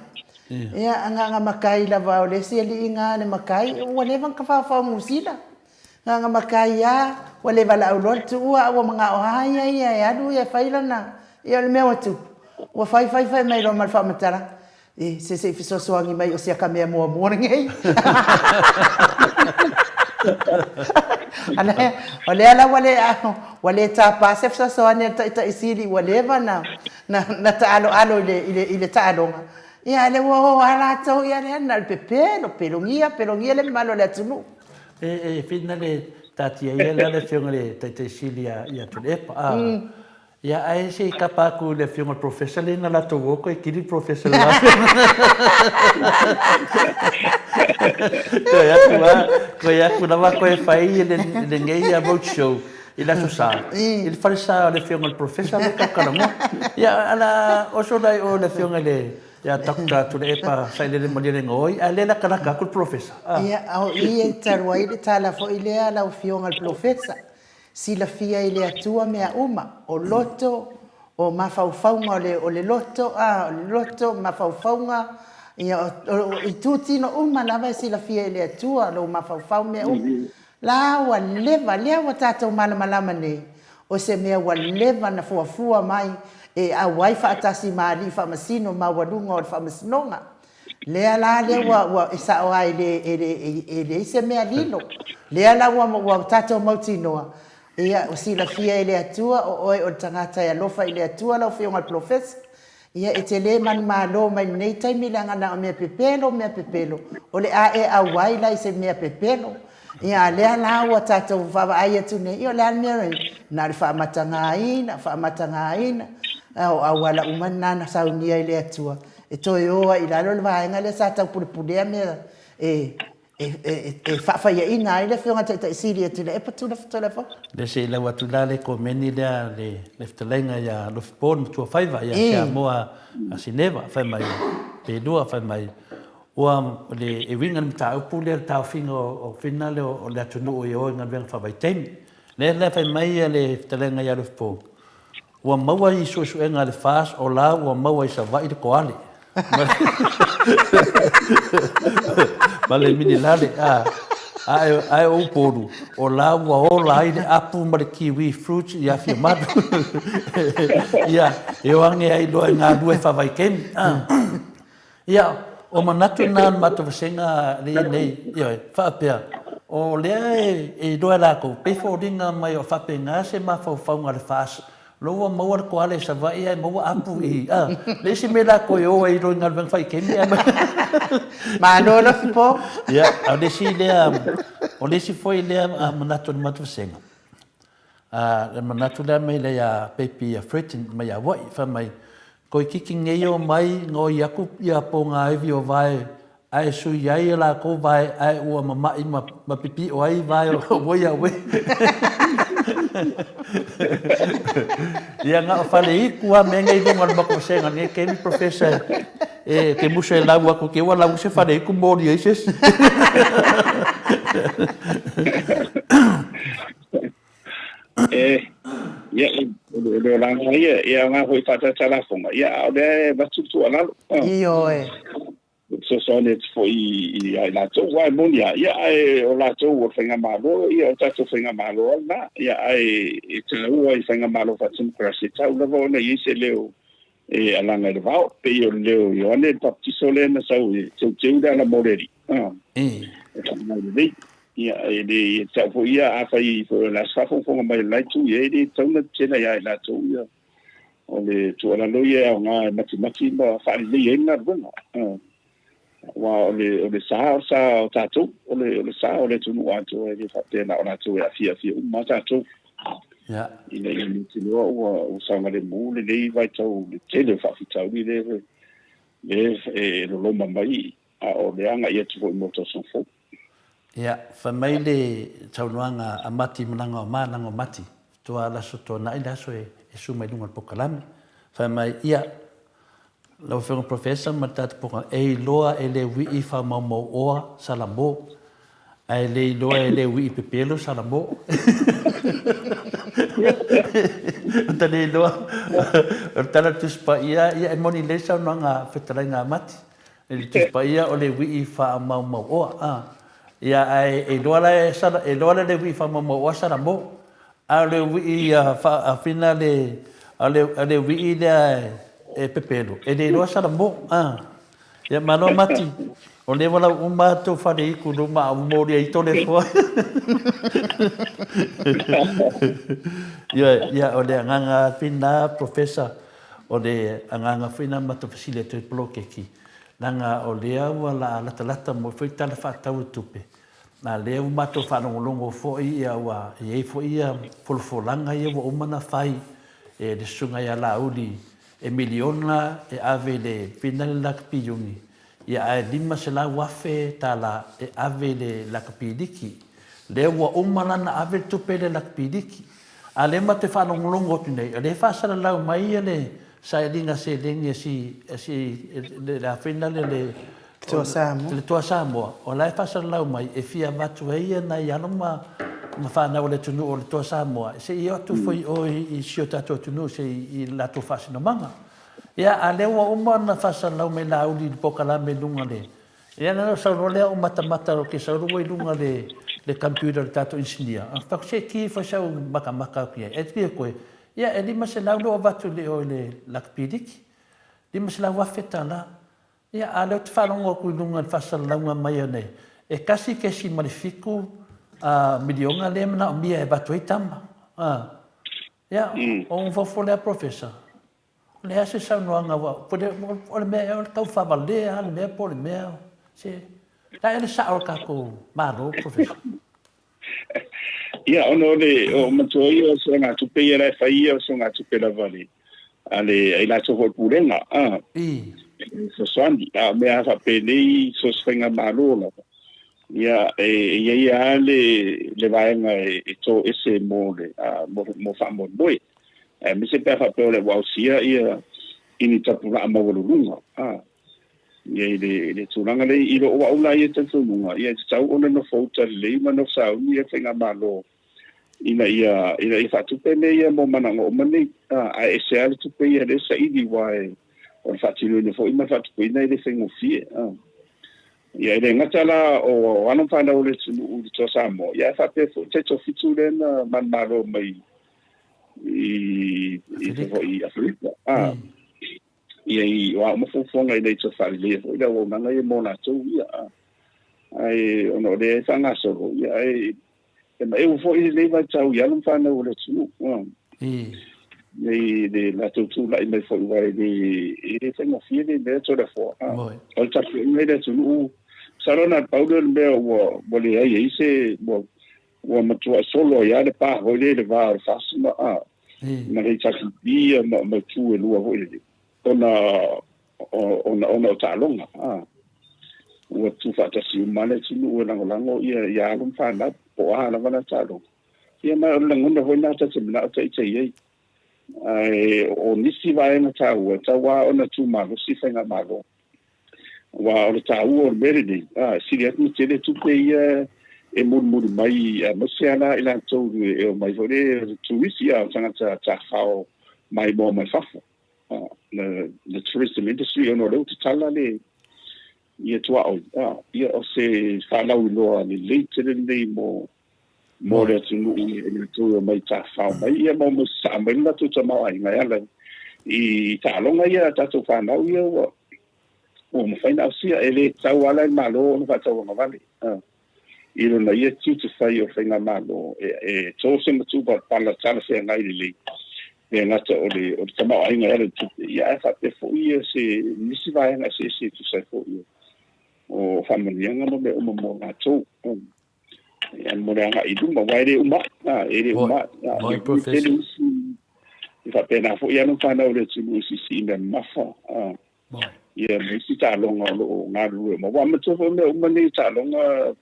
Ia agaga makai lava o le isi alii na le makai ua leva ona tafaofao Niu Sila. Agaga makai a ua le valaau loa le tuua a ua manao a ia ia e alu ia e fai lana ia o le mea ua tupu ua fai fai fai mai loa ma le faamatalaga e se se i fesoasoani mai o si aka mea muamua lenei. O lea la ua le Ua le tapa se fesoasoani a le Taitai Sili ua leva na na taaloalo i le i le i le taaloga, ia a lea ua o lava latou, ia lea na o le pepelo, pelogia, pelogia le mamalu o le atunuu. E whina le taatia ia la le Afioga i le Taitai Sili ia Tuilaepa, a. Ia ae se i kapa atu i le Afioga i le Professor lea na latou o toe kili le Professor le la Toe atu lava, toe atu lava toe fai lenei road show i le Aso Sa, i le falesa o le Afioga i le Professor lea e tau talanoa. Ia ala oso la i o le Afioga i le ia Doctor Tuilaepa Sailele Malielegaoi, ae lea e latalata atu le Professor. Ia, o i e talu ai le tala foi lea lau Afioga i le Polofesa, Silafia i le Atua mea uma, o loto, o mafaufauga o le, o le loto, a, o le loto, mafaufauga, ia, o, o itu tino uma lava e silafia e le Atua, lou mafaufau, mea uma. La ua leva, lea ua tatou malamalama nei, o se mea ua leva na fuafua mai e auai faatasi ma alii faamasino maualuga o le faamasinoga. Lea la lea ua ua e sao lava e le e le e leai se mea lilo. Lea la ua ua tatou mautinoa, ia ua silafia e le Atua o oe o le tagata e alofa i le Atua lau Afioga i le Polofesa. Ia e te le manumalo mai lenei taimi leaga na o mea pepelo mea pepelo, o le a e auai la i se mea pepelo. Ia a lea la ua tatou vaavaai atu nei, ia o le a le mea na o le faamatagaina, faamatagaina, a o auala uma na na saunia e le Atua e toe o ai i lalo le vaega lea sa taupulepulea mea e e faafaiaina ai le Afioga i le Taitai Sili e Tuilaepa Tulafono. Lea se i lau atu la le komeni lea le fetalaiga ia Lofipo le Matuafaiva ia Siamoa Sineva fai mai Pelua fai mai Ua le e uiga i le mataupu lea le taofiga o fina lea o le atunuu e o i galuega faavaitaimi. Lea la fai mai le fetalaiga ia Alofipo, ua maua i suesuega a le FAS o la ua maua i Savaii le koale ma le minilale a ae o Upolu o la ua ola ai le apu ma le kiwi fruits i Afiamalu. Ia, e o ane ai loa e galue faavaitaimi. Ia, o manatu na o le matou vasega lea nei, ioe, faapea, o lea e iloa e latou, pei foliga mai o faapena se mafaufauga o le FAST, lo ua maua le koala i Savaii ae maua apu i, a, le isi mea latou e o ai loa i galuega faitaimi ae Malo Lofipo. Ia, o le isi lea, o le isi foi lea manatu o le matou vasega, A, le manatu lea mai lea ia Pepi ia Fredton mai Hawaii, fai mai, Toeitiiti nei o mai gaoi atu ia pogaiwi o vae ae sui ai e latou vae ae ua mama'i ma ma pipi'o ai vae o ua ia ue. Ia na o fale itu a mea nei i luga o le matou vasega nei taimi Professor e te musu e lau atu te ua lau se fale itu moli ai se isi. E, ia, o le olaga ia, ia ngā hoi whātata lafonga, ia, a o lea e vatu tuualalo. Ioe. Fesoasoani atu foi i ai latou, aua e moni lava, ia, ae o latou o le faigamalo, ia, o tatou faigamalo lava lena, ia, ae e taua i faigamalo faatemokarasi, e tatau lava ona i ai se leo e alaga i le vao, pei o le leo o Ioane le Papatiso lea na sau e teuteu le ala mo le Alii, e faamau lelei. Ia, e le tatau foi ia, afai foi o le a se faafogafoga mai a le la itu, ia e le tatau ona tetena ia i latou ia. O le tuualalo ia e aoga e matimati ma faalelei ai le galuega. Aua o le, o le sa, o le sa o tatou, o le, o le sa o le atunuu atoa, e le faapea na o latou e aafia, aafia uma lava tatou. Ina ia mautinoa ua, ua saogalemu lenei vaitau i le tele o faafitauli lea, lea e loloma mai, a o le agai atu foi mo tausaga fou. Ia, fai mai le saunoaga a Mati Malaga o Ma Laga o Mati, faatoa le Aso Toonai le aso e su mai luga o le polokalame. Fai mai, ia, lau Afioga Professor ma le tatou polokalame, e iloa e le uii faamaumauoa Salamo, ae le iloa e le uii pepelo Salamo. O ta le iloa, o le tala o le Tusi Paia, ia e moni lelei le saunoaga fetalaiga a Mati. I le Tusi Paia o le uii faamaumauoa, a. Ia, ae e iloa la e sala, e iloa la le uii faamaumauoa Salamo. A o le uii a fina le, a le, a le uii lea e pepelo, e le iloa Salamo, a. Ia, malo Mati. O lea ua lau uma tou fale iku luma a ua molia i Toleafoa. Ioe, ia o le agaga foi lena Professor, o le agaga foi lena matou fesili atu ai i poloketi, leaga o lea ua la latalata moi foi tala faatatau o tupe, a lea ua matou faalogologo foi ia ua i ai foi ia folafolaga ia ua uma ona fai e le Susuga ia Laauli e miliona e ave i le fina le lakapi iuni, ia ae $500,000 e ave i le lakapi liki. Lea ua uma la ona ave le tupe i le lakapi liki. A lea matou te faalogologo atu nei, o lea e faasalalau mai ia le sailiga seleni a si, a si, le a foi lale le, Toa Samoa. Le Toa Samoa, o la e faasalalau mai e fia avatu ai ia nai alo ma ma fanau a le atunuu o le Toa Samoa se i o atu foi i o i si o tatou atunuu se i latou faasinomaga. Ia, a lea ua uma ona faasalalau mai Laauli i le polokalame i luga le, ia na sau loa lea ou matamata loa ke sau loa i luga le le computer le tatou engineer. A fai atu se ki foi sau makamaka atu i ai. E pia koe, ia e 500 lea ua avatu i le o i le lakapi liki. $500,000 tala. Ia, a lea ou te faalogo atu i luga i le faasalalauga mai a nei, e 1.7 miliona lea e manaomia e avatu ai tama. Ia, o ou fofo lea Professor, o le a se saunoaga aua o le mea ea o le tau faavalea lava le mea po o le mea, se, la ea le sao o le tatou Malo Professor? Ia, ona o le, o matua ia o soagatupe ia la e fai ia o soagatupe lava le, a le, ai latou foi pulega, a, fesoasoani, a o mea faapenei so o se faigamalo lava, ia, e i ai lava le, le vaega e toese mo le, mo, mo faamoemoe. Aemaise pe a faapea o le ua ausia ia i ni tapulaa maualuluga, a. Ia i le, i le tulaga lea i lou au la ia talitonuga, ia e tatau ona nofo uta lelei ma nofo sauni ia faigamalo ina ia, ina ia faatupe mea ia mo manaoga uma nei. A, ae ese lava le tupe ia lea e saili aua e, o le faatinoina foi ma le faatupeina e le faigofie. A. Ia e le gata la o alo ma fanau o le atunuu i le Toa Samoa, ia ae faapea foi le taitoafitu lea na manumalo mai i, i, i Aferika. A. Ia i o a uma fuafuaga ina ia toe faaleleia foi le auaunaga ia mo latou ia. Ae ona o lea e faagasolo, ia ae e maeu foi lenei vaitau i alo ma fanau o le atunuu. Nei le latou tulai mai foi aua e le e le faigofie le mea Toleafoa. O le tapuaiga i le atunuu, masalo na o le pau lea o le mea ua ua leai ai se ua ua matuai solo ai lava le pa foi lea i le va o le FAST ma ma le HRPP ma ma itu e lua foi lele ona ona ona o taaloga a ua tuufaatasi uma le atunuu e lagolago ia ia alo ma fanau po o a lava la taaloga. Ia ma o le lagona foi lena ta te manao ita i ai. Ae o nisi vaega taua e tatau lava ona tumalosi faigamalo. Aua o le taua o le mea lenei, a, e sili atu ona tele tupe ia e mulimuli mai, aemaise lava la i latou e omai foi lea, turisi, a, o tagata tafao maimoa mai fafo. The, the tourism industry, ona o lea ua tatala le, ia tuaoi, a, ia o se faalauiloa lelei tele lenei mo, mo le atunuu i latou e omai tafafao mai, ia ma omai sasaa mai le latou tamaoaiga e ala i taaloga ia a tatou fanau ia ua ua mafai ona ausia. E le tatau lava la i le Malo ona faatauagavale i lona ia tiute fai o faigamalo e, e to se matupalapala talafeagai lelei le gata o le, o le tamaoaiga e ala i le tupe, ia ae faapea foi ia se nisi vaega eseese e tusa ai foi o faamanuiaga ma mea uma mo latou. Ia, mo le agai i luma, aua e le uma ai, e le uma ai. E tele isi, e faapena foi alo ma fanau o le atunuu e siisii i mea mamafa. Ia, ma isi taaloga o lo o galulue uma. Aua manatua foi mea uma nei taaloga,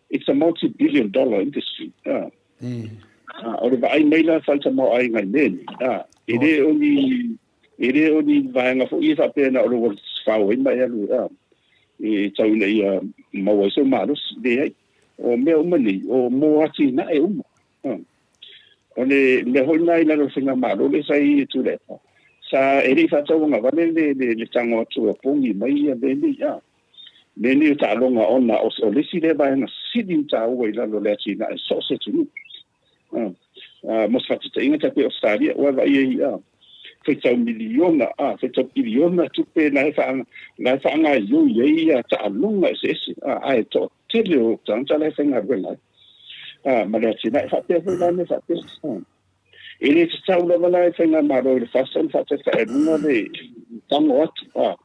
it's a multi-billion dollar industry. O le vaai mai la faale-tamaoaiga i mea nei, e le o ni, E le o ni vaega foi ia faapea na o le ua fao ai ma e alu e tau ina ia maua ai sou malosi. Leai. O mea uma nei, o mo atinae uma. O le mea foi lena i lalo o le faigamalo lea sa i ai Tuilaepa, sa e le i faatauagavale le, le, le tago atu e pogi mai ia mea nei. Mea nei o taaloga ona o, o le isi lea vaega sili ona taua i lalo o le atinae so o se atunuu. Mo se faataitaiga, tai pei o Ausetalia, ua vaai ai, Faitau miliona, a, faitau piliona tupe la e wha, la e whaangaioi ai ia taaloga eseese, a, ae toatele o tagata la e faigaluega ai. A, ma le atinae faapea foi la mea faapea. A, e le tatau lava la e faigamalo i le FAST ona faataetaealuga le tago atu, a,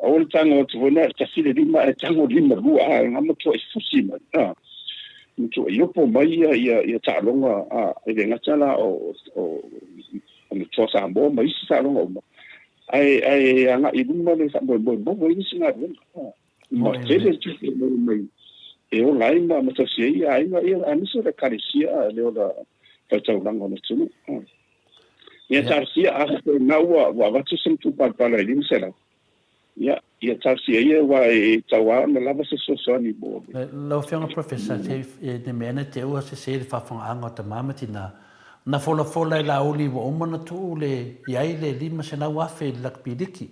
aua le tago atu foi na o le 1 le 5 ae tago 5 2, a, na matuai fusi mai, a, matuai opo mai ia, ia, ia taaloga, a, e le gata la o, o, o le Toa Samoa ma isi taaloga uma, ae, ae agai i luma le faamoemoe maua ai nisi galuega. Ma tele le tupe e maua mai e ola ai ma tausi ai aiga, ia, aemaise o le Ekalesia le ola faitaulaga o le atunuu. Ia talosia, a faapea na ua avatu se matupalapala i 500, Ia, ia talosia ia aua e tatau lava ona lava se fesoasoani mo le. Lau Afioga Professor, se i mea ane te ua sese le faafofogaaga o tama ma tina. Na folafola e Laauli ua uma ona tuu le i ai le $500,000 i le lakipiliki.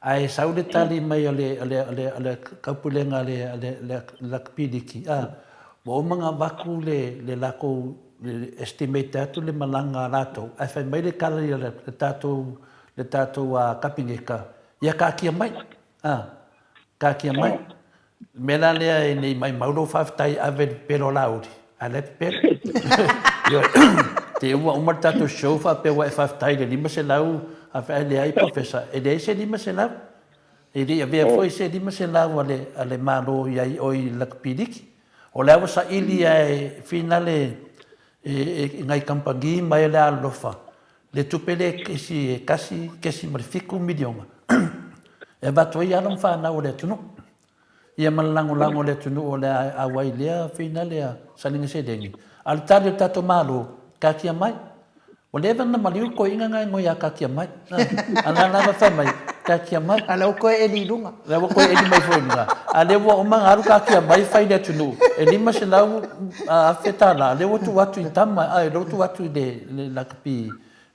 Ae sau le tali mai a le a le a le a le Taupulega a le a le le lakipiliki, a, ua uma ona avatu le le latou le estimate atu le malaga a latou, ae fai mai le tala i le tatou le tatou Kapeneta, ia taatia mai, a, taatia mai. O le mea la lea e ne i maimau lou faafetai e ave i le pepelo a Laauli, a o la e pepelo. Ioe, te i ua uma le tatou show faapea ua e faafetai i le 500 afe ae leai Professor, e leai se 500. E le i avea foi se 500 a le, a le Malo i ai oe i le lakapiliki. O lea ua saili lava e finale e nai kamupani mai le alolofa le tupe lea e 1.7 miliona e avatu ai alo ma fanau o le atunuu. Ia ma le lagolago a le atunuu o le a auai i lea finale a sailiga seleni. A o le tali o le tatou Malo, taatia mai. Ua leva ona maliu le toeaina na e noi a taatia mai. A na lava fai mai, taatia mai. A la ua toe eli i luga. La ua toe eli mai foi i luga. A lea ua uma ona alu taatia mai fai le atunuu, e $500,000 tala, lea ua tuu atu i tama, a lea ua tuu atu i le lakapi,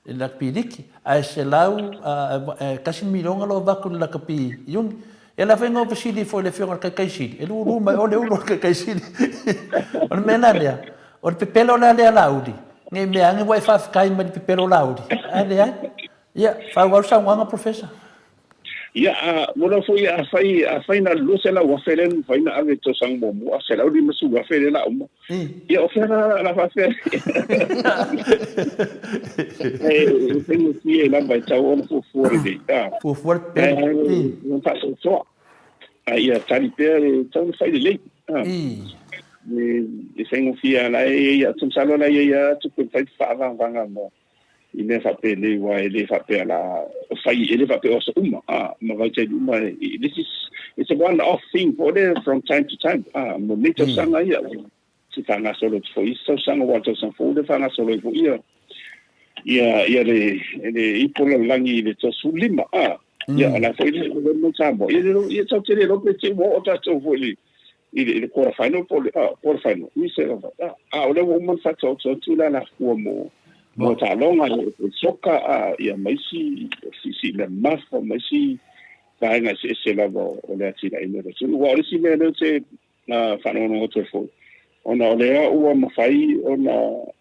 i le lakapi liki, ae selau, e tasi miliona lea ua avatu i le lakapi iuni. Ia la foi na ou fesili foi i le Afioga i le Taitaisili, e lulu mai oe le ulu o le Taitaisili. O le mea la lea, o le pepelo la lea Laauli, ne i mea ane ua e faafetai mai i le pepelo Laauli, ae leai. Ia, faaauau le saunoaga Professor. Ia, a, mo lau foi, afai, afai na o le $200,000 lea na mafai ona ave i le tausaga muamua, a $150,000 lea la uma. Ia, o fea la, la faafefea? E faigofie lava e tatau ona fuafua lelei. Fuafua le pepelo. Ae faasoasoa. A ia tali pea e tatau ona fai lelei. E faigofie lava, la e i ai, ou te masalo la e i ai lava tupe e mafai ona faavanvaga ma i mea faapenei aua e le faapea la fai e le faapea o aso uma a ma vaitaimi uma this is it's a one off thing for there from time to time a mo nei tausaga ia se faagasolo atu foi isi tausaga aua o le tausaga fou lea faagasolo ai foi ia ia ia le le ipu o le lalolagi i le 35 a ia o la foi le le mai Samoa ia le ia tau tele lope te ua oo tatou foi i i le, i le quarter final po o le quarter final, nisi lava. A o lea ua uma ona faataoto atu le alafua mo mo taaloga le soka a ia ma isi siisii mea mamafa ma isi vaega eseese lava o le atinaeina o le atunuu. Aua o le isi mea lea ou te faalogologo atu ai foi, ona o lea ua mafai ona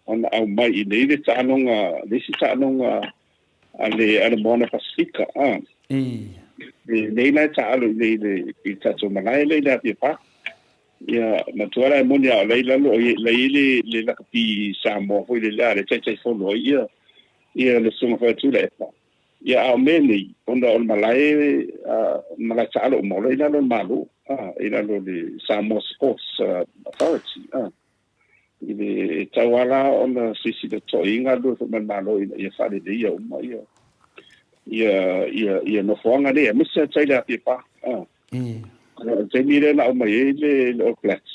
ona aumai i inei le taaloga, le isi taaloga a le a le Moana Pasifika a. Lenei la e taalo i nei i le tatou malae lea i le Apia Park. Ia, matua la e moni a o la i lalo, la i ai le lakapi Samoa foi lele a le Taitaifono ai ia ia le Susuga foi a Tuilaepa. Ia, a o mea nei, ona o le malae, malae taalo uma, o la i lalo o le Malo, a, i lalo o le Samoa Sports Authority, a. I le, e tatau lava la ona silasila totoa i ai galulue foi ma le Malo ina ia faaleleia uma ia, ia, ia, ia nofoaga nei, aemaise lava tai le Apia Park. Ah. O le taimi lea na aumai ai le, le All Blacks,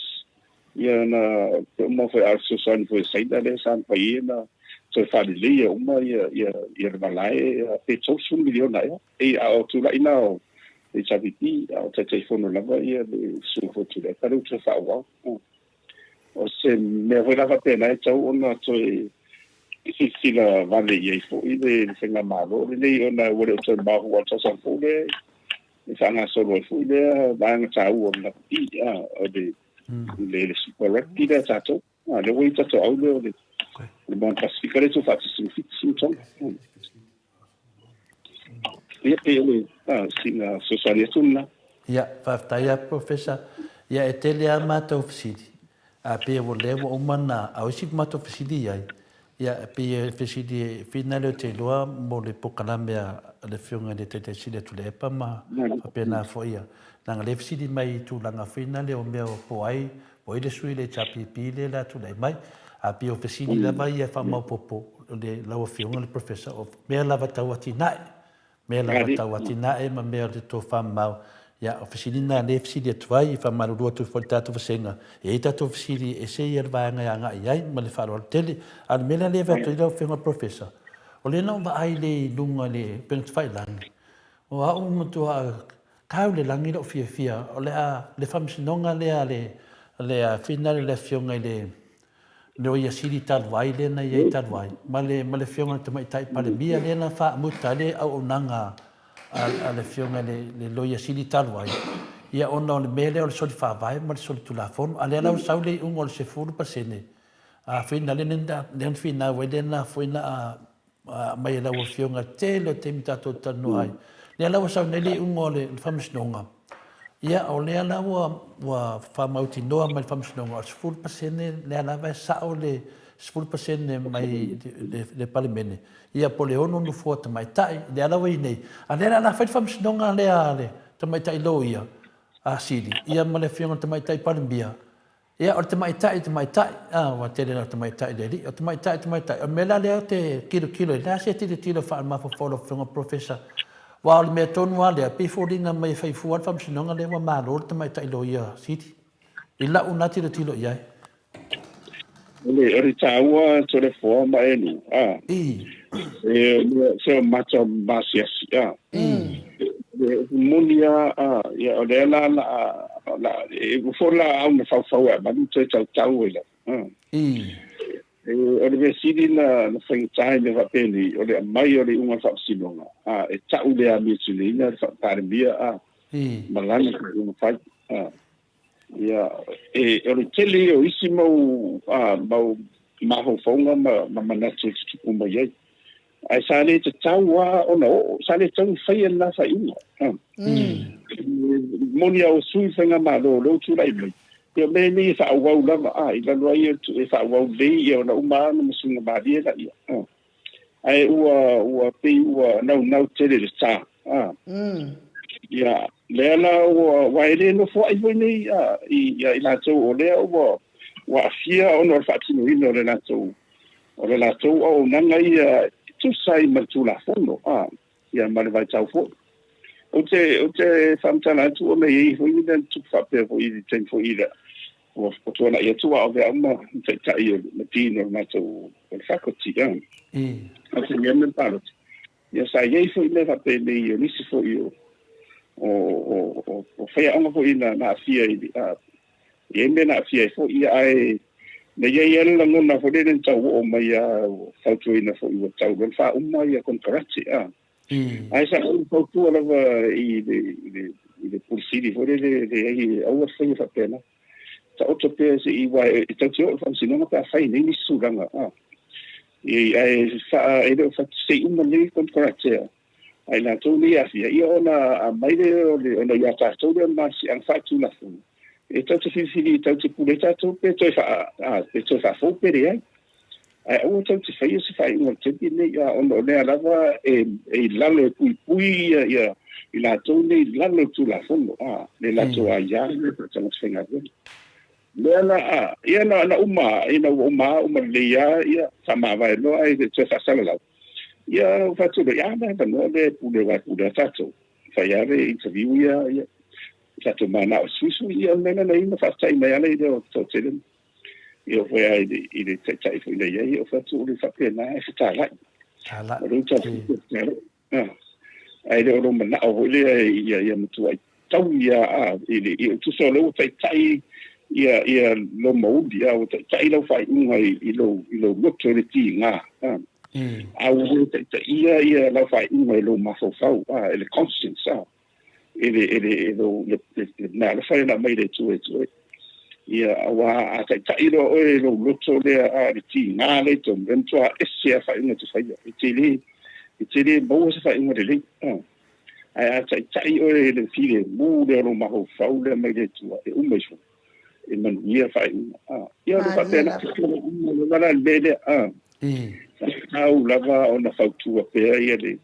ia na te uma foi a o le fesoasoani foi a Saina lea sa mafai ai ona toe faaleleia uma ia, ia, ia le malae pe 30 miliona ea. E, a o tulai na o HRPP, a o Taitaifono lava ia le Susuga foi Tuilaepa lea ua toe faaauau. O se mea foi la faapena e tatau ona toe silasila vave i ai foi le faigamalo lenei ona ua le o toe maua aua o le tausaga fou lea e faagasolo ai foi lea vaega taua o le lakapi, o le le Super Rugby lea a tatou. A lea ua i ai tatou au lea o le Moana Pasifika lea e tuufaatasi ma Fiti ma Tonga. Ia pei o le sina fesoasoani atu lena. Ia, faafetai lava Professor. Ia e tele lava matou fesili, ae pei o lea ua uma ona, a o isi matou fesili i ai, ia e pei e fesili e whina lea ou te iloa mo le polokalame a le Afioga i le Taitai Sili a Tuilaepa ma faapena foi ia, leaga o lea e fesili mai i tulaga foi na lea o mea o po o ai, po o ai le sui o le HRPP lea o le a tulai mai. Ae pei o fesili lava ia e faamaopoopo i lau Afioga i le Professor, o mea lava tau atinae, mea lava tau atinae ma mea o le tofa mamao. Ia, o fesili na lea e fesili atu ai, e faamalulu atu foi i le tatou vasega, e i ai tatou fesili e ese ia le vaega e agai i ai ma le faaaloalo tele. A o le mea la lea e avatu ai lau Afioga i le Professor, o lea na ou vaai lea i luga i le upega tafailagi, o au matua tau i le lagi lou fiafia, o le a le faamasinoga lea a le le finale le Afioga i le Loia Sili talu ai lea na i ai talu ai, ma le ma le Afioga i le Tamaitai Palemia lea na faamuta ai le auaunaga a le Afioga i le Loia Sili talu ai, ia ona o le mea lea o le soli faavae ma le soli tulafono. A o lea la ua sau le iuga o le 10%, a finale lea na finau ai lea na foi na aumai e lau Afioga i le tele o taimi tatou te talanoa ai. Lea la ua sau nei le iuga o le Faamasinoga, ia o lea la ua faamautinoa mai le Faamasinoga o le 10% lea lava e sao le 10% mai le Palemene, ia po o le 6 nofoa tamaitai, lea la ua i ai nei. A o lea la o le a fai le Faamasinoga lea a le Tamaitai Loia Sili, ia ma le Afioga i le Tamaitai Palemia, Ia, o le tamaitai tamaitai, a, ua tele lava tamaitai i le alii. O tamaitai tamaitai, o le mea la lea ou te tilotilo i ai, o le a se tilotilo faale-mafaufau a lau Afioga Professor? Aua o le mea tonu lava lea, e pei e foliga mai e fai fua le Faamasinoga lea ua malo le tamaitai loia sili, i lau lena tilotilo i ai. O le taua Toleafoa ma Elu, a. I. E se o mata masiasi, a. Le upu moni lava, a, ia, o lea la la la e ua foi la au na faufau e manu toe tautau ai lava. A. I. E, o le mea sili na faigata i mea faapenei, o le aumai o le iuga o le faamasinoga, a, e ta'u le amiotuneina le Palemia, a, I. ma lana faaiuga fai. A. Ia, e, o le tele ia o isi mau, a, mau mafaufauga ma manatu e tutupu mai ai. Ae sa le tatau lava ona oo, sa le tatau ona faia lena faaiuga. Moni lava ua sui le faigamalo o lea ua tulai mai, ia o mea nei e faaauau lava, a, i lalo ai e faaauau lelei ia ona uma lava ona ma suiga malie laia. Ae ua pei ua naunau tele le sa. Ia, lea la ua, aua e le nofoai foi nei i latou o lea ua aafia ona o le faatinoina o le latou o le latou auaunaga ia e tusa ai ma le Tulafono, a, ia ma le vaitau foi. Ou te, ou te faamatala atu ona e i ai foi ni mea na tupu faapea foi i le taimi foi i le, ua tuanai atu a o avea au ma taitai o le Dean o le matou, o le faculty, a. A o se mea me palota. Ia sa i ai foi mea faapenei o nisi foi o, o, o, o, o faiaoga foi na aafia i, a, i ai mea na aafia ai foi, ia ae na i ai lava le lagona foi lele na tau oo mai lava ua fautuaina foi ua tau loa ona faauma ia konekarate, a. Ae sa ou fautua lava i le, i le, i le Pule Sili foi lele, leai, aua le faia faapena. Taoto pea se i, aua e tatou te oo i le faamasinoga pe a fai nei nisi tulaga, a. Ae e le o se i uma nei konekarate a i latou nei e aafia, ia ona aumai lea o le, ona ia tatou lea o le malosiaga faatulafono, e tatou te filifili, tatou te pule ai tatou pe toe faa, a, pe toe faafou pe leai. Ae aua tatou te faia se faaiuga i le taimi lenei, a, ona o lea lava e i lalo e puipui ia, ia i latou nei i lalo o le Tulafono, a, le latou aia lea faatagata faigaluega. Lea la a, ia na, na uma, ina ua uma a, uma lelei a, ia, faamavae loa ae toe faasalalau. Ia, ua fai atu loa, a, le avanoa lea e pule aua e pule a tatou. Fai a le interview ia, ia, tatou manao e suisui, ia, o le mea lena na i ai na faafetai mai ala i lea o toatele. Ia, o foi a i le, i le taitai foi na i ai, ia, o fai atu o le faapena e fetalai. Talai. O le uta fetalai. Ae le o lou manao foi lea ia matuai taui a i le i tusa o lea ua taitai ia ia lou mauli a ua taitai lau faaiuga i lou i lou loto i le tiga a a ua le taitaia ia lau faaiuga i lou mafaufau a i le conscience a i le i le i lou le mea alofa lea na aumai e le Atua e te oe. Ia, aua a taitai loa oe i lou loto lea a le tiga lea i totonu, e matua ese lava faaiuga e te faia. E te le, e te le maua se faaiuga lelei. Ae a taitai oe i le filemu lea o lou mafaufau lea mai le Atua, e uma ifo, e manuia faaiuga. A, ia o le faapena, uma lava la le mea lea, a. Sa tatau lava ona fautua pea ia le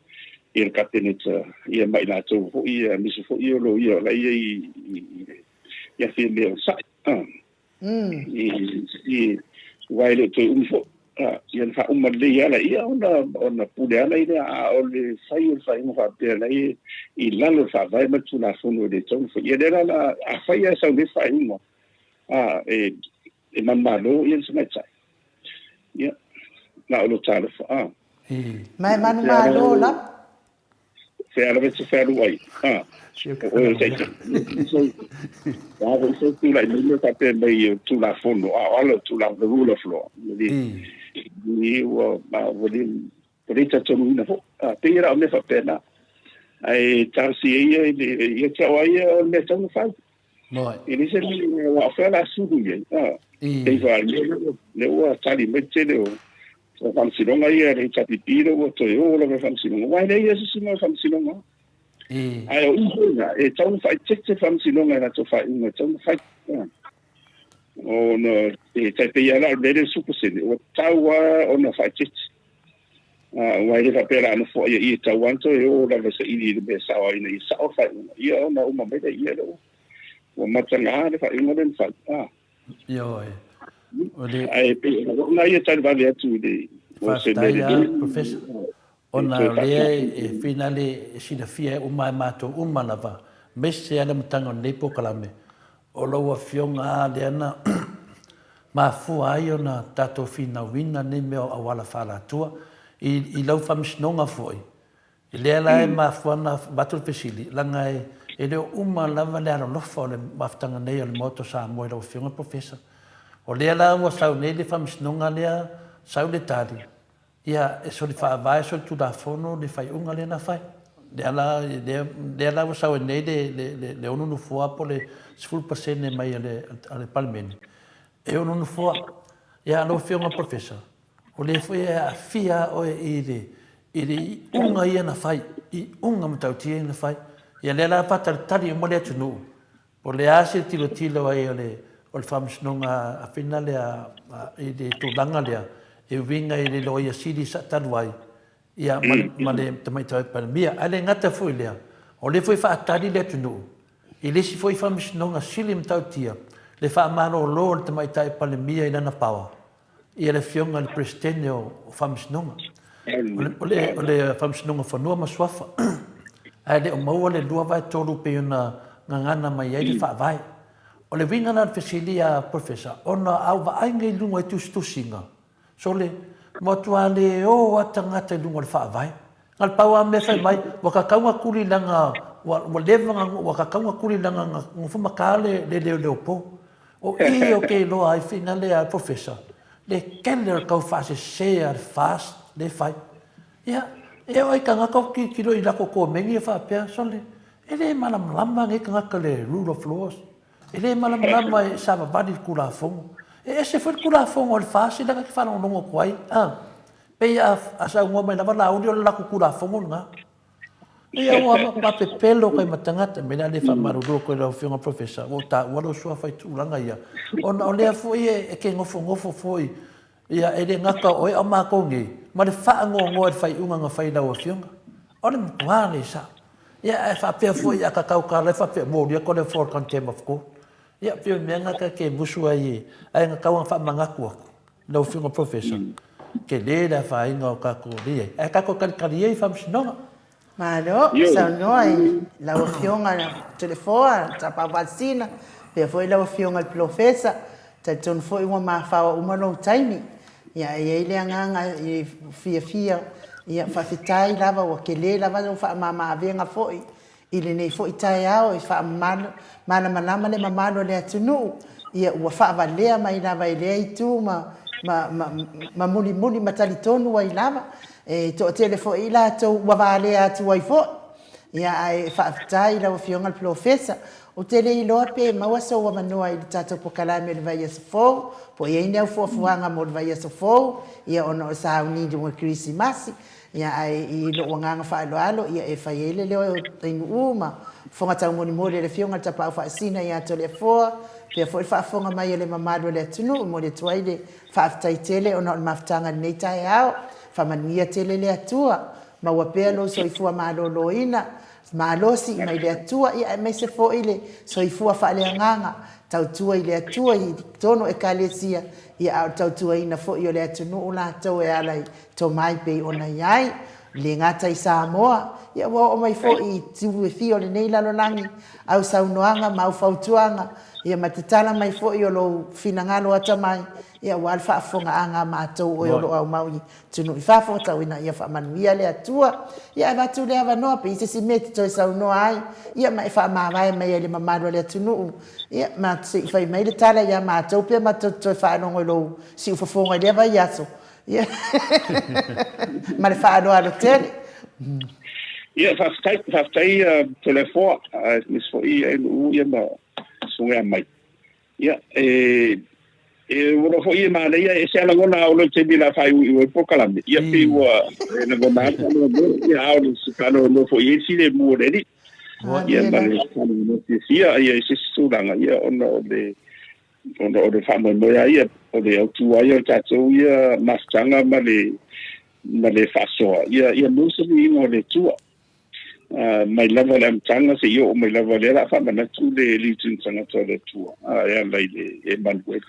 ia le Kapeneta ia ma i latou foi ia, aemaise foi o loia o la e i ai i le ia Fiame o Sa'i, a. I, aua e le o toe umi foi, ia ona faauma lelei lava lea ona pule lava lea, a o le fai o le faaiuga faapea la e i lalo o le Faavae ma le Tulafono e le tatau ona fai. Ia lea la, afai lava e sau nei le faaiuga, e manumalo le tamaitai, ia, na o lou talofa. Ma e manumalo lava. Fea lava e te fealuai, a, o oe o le taitai. O a foi se tulai mai ma faapea mai o le Tulafono, a o ala o le Tulafono, the rule of law. I ua, ua le, ua le talitonuina foi. A, pei la o mea faapena. Ae talosia ia i le, ia te au lava ia o le mea e tatau ona fai. E leai se mea, aua o fea o le a sulu i ai. A, pei foi lava o le mea lea ua tali mai le tele o O faamasinoga ia a le HRPP lea ua toe o lava i faamasinoga, aua e leai lava se isi mea o faamasinoga. Ae o i foi la, e tatau ona faaeteete faamasinoga i latou faaiuga e tatau ona fai. Ona e tai pei lava la o le mea lea o le 10%, ua tatau lava ona faaeteete. Aua e le faapea o le a nofoai ai i, e tatau lava ona toe o lava e saili i le mea sao ina ia sao le faaiuga, ia ona uma mai lea, ia lea ua mataga le faaiuga lea na fai. Ioe. O le... Ae pei o lona ia tali vave atu i le... Faafetai lava, Professor. Ona o lea e finale e silafia uma e matou uma lava, aemaise lava le amataga o lenei polokalame, o lau Afioga lava lea na mafua ai ona tatou finauina nei mea o auala faaalatua. I lau faamasinoga foi, Lea la e mafua ona avatu le fesili, leaga e le o uma lava le alolofa o le mafutaga nei a le Maota o Samoa i lau Afioga Professor. O lea la ua sau nei le faamasinoga lea, sau le tali, ia e soli faavae, soli tulafono le faaiuga lea na fai. Lea la, lea la ua sau ai nei le 6 nofoa po o le 10% mai a le Palemene, e 6 nofoa. Ia lau Afioga Professor, O lea foi e aafia lava oe i le i le iuga ia na fai, iuga matautia ia na fai. Ia lea la faatalitali uma le atunuu, po o le a se tilotilo ai o le o le Faamasinoga a Fina lea i le tulaga lea e uiga i le Loia Sili sa talu ai ia ma le, ma le Tamaitai Palemia. Ae le gata foi i lea, o lea foi e faatali le atunuu i le isi foi Faamasinoga Sili matautia le faamalolo o le Tamaitai Palemia i lana power ia le Afioga i le Peresetene o Faamasinoga, o le, o le Faamasinoga o Fanua ma Suafa, ae le o maua le 2/3 pei ona gagana mai ai le Faavae. O le uiga la o le fesili a Professor, ona a ou vaai nei i luga i tusitusiga, sole, matua le o a tagata i luga o le Faavae. Na o le pau lava mea fai mai, ua kakau na tuli leaga ua leva na, ua kakau na tuli leaga na nofo ma ta le leoleo po. O i o ke iloa ai finale a le Professor, le tele o le tau faasese a le FAST le fai. Ia, e oo i tagata o tilotilo i latou komeni e faapea, sole, e le malamalama nei tagata i le rule of laws. E le malamalama e savavali le Tulafono. E ese foi le Tulafono a le FAST lea na te faalogologo atu ai, a. Pei a saunoa mai lava Laauli o le latou Tulafono lena. Ia ua faapepelo kai ma tagata, me le a le faamalulu atu i lau Afioga Professor, ua ou taua lou suafa i tulaga ia, ona o lea foi e te nofonofo foi, ia e le gata o oe a o matou nei, ma le faanoanoa i le faaiuga na fai e lau Afioga. O le matua le sao. Ia ae faapea foi a ta tautala ai faapea, molia ko le for contempt of court. Ia pei o le mea lena ta te musu ai, ae na tau ona faamanatu atu. Lau Afioga Professor, tele le afaina o tatou lea i ai, ae tatou talitali ia i Faamasinoga. Malo saunoa i lau Afioga Toleafoa Tapaau Vaasina, faapea foi lau Afioga i le Polofesa. Talitonu foi ua mafaoa uma lou taimi. Ia, e i ai le agaga e fiafia, ia faafetai lava ua tele lava lou faamama-avega foi I lenei foi taeao e faamalamalama le mamalu o le atunuu, ia ua faavalea mai lava e lea itu ma ma mulimuli ma talitonu ai lava. E toatele foi i latou ua valea atu ai foi. Ia, ae faafetai i lau Afioga i le Polofesa. Ou te le iloa pe maua sou avanoa i le tatou polokalame i le vaiaso fou, po o i ai ni au fuafuaga mo le vaiaso fou, ia ona o le sauni i luga o le Kerisimasi. Ia, ae i lou agaga faaaloalo, ia e fai ai le leo e Nuu ma fofoga taumolimoli a le Afioga i le Tapaau Faasina ia Toleafoa, faapea foi le faafofoga mai a le mamalu o le atunuu. E momoli atu ai le faafetai tele ona o le mafutaga i lenei taeao. Faamanuia tele le Atua. Maua pea lou soifua maloloina, malosi mai le Atua, ia aemaise foi le soifua faaleagaga, tautua i le Atua i totonu o Ekalesia, ia a o le tautuaina foi o le atunuu latou e ala i tomai pei ona i ai, e le gata i Samoa, ia ua oo mai foi i itu e fia o lenei lalolagi, au saunoaga ma au fautuaga, ia ma te tala mai foi o lou finagalo atamai, ia aua le faafofogaaga a matou o e o lo o aumau i Atunuu i fafo, tau ina ia faamanuia le Atua. Ia avatu le avanoa pe i ai se isi mea e te toe saunoa ai, ia ma e faamavae mai ai i le mamalu o le atunuu. Ia, ma se i fai mai le tala ia matou pe matou te toe faalogo i lou siufofoga i lea vaiaso. Ia, ma le faaaloalo tele. Ia, faafetai, faafetai Toleafoa, aemaise foi Ainuu ia ma Susuga Ia, e, e ua foi e manaia e ese a lagona a olo i taimi la faaiuiu ai polokalame. Ia, pei ua e lagona a faanoanoa, ia, a o le se faanoanoa foi i ai filemu o le alii. Ia, ma le faanoanoa fiafia, ia, i se isi tulaga, ia, ona o le, ona o le faamoemoe lava ia, o le autu lava ia o le tatou ia mafutaga ma le, ma le faasoa, ia, ia maua se viiga o le Atua. mai lava i le amataga seia oo mai lava, lea o le a faamanatu le Legion Tagata o le Atua e ala i le Emanuele,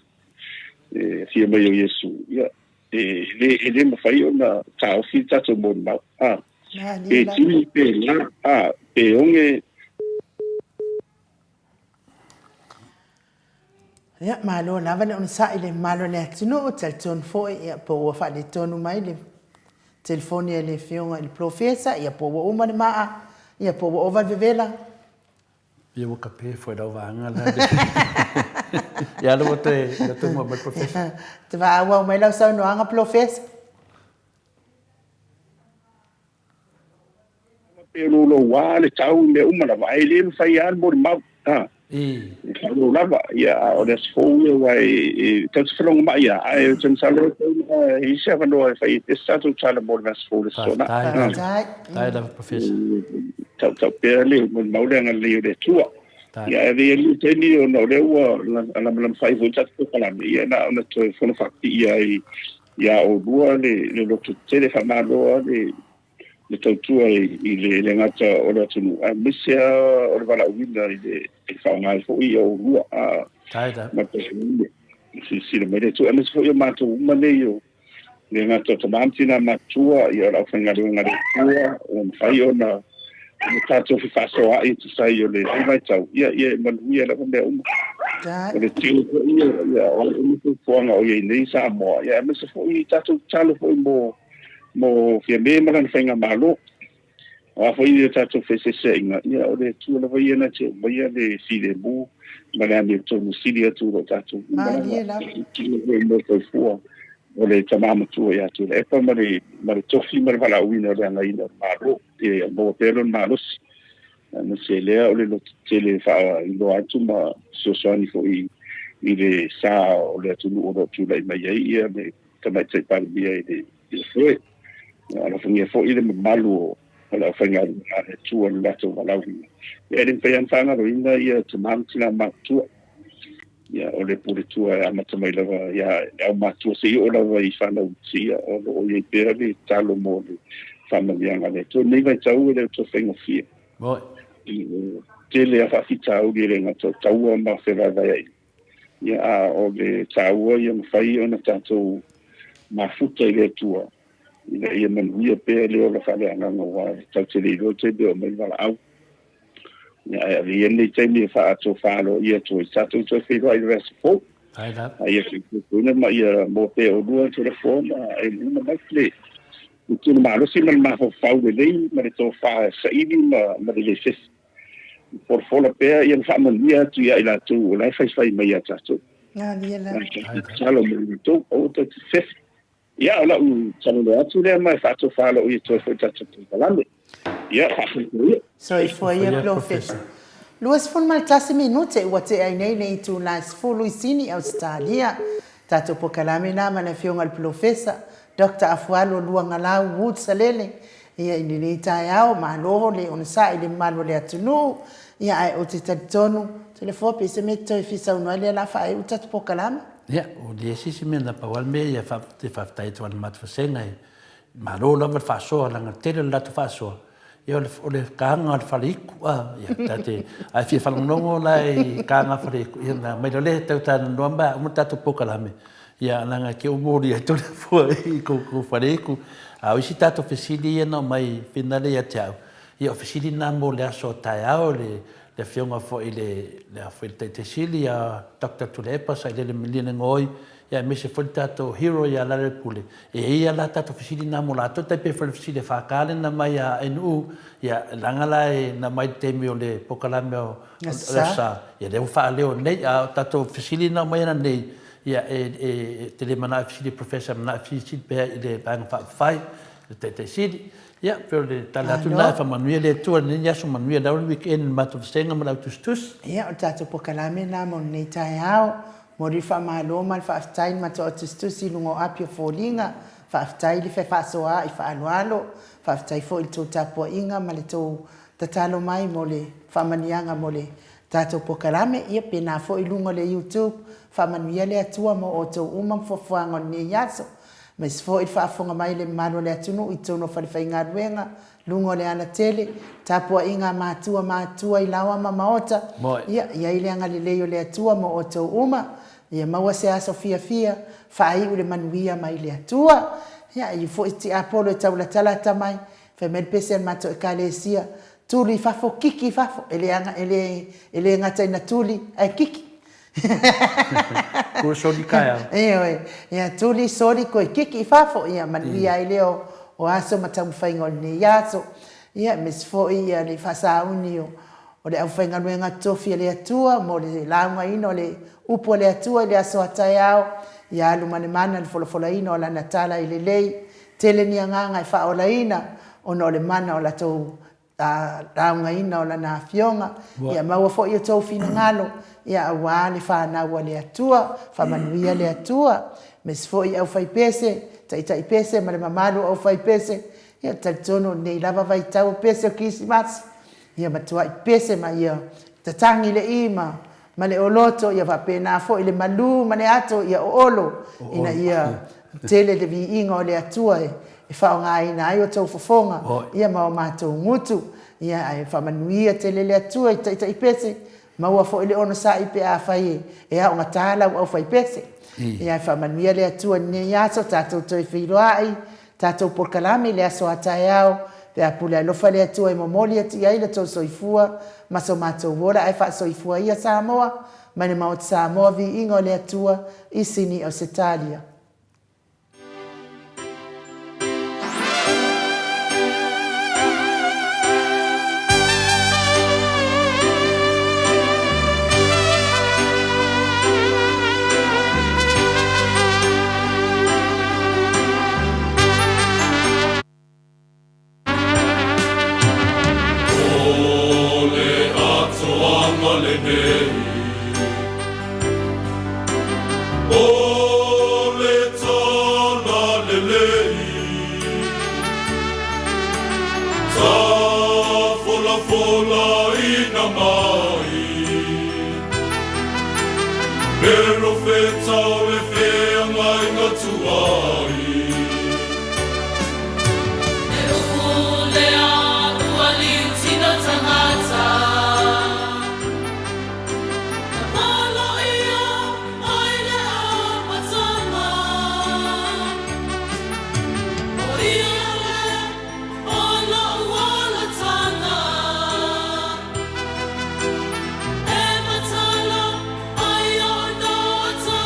e afio mai o Iesu. Ia, e le, e le mafai ona taofi le tatou molimau. A, pe tini, pe la, a, pe oge. Ia, malo lava le onosai i le mamalu o le atunuu, talitonu foi ia, po ua faaletonu mai le telefoni a le Afioga i le Polofesa, ia po ua uma le maa, ia po ua ova le vevela. Ia ua kape foi lau vaega la. Ia lea ua toe, lea toe mua mai le Polofesa. Te faaauau mai lau saunoaga Polofesa. Pe louloua le tau i mea uma lava, ae le mafai lava le molimau. Ha. E faalou lava, ia, a o le aso fou ia, aua e tatou te felogomai lava, ae ou te masalo e tatau ona i ai se avanoa e fai ai pea se tatou tala mo le aso fou le aso Toonai. Faafetai. Faafetai lava Professor. Tautau pea le molimau le agalelei o le Atua. Ia, ae avea ia lenei taimi ona o lea ua lamalama fai foi le tatou polokalame, ia na ona toe fono faapipii ai ia oulua le loto tetele, faamalo lava le le tautua i le le gata o le atunuu, aemaise lava o le valaauina i le faaaoga ai foi ia oulua a ma le silasila mai le Atua, aemaise foi o matou uma nei o le gata o tama ma tina matutua, ia o le aufaigaluega a le Atua, ua mafai ona tatou fefaasoaai e tusa ai o lenei vaitau, ia ia e manuia lava mea uma. O le tele foi ia o le fuafuaga o i ai nei Samoa, ia aemaise foi tatou tatalo foi mo mo Fiame ma lana faigamalo. O a foi ni a tatou feeseeseaiga, ia o le Atua lava ia na te aumaia le filemu ma le amiotonu sili atu i lo tatou uma lava. Mo soifua o le tama matua ia Tuilaepa ma le, ma le tofi ma le valaauina o le againa o le Malo, ia maua pea lona malosi. Aemaise lea o le lototele e faailoa atu ma fesoasoani foi i le sa o le atunuu o lo o tulai mai ai ia le Tamaitai Palemia i le foe. Alofagia foi le mamalu o le aufaigaluega a le Atua i le latou valaauina. E le mafai lava ona faagaloina ia tama ma tina matutua. Ia, o le puletua e amata mai lava ia le aumatua seia oo lava i fanau iti, ia, o lo o i ai pea le tatalo mo le faamanuiaga a le Atua. I lenei vaitau e le o toe faigofie. Tele lava faafitauli e le gata o taua ma fevaevaeaiga. Ia, a o le taua ia mafai ona tatou mafuta i le Atua ina ia manuia pea le ola faaleagaga aua tatou te le iloa le taimi e oo mai le valaau. Ia, ae ave ia lenei taimi e faaatofa aloaia atu ai tatou toe feiloai i le vaiaso fou. A ia faafoefoeina ma ia maua pea e oulua Toleafoa ma Eluna Mike le tino malosi ma le mafaufau lelei ma le tofa saili ma le le fefe. Folafola pea ia ma faamanuia atu ia i latou o la e faifai mai ia tatou. Tatalo mo outou, aua tatou te fefe. Ia, o lau talanoa atu lea ma e faatofa aloaia atu ai foi i le tatou polokalame. Ia, faasoifua ia. Soifua ia Polofesa. 21 minute ua tea ai nei le itula e 10 i Sini, Ausetalia. Tatou polokalame na ma le Afioga i le Polofesa Doctor Afualo Luagalau Wood Salele ia i lenei taeao. Malo le onosai i le mamalu o le atunuu. Ia ae ou te talitonu, Toleafoa pe se mea e te toe fia saunoa ai lea o le a faaiu le tatou polokalame. Ia, ua leai se isi mea na pau lava le mea ia te faafetai atu i le matou vasega e malo lava le faasoa leaga o le tele o le latou faasoa ia o le kaga o le faleiku a ia ta te a e fia faalogologo la i kaga faleiku ia na aumai loa lea e tau talanoa ma uma le tatou polokalame ia leaga e te momoli ai Toleafoa i kou faleiku. A o isi tatou fesili ia na aumai finale ia te au, ia o fesili na mo le aso taeao le le Afioga foi i le le foi le Taitai Sili ia Doctor Tuilaepa Sailele Malielegaoi, ia aemaise foi le tatou hero ia Lealailepule. E i ai lava la tatou fesili na mo latou, tai pei foi o le fesili a FK lea na aumai ia NU, ia leaga la na aumai i le taimi o le polokalame o le Aso Sa, ia lea ua faaleo nei. A o tatou fesili na aumai ananei, ia e te le manao e fesili i le Professor, e manao e fesili pea i le Vaega Faaupufai, le Taitai Sili. Ia, pei o le tala atu lena, faamanuia le Atua i lenei aso, manuia le weekend i le matou vasega ma le au tusitusi. Ia, o le tatou polokalame lena mo lenei taeao. Momoli le faamalo ma le faafetai i le matou au tusitusi i luga o api o foliga. Faafetai le fefaasoaai faaaloalo. Faafetai foi i le tou tapuaiga ma le tou tatalo mai mo le faamanuiaga mo le tatou polokalame. Ia, pena foi i luga o le YouTube. Faamanuia le Atua mo outou uma ma fuafuaga o lenei aso. Aemaise foi le faafofoga mai a le mamalu o le atunuu i totonu o falefaigaluega, luga o le alatele, tapuaiga a matua matua i laoa ma maota, ia i ai le agalelei o le Atua mo outou uma, ia maua se aso fiafia, faaiu i le manuia mai le Atua. Ia, iu foi tiapolo e taulatalata mai, fai mai le pese a le matou Ekalesia, tuli i fafo, kiki i fafo, e le, e le, e le gata ina tuli, ae kiki. Kua soli taeao. Ioe. Ia tuli soli koe kiki i fafo, ia manuia ai lea o aso ma taumafaiga o lenei aso. Ia aemaise foi ia le faasauni o o le aufaigaluega totofi a le Atua mo le laugaina o le upu a le Atua i le aso a taeao, ia alu ma le mana le folafolaina o Lana tala e lelei tele ni agaga e faaolaina ona o le mana o latou laugaina o Lana Afioga, ia maua foi outou finagalo, ia aua le fanau a le Atua, faamanuia le Atua, aemaise foi aufaipese, taitaipese ma le mamalu o aufaipese, ia talitonu o lenei lava vaitau o pese o Kerisimasi, ia matuai pese ma ia tatagi le i ma ma le oloto, ia faapena foi le malu ma le ato ia oolo, ina ia tele le viiga o le Atua e faaaogaina ai outou fofoga, ia ma o matou gutu. Ia, ae faamanuia tele le Atua i taitaipese, maua foi le onosai pe afai e aogata lau aufaipese. Ia, ae faamanuia le Atua i lenei aso, tatou toe feiloai Tatou polokalame i le aso a taeao, pe a pule alofa le Atua e momoli atu i ai lo tou soifua ma so matou ola ae faasoifua ia Samoa mai le Maota Samoa Viiga o le Atua i Sini Ausetalia. O le atoaga lenei, o le Talalelei, Tafolafolaina mai. Perofeta o le feagaiga tuai. He uku lea ua liutino tangata. Na polo ia mai le amataga. O ia le o lo'u olatanga. E matala ai o'u noata.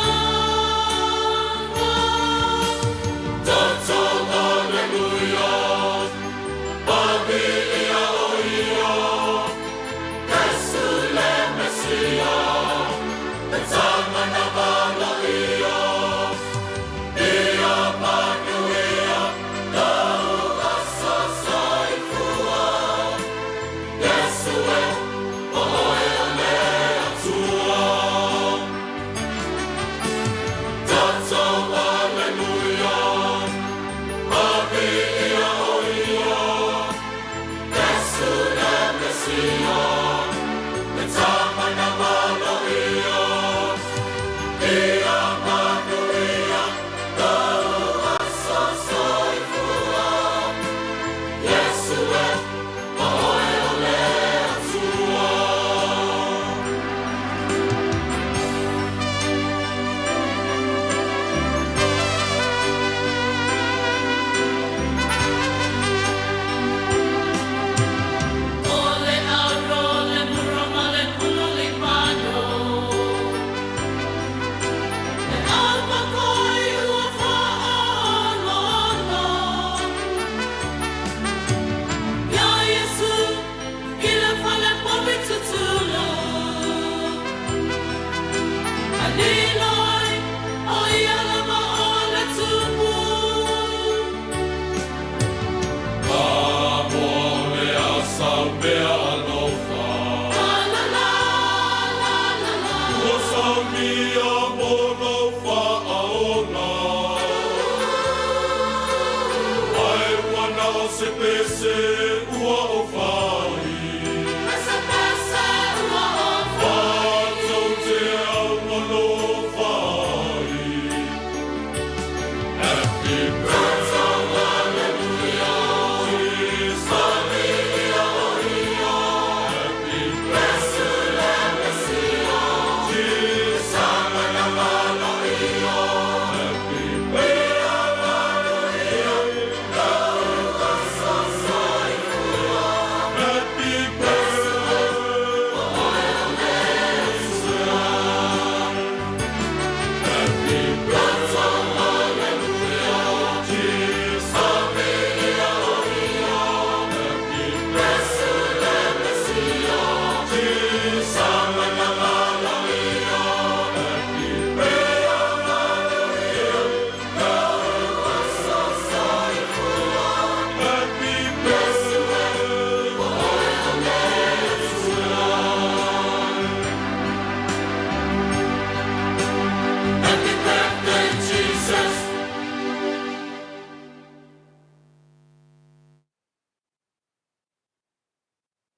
Na o se pese ua ou fai.